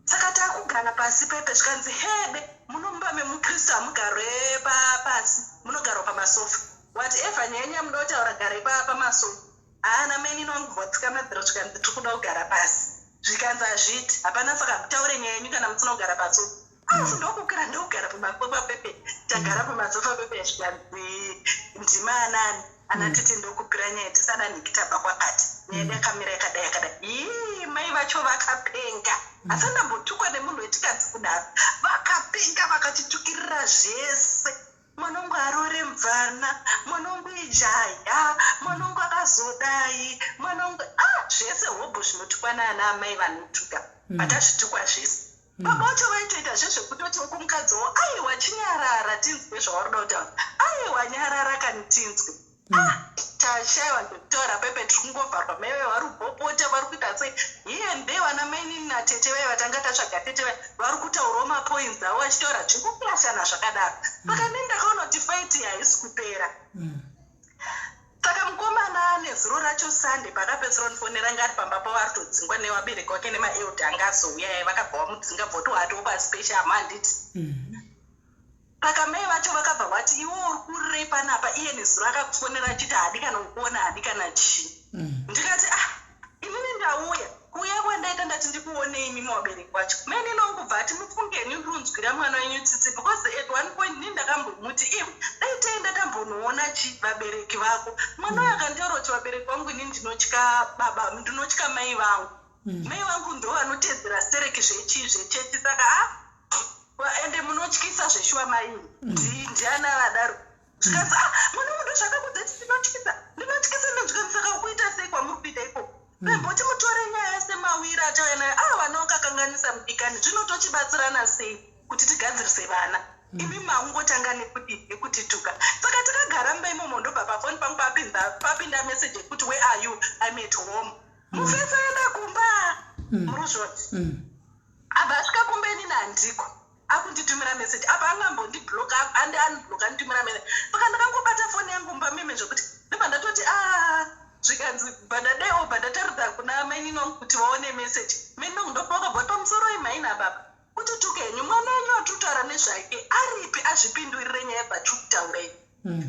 Saka takugara pasi pepe, zvikanzi, "Hebe, muno mumba memukristu hamugarwe pasi, munogarwa pamasofa. Whatever nyaya yenyu yamuda kutaura, garai pamasofa." Haana meni inongobva madziro, zvikanzi, "Tiri kuda kugara pasi." Zvikanzi, "Hazviiti, hapana, saka mutaure nyaya yenyu kana musina kugara pasofa." Asi ndokukwira, ndokugara pamasofa pepe. Tagara pamasofa pepe, zvikanzi, "Ndimaanani ana tete?" Ndokupira nyaya, "Tisadanhiki, tabva kwakati, nyaya yedu yakamira yakadai yakadai." Ii, mai vacho vakapenga. Asi ndambotukwa nemunhu wetikadzi kudaro. Vakapenga, vakatitukirira zvese. "Mwana wangu arore mubvana, mwana wangu ijaya, mwana wangu akazodai, mwana wangu a zvese hobho zvinotukwa naana amai vanotuka." Patazvitukwa zvese, baba vacho vaitoita zvezvekutoti kumukadzi wavo, "Aiwa, chinyarara tinzwe zvauri kuda kutaura. Aiwa, nyarara kani tinzwe." Ah, tashayiwa zvekutaura pepe, tiri kungovharwa. Maive vari kupopota, vari kuita sei iye nde vana mainini natete vai vatanga tatsvaga, tete vai vari kutaurawo mapoints avo, vachitaura zvekupurashana zvakadaro. Saka nei ndakaona kuti fight haisi kupera. Saka mukomana nezuro racho Sunday pakapedzisira kundifonera, anga ari pamba pavo, ari kutodzingwa nevabereki vake nemaelder anga azouya, vakabva vamudzinga, bvoti watopa special, handiti? Saka mai vacho vakabva vati, "Iwe uri kurirei panapa?" Iye nezuro akakufonera achiti haadi kana kukuona, haadi kana chii. Ndikati, "Ah, inini ndauya, kuuya kwandaita ndati ndikuonei imi vabereki vacho." Maini nongubva ati, "Mufungeni, ndinzwira mwana wenyu tsitsi, because at one point nii ndakambomuti, iwe dai taenda tambonoona chi vabereki vako." Mwana uyo akanditaura kuti, "Vabereki vangu, inini ndinotya baba, ndinotya mai vangu. Mai vangu ndo vanotedzera stereki zvechii zvechechi, saka a ende munotyisa zveshuwa mai." Ndiana vadaro. Zvikanzi, "Ah, mwana munhu zvakakudza ti ndinotyisa, ndinotyisa." Ndozvikanzi, "Saka kuita sei kwamuri kuita ikoko? Mboti mutore nyaya semawiri atauya nayo. A vana vakakanganisa, mudikani, zvino tochibatsirana sei kuti tigadzirise vana? Imi maungotanga nekutituka." Saka takagara mumba imomo, ndobva pafoni pangu papinda meseji yekuti, "Where are you?" "I'm at home." Mufesi aenda kumba muruzvoti. Abva asvika kumba, inini handiko, akunditumira meseji apa angambondibloka, andi unblock, anditumira meseji. Saka ndakangobata foni yangu mumba meme zvekuti ndobva ndatoti, "A." Zvikanzi, bva ndadaiwo, bva ndataridza kuna mainini wangu kuti vaone meseji. Mainini wangu ndobva vakabva, "Pamusoro imaina baba, kuti tuke henyu, mwana wenyu watutaura nezvake aripi? Azvipindurire nyaya yabva kutaurei."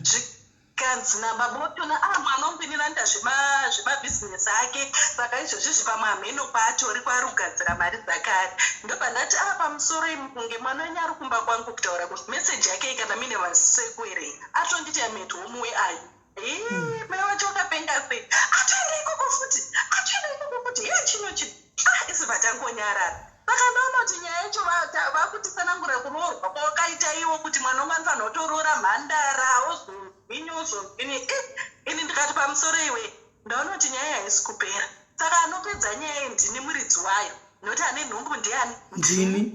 Zvikanzi nababa watona, "A mwana wangu inini anoita zvemabhizinesi ake, saka izvozvizvi pamwe hameno kwaatori, kwaari kugadzira mari dzake ari." Ndobva ndati, "A pamusoro kunge mwana wenyu ari kumba kwangu kutaura kuti meseji yake kana mine maziso ekuerenga, atonditi, 'Am at home, where are you?'" Ii, mai wacho wakapenga sei? Atoenda ikoko futi, atoenda ikoko futi, ye chino chino. Ah, isi vatangonyarara. Saka ndaona kuti nyaya yacho vakutisanangura kuroorwa kwawakaita iwo, kuti mwana wangu anofanira kutoroora mhandara, ozodini ozodini. Ini ndikati, "Pamusoro iwe, ndaona kuti nyaya haisi kupera, saka anopedza nyaya iyi ndini muridzi wayo, nokuti ane nhumbu ndiani?" Ndini.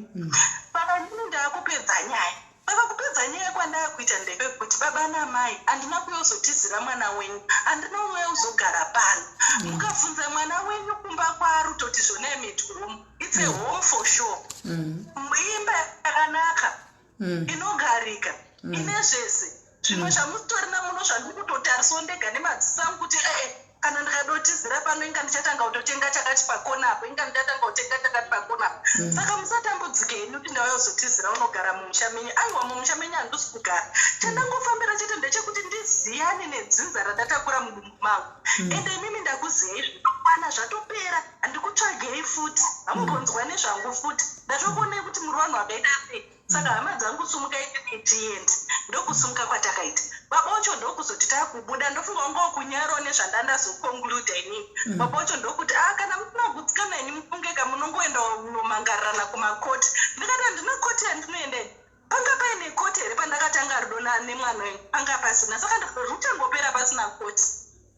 Saka inini ndaakupedza nyaya. Saka kupedza nyaya kwandaakuita ndepekuti, baba namai, handina kuyozotizira mwana wenyu, handina uye uzogara pano. Mukabvunza mwana wenyu kumba kwaari kutoti zvona, "I'm at home," it's a home for sure. Imba yakanaka, inogarika, ine zvese. Zvimwe zvamusitorina muno zvandiri kutotarisawo ndega nemadziso angu kuti ee, kana ndikadotizira pano, inga ndichatanga kutotenga chakati pakona apo, inga ndichatanga kutenga chakati pakona apo. Saka musatambudzike henyu kuti ndauya kuzotizira unogara mumusha menyu. Aiwa, mumusha menyu handisi kugara. Chandangofambira chete ndechekuti ndiziyane nedzinza randatakura mudumbu mangu. Ende imimi ndakuziyai zvinokwana, zvatopera, handikutsvagei futi, hamumbonzwa nezvangu futi. Ndatokuonei kuti muri vanhu vakaita sei. Saka hama dzangu, sumukai tiende." Ndokusumuka kwatakaita. Baba wacho ndokuzoti takubuda, ndofunga wanga wakunyarawo nezvandandazoconcluda inini. Baba wacho ndokuti, "A kana musina kugutsikana ini, mufungeka munongoenda unomangarirana kumakoti." Ndikati, "Handina koti yandinoenda ini. Panga paine koti here pandakatanga rudo nemwana wenyu? Panga pasina, saka ruchangopera pasina koti."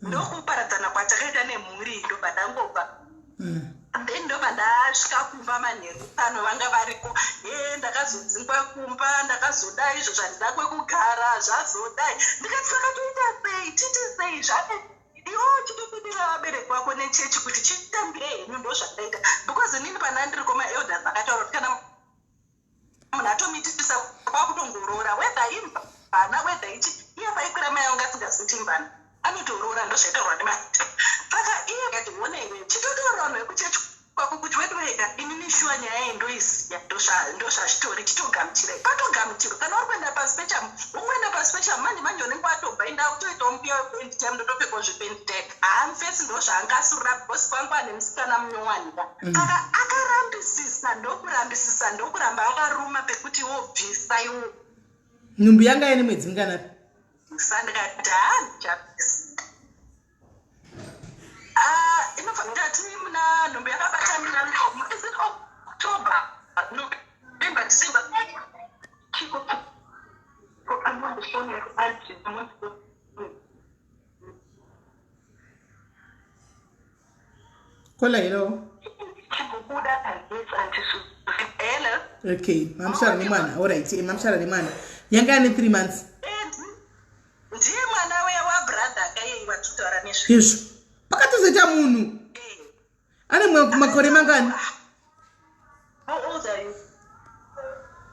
Ndokuparadzana kwatakaita nemhuri. Ndobva ndangobva. Then ndobva ndasvika kumba manheru pano, vanga variko. Ye, ndakazo Ndakazodzingwa kumba, ndakazodai izvo zvandida kwekugara zvazodai. Ndikati saka toita sei, titi sei zvave iwo chitokudira vabereki vako nechechi kuti chitambire henyu. Ndozvandaita because inini pana ndiri kumaelders akataura kuti kana munhu atomitisa kwakutongoroora, whether imvana, whether ichi, iye paikwira mai vangu asingazivi kuti imvana, anotoroora. Ndozvaitaurwa nemaita. Saka iye kati one iwe chitotaura vanhu vekuchechi kwako kuti wedu wega, inini shuwa nyaya iyi ndoiziya, ndozvazvitori, chitogamuchirai patogamuchirwa. Kana uri kuenda pasi pechamu, ungoenda pasi pechamu. Manje manje unenge watobva inda kutoitawo mbuya wepenti time, ndotopfekawo zvepenti time. Haamufesi, ndozvaangasurira because kwangu ane musikana munyowanika. Saka akarambisisa, ndokurambisisa, ndokuramba akaruma pekuti wobvisa iwo. Nhumbu yanga yaine mwedzi minganapi? Sandikati haa, ndichabvisa. Ah, inofanira ndati muna nhumbu yakabata mina, is it October, November, December? Chiko I'm on the phone with auntie. I'm on the phone. Kola, hello. Chimbobuda. Yes, Auntie Susie. Hello. Okay, mamushara nemwana. Alright, mamushara nemwana yanga yane 3 months. And ndiye mwana weya wabrother akaiye watitaura nezve. Izvo pakatozoita munhu ane makore mangani? How old are you?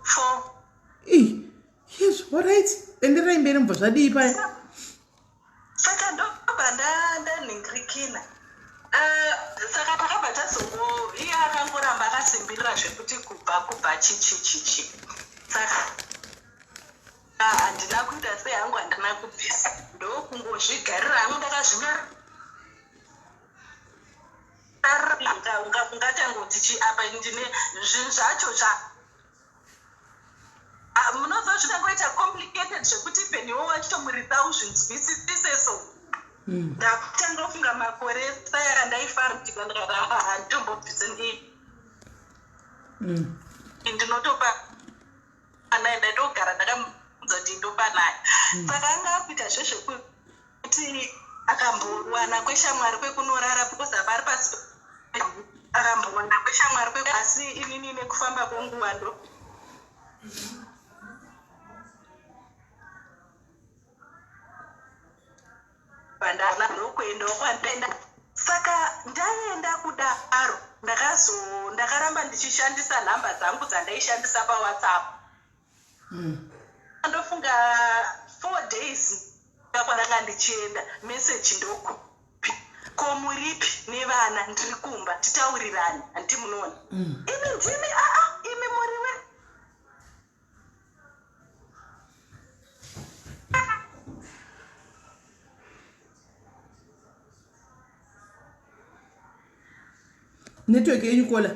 4. Ii, izvo, alright, enderai mberi, mubva zvadii paya? Saka ndobva ndanhingirikina. Saka takabva tazongo iye akangoramba akasimbirira zvekuti kubva chichi chichi. Saka handina kuita sei hangu, handina kubvisa, ndokungozvigarira hangu ndakazvinyara. Ungatangoti chi apa ndine zvinhu zvacho zva Ah, munoziva zvingangoita complicated zvekuti even iwo wachitomuridza uzvinzwisise. So ndakutanga kufunga makore saya ndaifarika, ndikati handitombobvise ndinotopa naye. Ndaitogara ndakamudza kuti ndopa naye. Saka anga akuita zvezvekuti akambowana kweshamwari kwekunorara because apa ari pasi, akambowana kweshamwari kwe, asi inini nekufamba kwenguva ndo pandana ndokuendawo kwandaenda. Saka ndaenda kudaro, ndakazo ndakaramba ndichishandisa nhamba dzangu dzandaishandisa paWhatsApp. Ndofunga 4 days kwandanga ndichienda, meseji ndokupi: "Ko muripi nevana?" "Ndiri kumba, titaurirani." Handiti munoona? Imi ndimi aa, imi muriwe. Network yenyu, kola.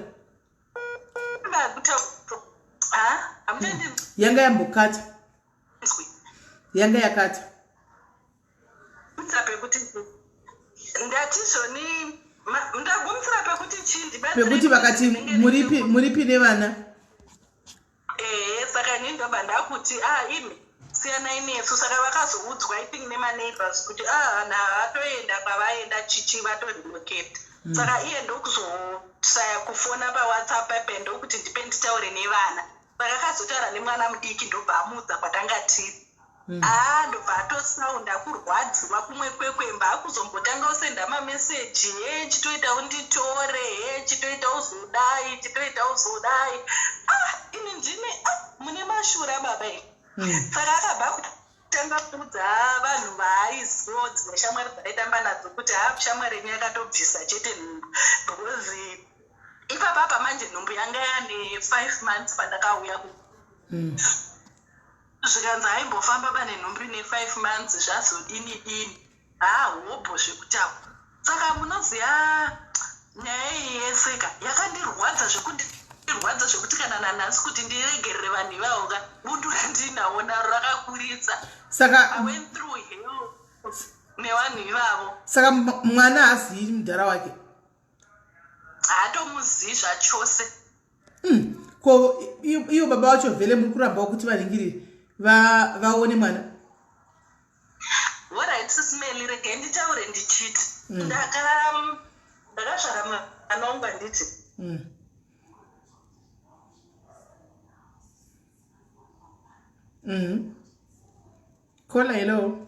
Ha, hamutendi. Yanga yambokata. Yanga yakata. Gumisira pekuti ndati zvoni ndagumisira pekuti chii? Ndibatsirei. Pekuti vakati muripi, muripi nevana. Ehe, saka ini ndobva ndakuti ah, imi siyanai nesu. Saka vakazoudzwa, I think, nemaneighbors kuti ah, vanhu ava vatoenda kwavaenda, chichi vatorelocate. Saka iye ndokuzotraya kufona paWhatsApp ape, ndokuti ndipe nditaure nevana. Saka akazotaura nemwana mudiki, ndobva amuudza kwatanga tiri. Aa, ndobva atosaunda kurwadziwa kumwe kwekwemba, akuzombotanga usenda mameseji: "He, chitoita unditore, he, chitoita uzodai, chitoita uzodai." Ah, ini ndine, ah, mune mashura baba ini. Saka akabva kutanga kuudza vanhu vaaizivawo, dzimwe shamwari dzaaitamba nadzo, kuti ha, shamwari yenyu yakatobvisa chete nhumbu, because ipapapa manje nhumbu yanga yane 5 months pandakauya ku. Zvikanzi haimbofamba pane nhumbu ine 5 months, zvazodini dini, haa, hobho zvekutaura. Saka munoziva nyaya iyi yeseka yakandirwadza zvekundirwadza zvekuti kana nanhasi kuti ndiregerere vanhu ivavo ka, bundu randinawo naro rakakuritsa. Saka I went through hell nevanhu ivavo. Saka mwana haazivi mudhara wake? Haatomuzivi zvachose. Ko iyo baba vacho vhele muri kurambawo kuti vaningirire vaone mwana? Alright, Sis Melly, regai nditaure ndichiti ndakazvara mwana wangu, handiti? Caller, hello.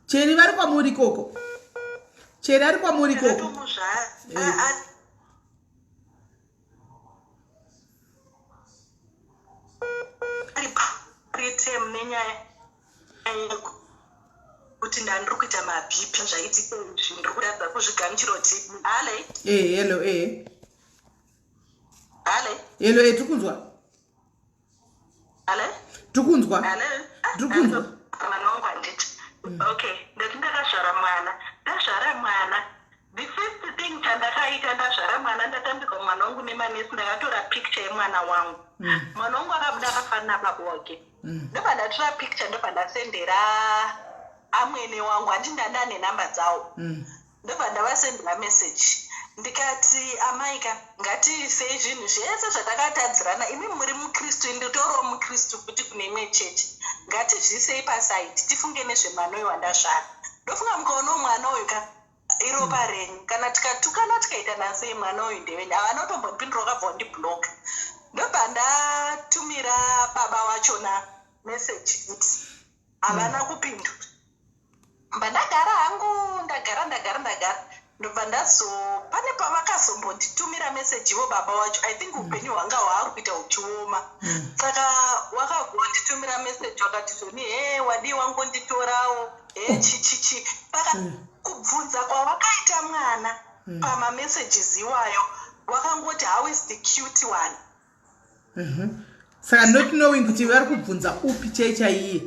Cheri vari kwamuri ikoko. Cheri ari kwamuri ikoko. Kuti ndandiri kuita maBP, zvaitika izvi ndiri kuratidza kuzvigamuchira kuti hale. Eh, hello, eh. Hale. Hello, eh, tiri kunzwa. Hale. Tiri kunzwa. Hale. Tiri kunzwa. Mwana wangu, handiti? Okay, ndati ndakazvara mwana, ndazvara mwana, the first thing chandakaita ndazvara mwana, ndatambirwa mwana wangu nemanesi, ndakatora picture yemwana wangu. Mwana wangu akabuda akafanana baba wake. Ndobva ndatora picture, ndobva ndasendera amwene wangu. Handi ndanda nenhamba dzawo. Ndobva ndavasendera message, ndikati, "Amaika, ngatiisei zvinhu zvese zvatakatadzirana. Imi muri mukristu, nditoriwo mukristu futi kune imwe chechi. Ngatizviisei paside, tifunge nezvemwana uyu wandazvara. Ndofunga mukaonawo mwana uyu ka, iropa renyu. Kana tikatukana, tikaita nasei, mwana uyu ndevenyu." Havana kutombondipindura, wakabva wandibloka. Ndobva ndatumira baba wachona message kuti havana kupindura. Mba ndagara hangu, ndagara, ndagara, ndagara, ndobva ndazo pane pavakazombonditumira meseji ivo baba wacho. I think upenyu hwanga hwaari kuita huchioma, saka wakagonditumira meseji wakati zvoni, "He, wadii wangonditorawo? He, chichichi." Saka kubvunza kwawakaita mwana pamamessages iwayo, wakangoti, "How is the cute one?" Saka not knowing kuti vari kubvunza upi chai chaiye.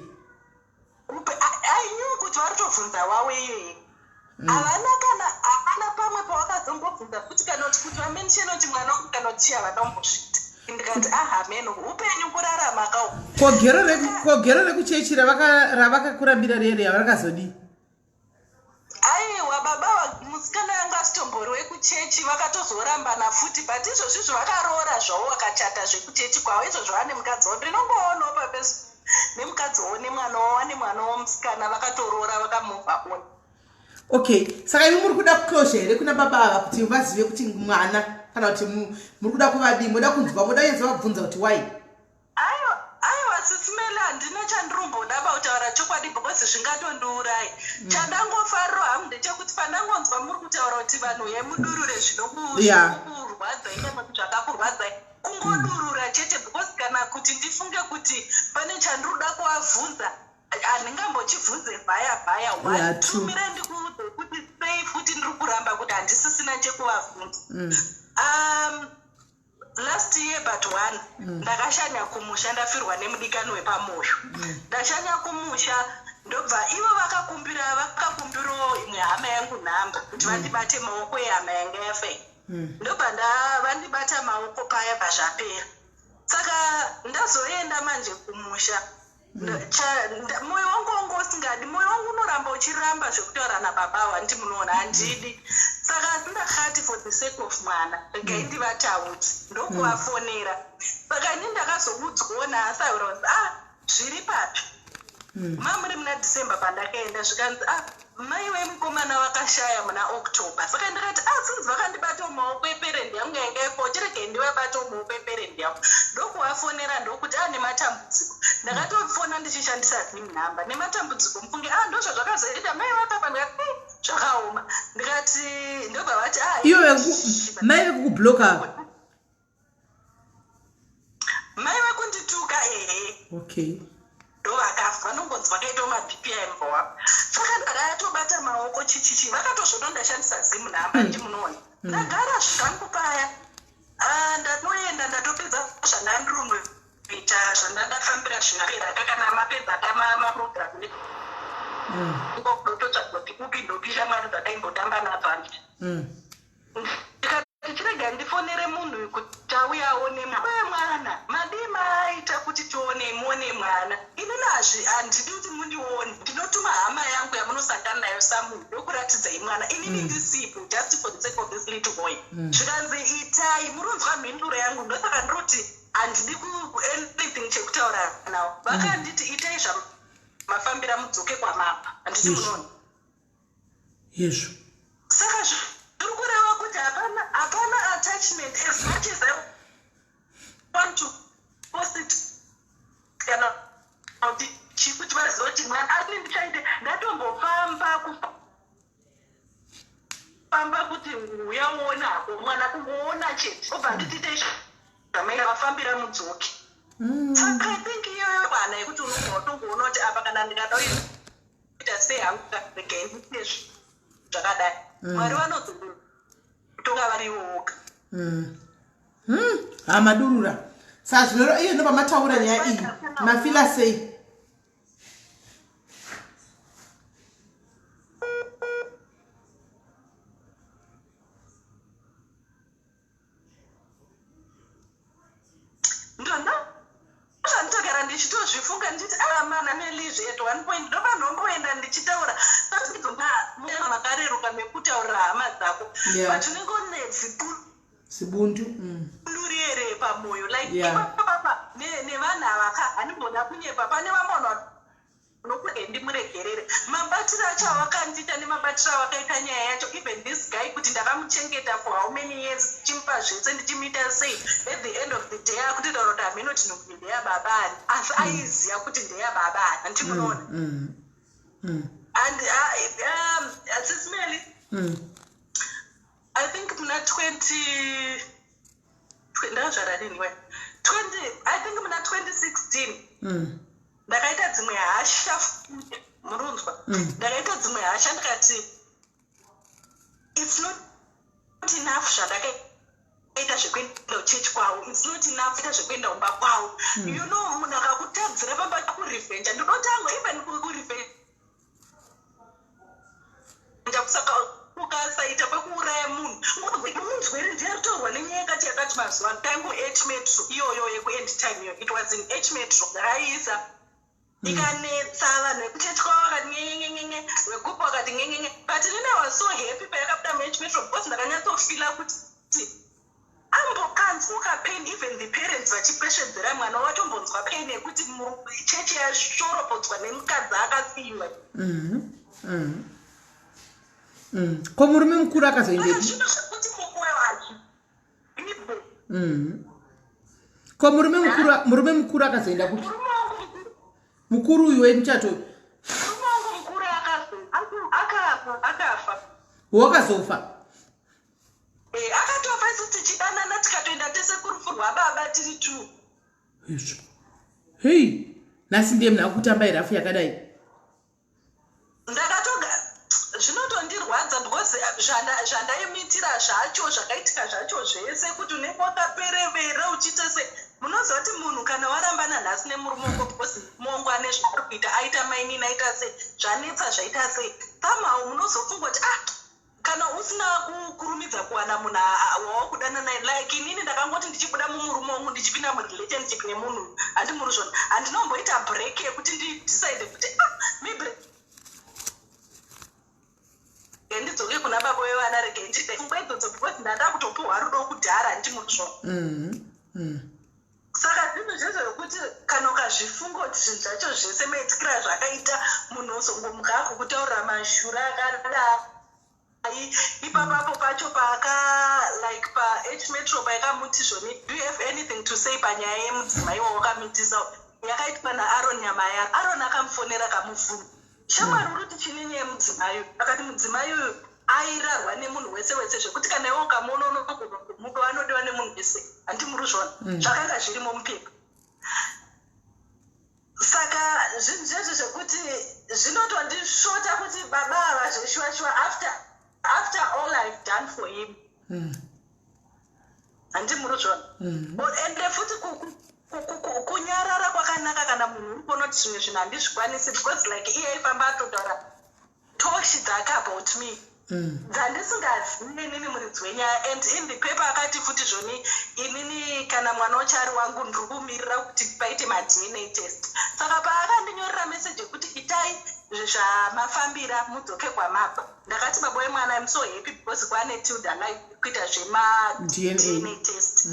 I knew kuti vari kutobvunza wawe iyeye. Havana kana, havana pamwe pawakazombobvunza futi, kana kuti vamenshena kuti mwana wangu, kana kuti chii, havana kumbosvita. Ndikati, "Ahameno, upenyu kurarama kau." Kogero rekuchechi ravakakurambira rere havakazodii? Aiwa, baba, musikana yangu asitombori wekuchechi, vakatozorambana futi, but izvozvizvo vakaroora zvavo, vakachata zvekuchechi kwavo. Izvozvo vane mukadzi wavo, ndinongoonawo paFacebook nemukadzi wavo nemwana wavo, vane mwana womusikana, vakatoroora, vakamove on. Okay, saka imi muri kuda closure here kuna baba ava, kuti vazive kuti mwana, kana kuti muri kuda kuvadii? Moda kunzwa, moda kunyatsa vabvunza kuti why? Aiwa, sisimele, handina chandiromboda pautaura chokwadi, because zvingatondiurai. Chandangofariro hangu ndechekuti pandangonzwa muri kutaura kuti vanhu yemudurure zvinokurwadzai kana kuti zvakakurwadzai, kungodurura chete, because kana kuti ndifunge kuti pane chandiroda kuvabvunza, handingambochibvunze vhaya vhaya. Yeah, true. Tumire ndikuudze kuti sei futi ndiri kuramba kuti handisisina chekuvabvunza. Last year but one, ndakashanya kumusha, ndafirwa nemudikani wepamwoyo. Ndashanya kumusha, ndobva ivo vakakumbira, vakakumbirawo imwe hama yangu nhamba kuti vandibate maoko ehama yanga yafa. Ndobva vandibata maoko paya, bva zvapera. Saka ndazoenda manje kumusha, mwoyo wangu wanga usingadi, mwoyo wangu unoramba uchiramba zvekutaura nababa wandi, munoona, handidi. Saka asi ndakati, for the sake of mwana, regai ndivataudze. Ndokuvafonera. Saka ini ndakazoudzwawo naasaura kuti, "Ah, zviri papi?" Mamuri muna December pandakaenda, zvikanzi, "Ah, mai vemukomana vakashaya muna October." Saka ndikati, "Ah, sinzi vakandibatawo maoko eparent yangu yanga ipo, chiregei ndivabatawo maoko eparent yangu." Ndokuvafonera, ndokuti, "A, nematambudziko." Ndakatofona ndichishandisa Zim number. "Nematambudziko, mufunge." "Ah, ndozvazvakazoita, mai vakafa." Ndikati, "Eh, zvakaoma." Ndikati, ndobva vati, "Ah." Ivo mai vekukubloka? Mai vekundituka, ehe. Okay. Ndovakafa, vanongonzi vakaitawo maBP aimbowa. Saka ndakatobata maoko, chichichi, vakatozvono ndashandisa Zim number, ndimunoona. Ndagara zvangu paya. Ah, ndatoenda, ndatopedza zvandandirunoita, zvandandafambira zvingapera. Kana mapedza kamaprogram, ndototsvaga kuti kupi ndopisha mari dzataimbotamba nadzo, handiti? Ndikati, "Chirega ndifonere munhu uyu kuti auye aone mwana. Madii maaita kuti tione, muone mwana? Inini hazvi, handidi kuti mundione. Ndinotuma hama yangu yamunosangana nayo samunhu, ndokuratidzai mwana inini ndisipo, just for the sake of this little boy." Zvikanzi, "Itai." Murunzwa mhinduro yangu? Ndosaka ndinoti handidi anything chekutaura nawo. Vakanditi, "Itai zvamafambira, mudzoke kwamapa," handiti? Yes. Munoona? Yezvo. Saka zviri kureva kuti hapana. Famba kuti uya uone hako mwana kungoona chete obva nditi itei zvamaita vafambira mudzoke. Saka I think iyoyo kwana yekuti unogona kutongoona kuti apa kana ndikada kuita sei hangu regai ndiite zvakadai. Mwari vanozotonga varivo voga. Hamadurura. Saka zvino iyo ndopamataura nyaya iyi. Mafila sei? Ndotogara ndichitozvifunga ndichiti ah mana nelizvi at one point ndovanhomboenda ndichitaura makareruka mekutaurira hama dzako, but unenge une zibundu riyere pamwoyo like ipapapa nevanhu ava ka handimboda kunyepa pane vamwe vanhu nokuti ndimuregerere mabatiro acho avakandiita nemabatiro avakaita nyaya yacho. Even this guy kuti ndakamuchengeta for how many years, ndichimupa zvese, ndichimuita sei, at the end of the day akutotaura kuti haminoti nhubu ndeyababa ani, asi aiziva kuti ndeyababa ani, handiti munoona? And Sis Melly, I think muna 20 ndakazvara rini we 20, I think muna 2016 ndakaita dzimwe hasha, murunzwa, ndakaita dzimwe hasha ndikati it's not enough zvandakaita zvekuenda kuchechi kwavo, it's not enough ita zvekuenda kumba kwavo. Munhu akakutadzira pamba kurevenge, ndinotanga even kurevenge kusaka ukasaita kwekuuraya munhu munzweri ndiye ritorwa nenyaya yakati yakati mazuva ano tangu H Metro iyoyo yekuend time iyoyo. It was in H Metro, ndakaiisa ikanetsa vanhu vekuchechi kwavo vakati nyenyenyenyenye, vegupu vakati nyenyenye, but inini I was so happy payakabuda muH Metro because ndakanyatsofila kuti ambokanzwa kapain. Even the parents vachipesvedzera mwana watombonzwa pain yekuti chechi yashoropodzwa nemukadzi akasiyiwa. Ko murume mukuru akazoendepi? Zvinhu zvekuti mumwe wacho ibo. Ko murume mukuru akazoenda kupi? Murume wangu Mukuru uyu wemuchato. Murume wangu mukuru akafa, akafa. Wakazofa? Eh, akatofa isu tichidanana, tikatoenda tese kurufu rwababa tiri two. Izvo hei, nhasi ndiye munhu akutamba irafu yakadai. Ndakatoga zvinotondirwadza because zvandaimitira zvacho zvakaitika zvacho zvese kuti unenge wakaperevera uchiita se munoziva kuti munhu kana warambana nhasi nemurume wako because muongo ane zvaari kuita, aita mainini, aita sei, zvanetsa, zvaita sei, somehow munozofunga kuti ah, kana usina kukurumidza kuwana munhu wawakudana naye, like inini ndakangoti ndichibuda mumurume wangu ndichipinda murelationship nemunhu, handi muri zvona, handinomboita break yekuti ndidecide kuti ah, maybe ndidzoke kuna baba vevana, rege ndide pfungwa idzodzo because ndanda kutopiwa rudo kudhara, handi muri zvona? Saka zvinhu zvezvekuti kana ukazvifunga kuti zvinhu zvacho zvese maitikira zvakaita, munhu ozongomuka akukutaurira mashura akadai ipapapo pacho paaka like paH Metro paikamuti zvoni, "Do you have anything to say panyaya yemudzimai wawakamitisa yakaitwa naAron Nyamayaro?" Aron akamufonera akamubvunza, "Shamwari, uri kuti chine nyaya yemudzimai uyu?" Akati mudzimai uyu airarwa nemunhu wese wese zvekuti kana iwe ukamuona unogona kumudo, anodiwa nemunhu wese, handi muri zvona? Zvakanga zvirimo mupepa. Saka zvinhu zvezvo zvekuti zvinotondisvota kuti baba ava zveshuwa shuwa after all I've done for him, handi muri zvona? Ende futi kunyarara kwakanaka kana munhu uri kuona kuti zvimwe zvinhu handizvikwanisi because like iye aifamba atotaura toshi dzake about me dzandisingazivi inini muridzi wenyaya. And in the paper akati futi zvoni inini kana mwana wacho ari wangu, ndiri kumirira kuti paite maDNA test. Saka paakandinyorera meseji yekuti itai zvamafambira mudzoke kwamabva, ndakati baba wemwana, I'm so happy because kwane Tilda Live kuita zvemaDNA test.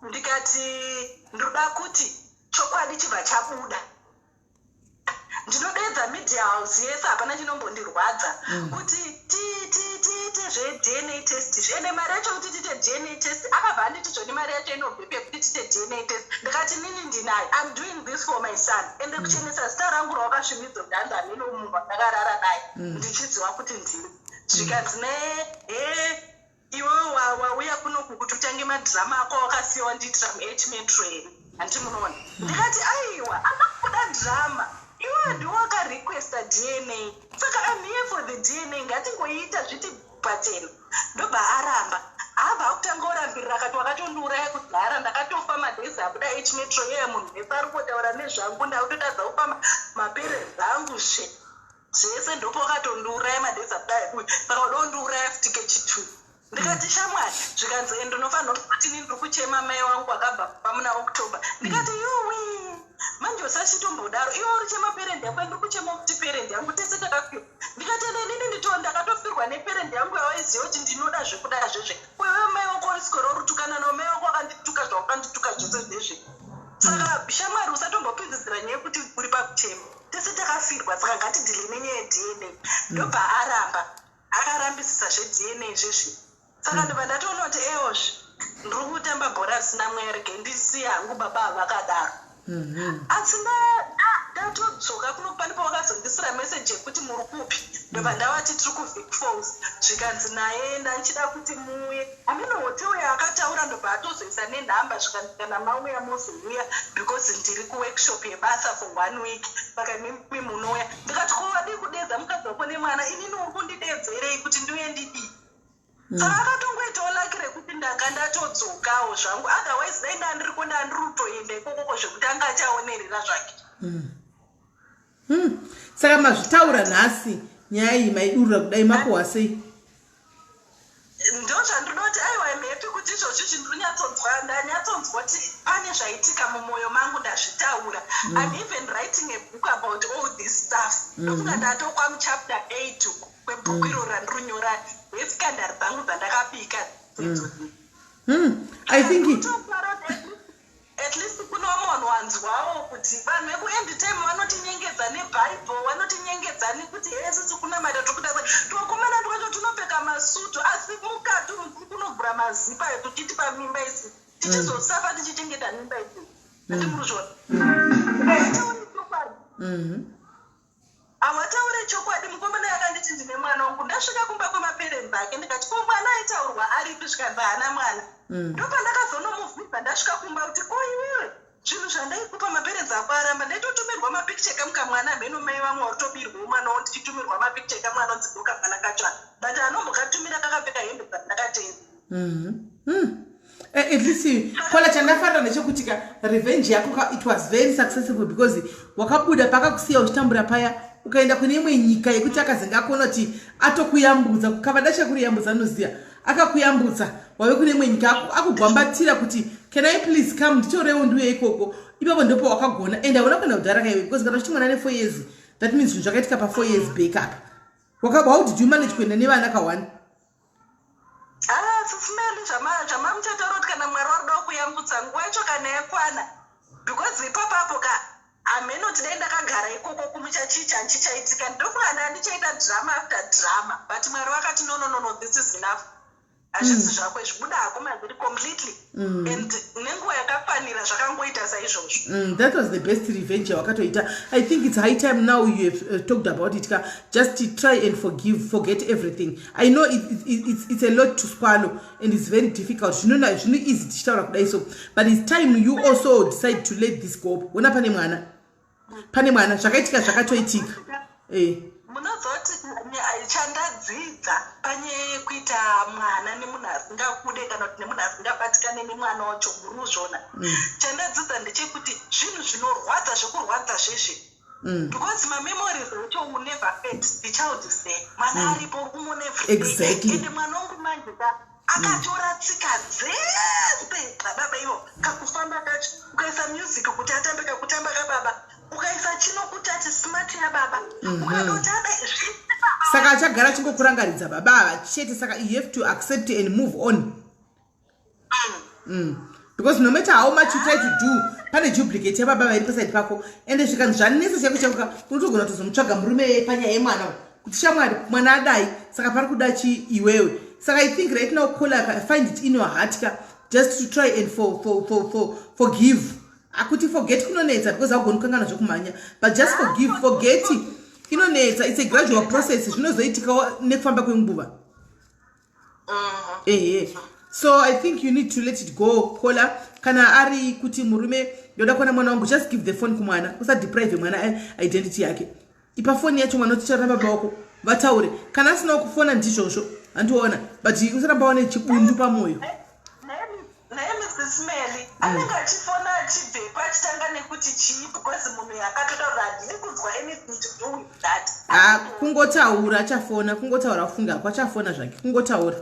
Ndikati ndoda kuti chokwadi chibva chabuda, ndinodedza media house yese, hapana chinombondirwadza kuti tiite zveDNA test. Ende mari yacho kuti tiite DNA test, akabva anditi zvoni mari yacho inobvepi yekuti tiite DNA test? Ndikati nini ndinayo, I'm doing this for my son, ende kuchenesa zita rangu rawakasvibidza kuti hanzi hameno munhu wandakarara naye ndichiziva kuti ndini. Zvikanzi ne he, iwewe wauya kunoku kuti utange madhirama ako wakasiya wandiitira muH Metro here? Handiti munoona? Ndikati, aiwa, akakuda dhirama, iwewe ndiwe wakarequesta DNA, saka I'm here for the DNA, ngatingoiita zviti pachena. Ndobva aramba, abva akutanga orambirira, akati, wakatondiuraya kudhara, ndakatofa madays abuda H Metro yeye, munhu wese ari kungotaura nezvangu, ndakutotadza kupa maparents angu zve zvese, ndopo wakatondiuraya madays abuda uyu, saka uda kundiuraya futi kechi2. Ndikati, shamwari, zvikanzi, ende unofanira kuti ini ndiri kuchema mai wangu akabva pamuna October. Ndikati, yuwi, manje usachitombodaro, iwe uri chema parent yako, ndiri kuchema kuti parent yangu, tese takafirwa. Ndikati, ende inini ndito ndakatofirwa neparent yangu yawaiziva kuti ndinoda zvekuda zvezve, wewe mai wako uriswero uritukana nao, mai wako wakandituka zvawakandituka zvese zvezve, saka shamwari, usatombopinzidzira nyaya yekuti uri pakuchema, tese takafirwa, saka ngatideale nenyaya yeDNA. Ndobva aramba, akarambisisa zveDNA zvezvi. Saka ndobva ndatoona kuti eozve ndiri kutamba bhora risina mweya, rege ndisiye hangu baba havakadaro. Asi ndatodzoka kuno, panipo wakazondisira meseji yekuti muri kupi. Ndobva ndavati tiri kuVic Falls. Zvikanzi naye, ndanchida kuti muuye hameno hotel yaakataura. Ndobva atozoisa nenhamba, zvikanzi kana mauya mozouya, because ndiri kuworkshop yebasa for one week, saka imimi munouya. Ndikati, ko wadii kudedza mukadzi wako nemwana? Inini uri kundidedzerei kuti ndiuye ndidii? Saka akatongoitawo lucky rekuti ndanga ndatodzokawo zvangu, otherwise dai ndandiriko, ndandiri kutoenda ikokoko zvekuti anga achaonerera zvake. Saka mazvitaura nhasi nyaya iyi, maidurura kudai, makuhwa sei? Ndo zvandinoti, aiwa, I'm happy kuti izvozvi zvindinyatsonzwa, ndanyatsonzwa kuti pane zvaitika mumwoyo mangu, ndazvitaura. I'm even writing a book about all this stuff. Ndofunga ndatokwa muchapter 8 kwebhuku iro randirinyora rescandal dzangu dzandakabika idzodzi. I think At least kuno munhu wanzwawo kuti vanhu vekuend time vanotinyengedza nebhaibheri, vanotinyengedza nekuti he, susu kunamata tokuda tuvakomana twacho tunopfeka masutu, asi mukati umu tiri kunovhura mazipa tuchiti pamimba isi, tichizosafa tichichengeta mimba isi. Andi muri zvona, hatauri chokwadi. Hawataure chokwadi. Mukomana yakanditi ndine mwana wangu, ndasvika kumba kwemaparents ake, ndikati, ko mwana aitaurwa aripi? Zvikanzi haana mwana. Ndopandakazonomubvunza ndasvika kumba kuti, ko iwewe, zvinhu zvandaikupa maparents ako aramba, ndaitotumirwa mapicture kamukamwana, mheno mai vamwe waritobirwawo mwana wo, ndichitumirwa mapicture kamwana onzi kamwana katsva, but anombokatumira kakapfeka hembe dzandakatenga. At least kola, chandafarira ndechekuti ka revenge yako ka, it was very successful, because wakabuda pakakusiya uchitambura paya, ukaenda kune imwe nyika yekuti akazenge akuona kuti atokuyambudza, kavada chekuriyambudza, anoziva akakuyambudza, wave kune imwe nyika, akugwambatira kuti, "Can I please come, nditorewo ndiuye ikoko?" Ipapo ndipo wakagona, and hauna kuenda kudhara kaiwe, because kana uchiti mwana ne4 years, that means zvinhu zvakaitika pa4 years back apa. How did you manage kuenda nevana ka1? Ah, Sis Melly, zvamamuchataura kuti kana Mwari warida kuyambutsa, nguva yacho kana yakwana, because ipapapo ka hameno tidai ndakagara ikoko kumucha, chii chanchichaitika? Ndofunga ndandichaita drama after drama, but Mwari vakati, "No, no, no, no, this is enough, hazvisi zvako izvi, buda hako maziri completely." And nenguva yakafanira zvakangoita saizvozvo. That was the best revenge yawakatoita. I think it's high time now you have talked about it ka, just to try and forgive, forget everything. I know it's a lot to swallow and it's very difficult, zvino zvino easy tichitaura kudai so, but it's time you also decide to let this go. Wona pane mwana, pane mwana, zvakaitika zvakatoitika. Munozoti chandadzidza panyaya yekuita mwana nemunhu asingakude kana kuti nemunhu asingabatikane nemwana wacho, muri kuzviona, chandadzidza ndechekuti zvinhu zvinorwadza zvekurwadza zvezve, because mamemories acho will never fade. The child is there, mwana aripo, uri kumuona everyday. Ende mwana wangu manje ka akatora tsika dzese dzababa ivo, kakufamba kacho, ukaisa music kuti atambe, kakutamba kababa, ukaisa chino kuti ati smart yababa, ukadoti adai zvese baba. Saka achagara achingokurangaridza baba ava chete, saka you have to accept and move on. Because no matter how much you try to do, pane duplicate yababa vairi paside pako, ende zvikanzi zvanetsa chaiko chaiko ka, unotogona kutozomutsvaga murume panyaya yemwana, kuti shamwari, mwana adai, saka pari kuda chi iwewe. Saka I think right now, Kola, find it in your heart ka, just to try and forgive. Akuti forget kunonetsa because haugoni kukangana zvekumhanya, but just forgive, forget. Inonetsa, it's a gradual process, zvinozoitikawo nekufamba kwenguva. Ehe, so I think you need to let it go, caller. Kana ari kuti murume ndoda kuona mwana wangu, just give the phone kumwana. Usadeprive mwana identity yake. Ipa foni yacho mwana utichara baba wako vataure. Kana asinawo kufona, ndizvozvo, handiona, but usaramba wane chibundu pamwoyo. Naye Mrs Mary anenge achifona achibvepo achitanga nekuti chii, because munhu akatoda kuti handidi kunzwa anything to do with that. Ha, kungotaura achafona, kungotaura kufunga ako achafona zvake, kungotaura,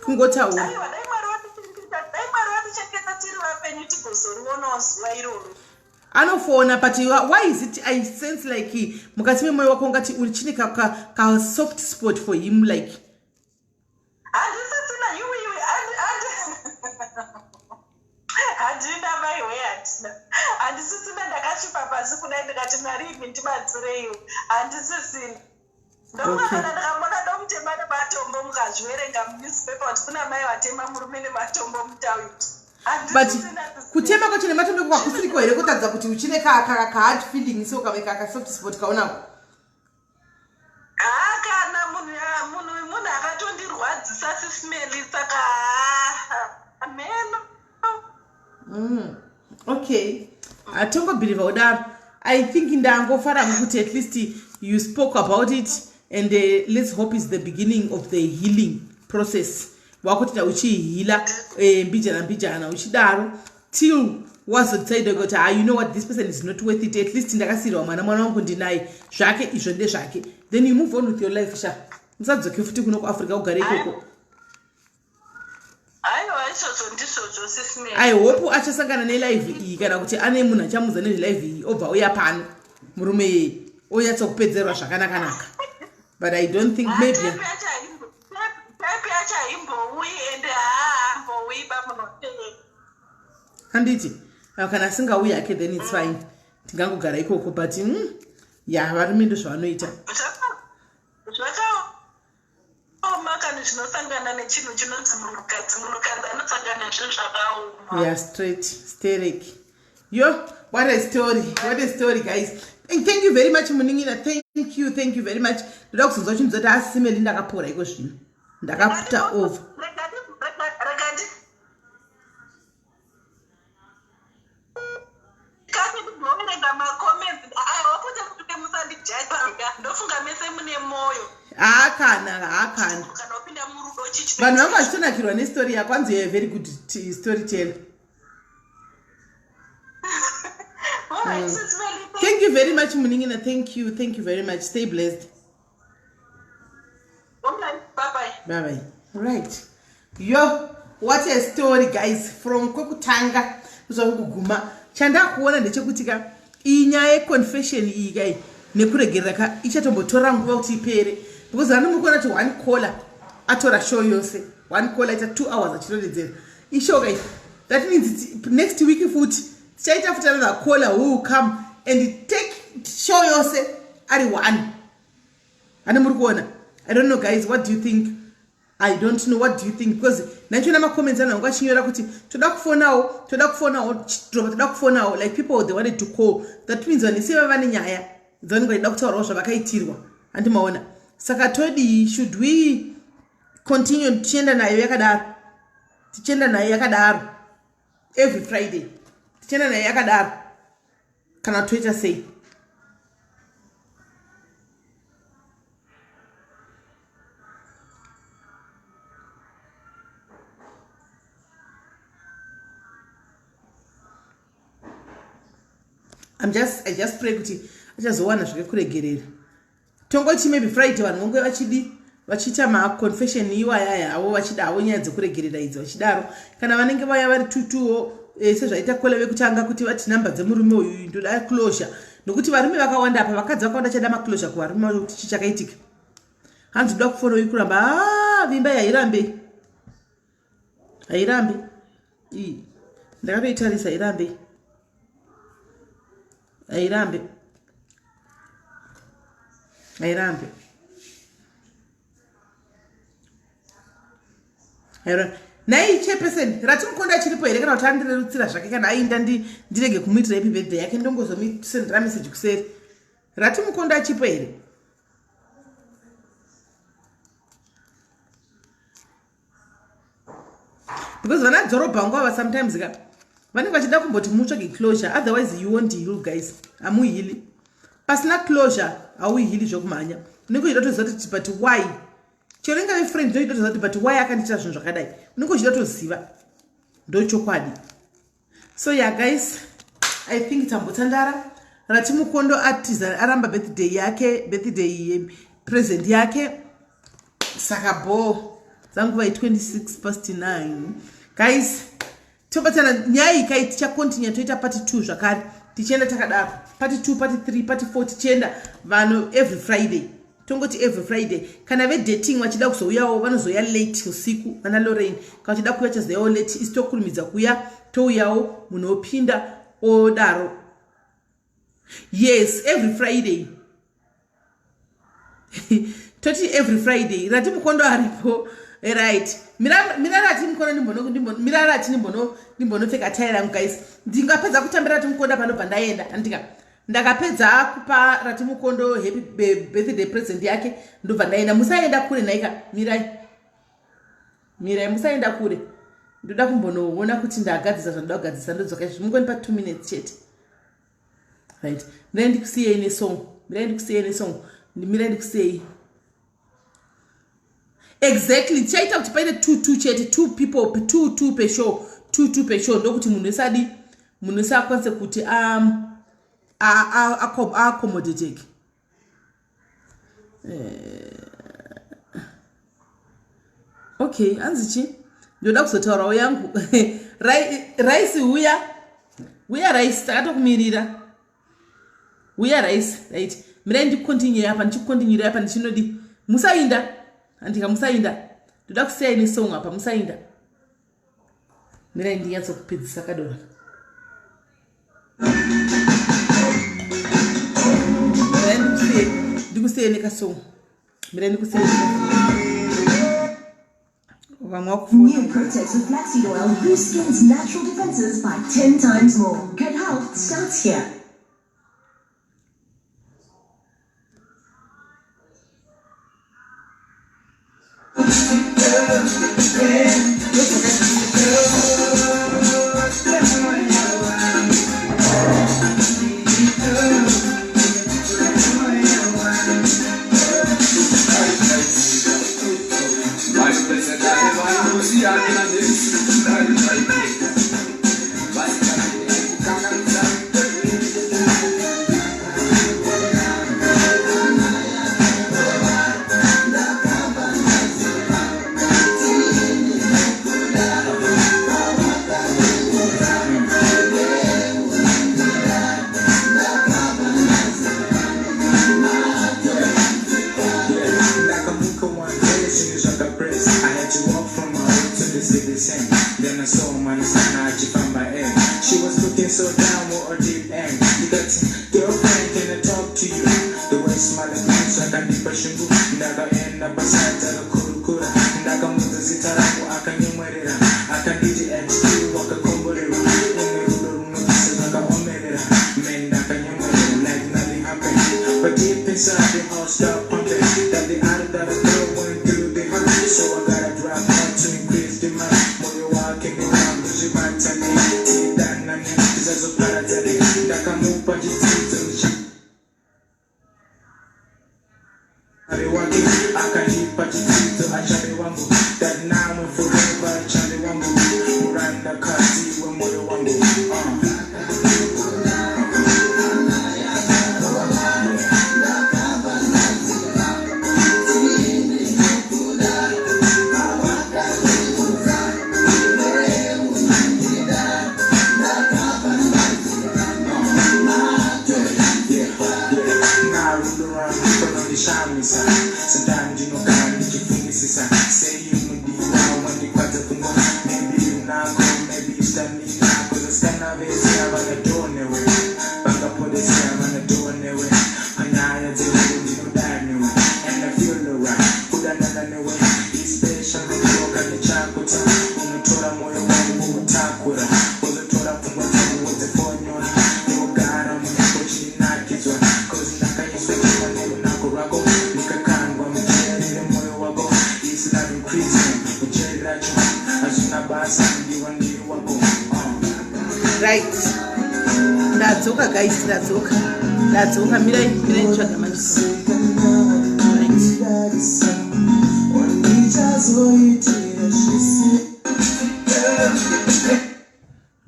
kungotaura. Aiwa, dai Mwari vatichengeta, dai Mwari vatichengeta tiri vapenyu tigozorionawo zuva iroro. Anofona, but why is it I sense like mukati memwoyo wako ungati uchine ka soft spot for him, like? Handisisina, iwe iwe, handina maiwe, handina, handisisina. Ndakasvipa pasi kudai ndikati, "Mwari imi ndibatsireiwo." Handisisina. Ndofunga kana ndikamona domutema nematombo. Mukazviverenga munewspaper kuti kuna mai vatema murume nematombo mutauti. But kutema kwacho nematombo kwakusiriko here kutaridza kuti uchine ka hard feeling, so kave ka soft spot kaonako? Haa, kana munhu akatondirwadzisa, Sis Melly, saka mheno. Okay, hatongobhilivha kudaro. I think ndangofara kuti at least you spoke about it and let's hope is the beginning of the healing process. Wakuti uchiheala mbijana mbijana uchidaro till wazodecide kuti, "Ah, you know what, this person is not worth it. At least ndakasiyirwa mwana, mwana wangu ndinaye, zvake izvo ndezvake." Then you move on with your life. Sha, musadzoke futi kuno kuAfrica, ugare ikoko. Aiwa, izvozvo ndizvozvo, Sis Melly. I hope achasangana nelive iyi, kana kuti ane munhu achamuudza nezvelive iyi, obva uya pano murume yeye onyatsokupedzerwa zvakanaka-naka, but I don't think maybe. Type yacho haimbouyi, ende haambouyi bamunotee. Handiti kana asingauyi hake, then it's fine, tingangogara ikoko, but ya, varume ndo zvavanoita. Zvakaoma kani zvinosangana nechinhu chinonzi munhukadzi. Munhukadzi anosangana nezvinhu zvakaoma. Yeah, straight sterek. Yo, what a story, what a story, guys. And thank you very much, munin'ina. Thank you, thank you very much. Ndoda kuzonzwa chinhu zoti a Sis Melly, ndakapora iko zvino, ndakaputa over. Rega kasi ndinoverenga macomments. Aiwa, kuti musandijaga, ndofunga mese mune mwoyo. Haakana, haakana. Kana upinda murudo chichi Vanhu vanga vachitonakirwa nestori yako. Anzi you're a very good storyteller. Alright, Sis Melly. Thank you very much, munin'ina. Thank you, thank you very much. Stay blessed. Alright, bye bye. Bye bye. Right, yo, what a story, guys, from kwekutanga kusvika kuguma. Chandakuona ndechekuti ka iyi nyaya yeconfession iyi kai nekuregerera ka ichatombotora nguva kuti ipere, because vano muri kuona kuti one caller atora show yose. One caller aita 2 hours achirondedzera ishow kai. That means next week futi tichaita futi another caller who will come and take show yose ari one. Hane muri kuona? I don't know, guys, what do you think? I don't know, what do you think? Because nanchiona macomments anhu anga achinyora kuti toda kufonawo, toda kufonawo, dropa, toda kufonawo. Like, people, they wanted to call. That means vanhu ise vava nenyaya dzavanenge vachida kutaurawo zvavakaitirwa, handimaona? Saka todii? Should we continue tichienda nayo yakadaro, tichienda nayo yakadaro every Friday, tichienda nayo yakadaro, kana toita sei? I just pray kuti achazowana zvake kuregerera. Tongoti maybe Friday vanhu vonge vachidi vachiita maconfession iwayaya avo, vachida havo nyaya dzekuregerera idzi, vachidaro. Kana vanenge vaya vari tutuwo sezvaita caller vekutanga kuti vati namba dzemurume uyu, ndoda closure, nokuti varume vakawanda apa, vakadzi vakawanda chada maclosure kuvarume vacho kuti chii chakaitika. Hanzi ndoda kufona uyu kuramba. A, vimba hairambe, hairambe iyi, ndakatoitarisa, hairambe, hairambe, hairambe, hairambe. Nhai chairperson, rati mukonda achiripo here, kana kuti andirerutsira zvake? Kana ainda, ndirege kumuitira happy birthday yake, ndongozomusendera message kuseri. Rati Mukondo achipo here? Because vana dzorobhangu ava sometimes ka vanenge vachida kumboti mutsvage closure, otherwise you won't heal, guys. Hamuhili pasina closure, hauhili zvekumhanya. Unenge uchida toziva kuti but why, chero ingave friend, unochida toziva kuti but why akandiitira zvinhu zvakadai. Unenge uchida toziva ndochokwadi. So yeah, guys, I think tambotandara. Rati Mukondo atiza, aramba birthday yake, birthday present yake. Saka bo dzanguva i26 past 9, guys. Tobatana nyaya iyi kai, tichacontinue, toita part 2 zvakare, tichienda takadaro, part 2, part 3, part 4, tichienda vanhu every Friday. Tongoti every Friday. Kana vedating vachida kuzouyawo, vanozouya late usiku. Vana Lorraine, kana vachida kuuya, chazouyawo late. Isi tokurumidza kuya, touyawo, munhu opinda odaro. Yes, every Friday, toti every Friday. Rati Mukondo aripo, right? Mira, Rati Mukondo, mira Rati, ndimbonopfeka tai rangu, guys. Ndingapedza kutambira Rati Mukondo panobva ndaenda, andika ndakapedza kupa Rati Mukondo happy birthday present yake, ndobva ndaenda. Musaenda kure naika, mirai, mirai, musaenda kure. Ndoda kumbonoona kuti ndagadzisa zvandoda kugadzisa, ndodzoka izvi. Mungonipa 2 minutes chete, right? Mirai ndikusiyei nesong, mirai ndikusiyei nesong, mirai ndikusiyei. Exactly, tichaita kuti paite two two chete, two people, two two per show, two two per show, ndokuti munhu wese adi, munhu wese akwanise kuti aacommodateke. Okay, hanzi chi ndoda kuzotaurawo yangu. Rice, uya, uya Rice, takatokumirira. Uya Rice. Right, mirai ndicontinue apa, ndichicontinue apa, ndichinodi. Musainda, handika, musainda. Ndoda kusiyai nesong apa, musainda. Mirai ndinyatsokupedzisa kadora. Mirai ndikusiyei, ndikusiyei nekasong. Mirai ndikusiyei. Vamwe vakufona. New Protex with flaxseed oil boosts skin's natural defenses by 10 times more. Good health starts here. Ndakamuka one day, zvinhu zvakapress. I had to walk from my home to the city center. Then I saw Manisana achifamba eh. She was looking so down with her deep end. Ndikati, "Girlfriend, can I talk to you?" The way smiling me akandipa shungu. Ndakaenda paside, takakurukura. Ndakamudza zita rangu, akanyemwerera. Akanditi, "XQ, wakakomborerwa. Une rudo runobvisa zvakaomerera." Man, ndakanyemwerera like nothing happened. But deep inside the heart stopped pumping. That the out that I throw went through the heart. So I gotta drop hard to increase demand. Moyo wake newangu zvibatane. Tidanane, tisazoparadzane. Ndakamupa chitsidzo achave wake. Akandipa chitsidzo achave wangu. That now and forever achave wangu. Murandakadzi wemoyo wangu. Yeah. Narudo rwangu panondishamisa. Sometimes ndinogara ndichifungisisa. Sei mudiwa wandikwadza pfungwa? Maybe unako, maybe it's Right, ndadzoka guys, ndadzoka, ndadzoka. Mirai, mirai nditsvaga manje.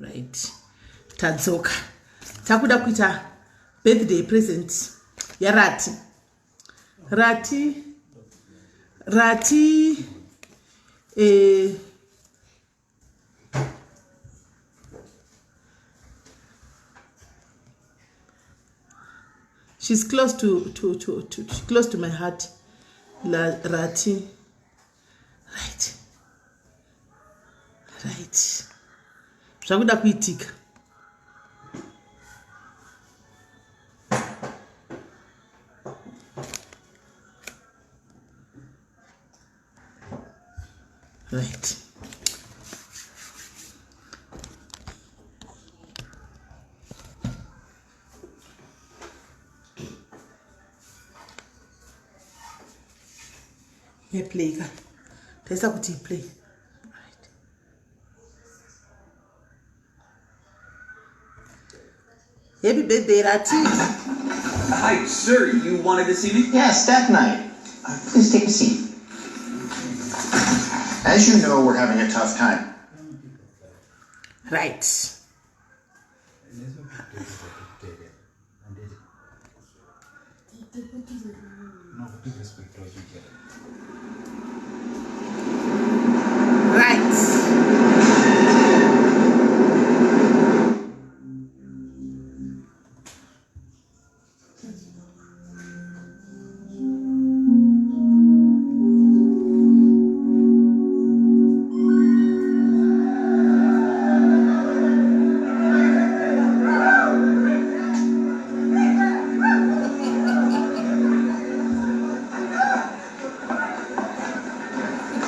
Right, right, tadzoka. Takuda kuita birthday present yaRati. Rati, Rati, eh, she's close to, to, to, to, close to my heart. La, Rati. Right, right, zvakuda kuitika. Right, neplay ka, taisa kuti play. Right, happy birthday, Rati. Hi, sir. You wanted to see me? Yeah, staff night. Please take a seat. As you know, we're having a tough time. Right. Right.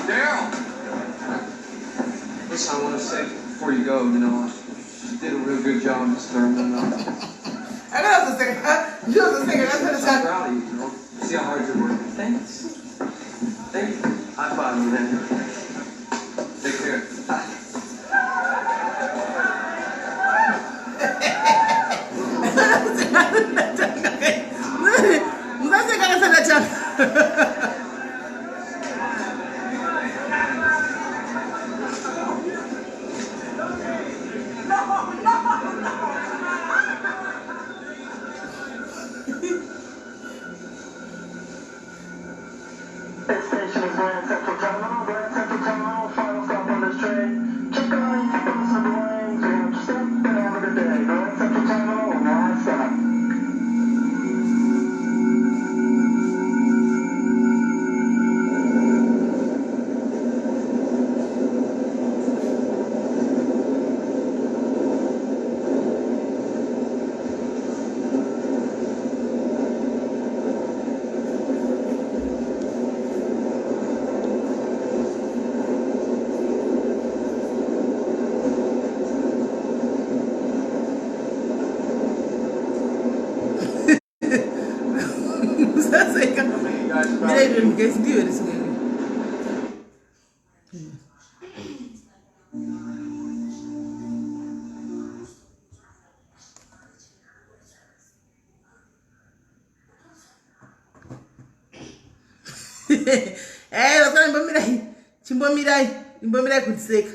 Daryl! Listen, I want to say before you go, you did a real good job, Miss Thurman. Akazoseka, ndinozoseka. I'm proud of you, you know. See how hard you're working. Thanks. Thank you. High five, my man. Take care. Bye. Musaseka kasandatanga. This station is Grand Central Terminal. Grand Central Terminal, final stop on this train. Check on your seatbelts and belongings. We have stop and have a good day. Grand Central Terminal, last stop. Musaseka, mirai guys, ndiyo here song yangu? Eh, vasikana, imbomirai, chimbomirai, imbomirai kundiseka.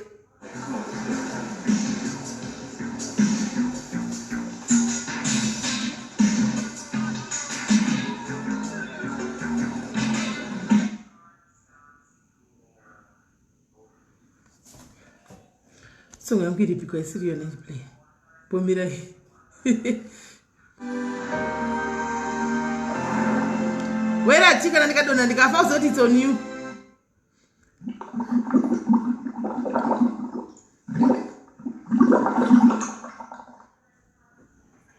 Song yangu iripiko isiri yona ichiplay? Bomirai. Werati kana ndikadonha ndikafa, uzoti it's on you.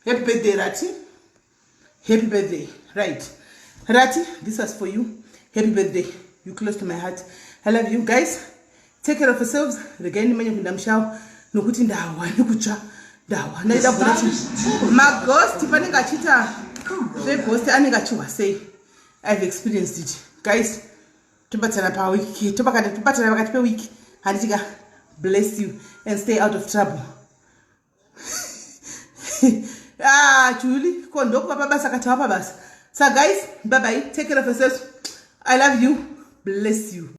Happy birthday, Rati. Happy birthday. Right, Rati, this was for you. Happy birthday. You close to my heart. I love you guys. Take care of yourselves. Regai ndimanye kuenda mushawa nokuti ndahwa nekutsva, ndahwa. Ndaida kuona kuti maghost panenge achiita zveghost anenge achihwa sei. I've experienced it, guys. Tobatsana pawiki, tobatana pakati pewiki, handitika? Bless you and stay out of trouble. Ah, Julie, ko ndokuvapa basa kati vapa basa. So guys, bye bye, take care of yourselves. I love you, bless you.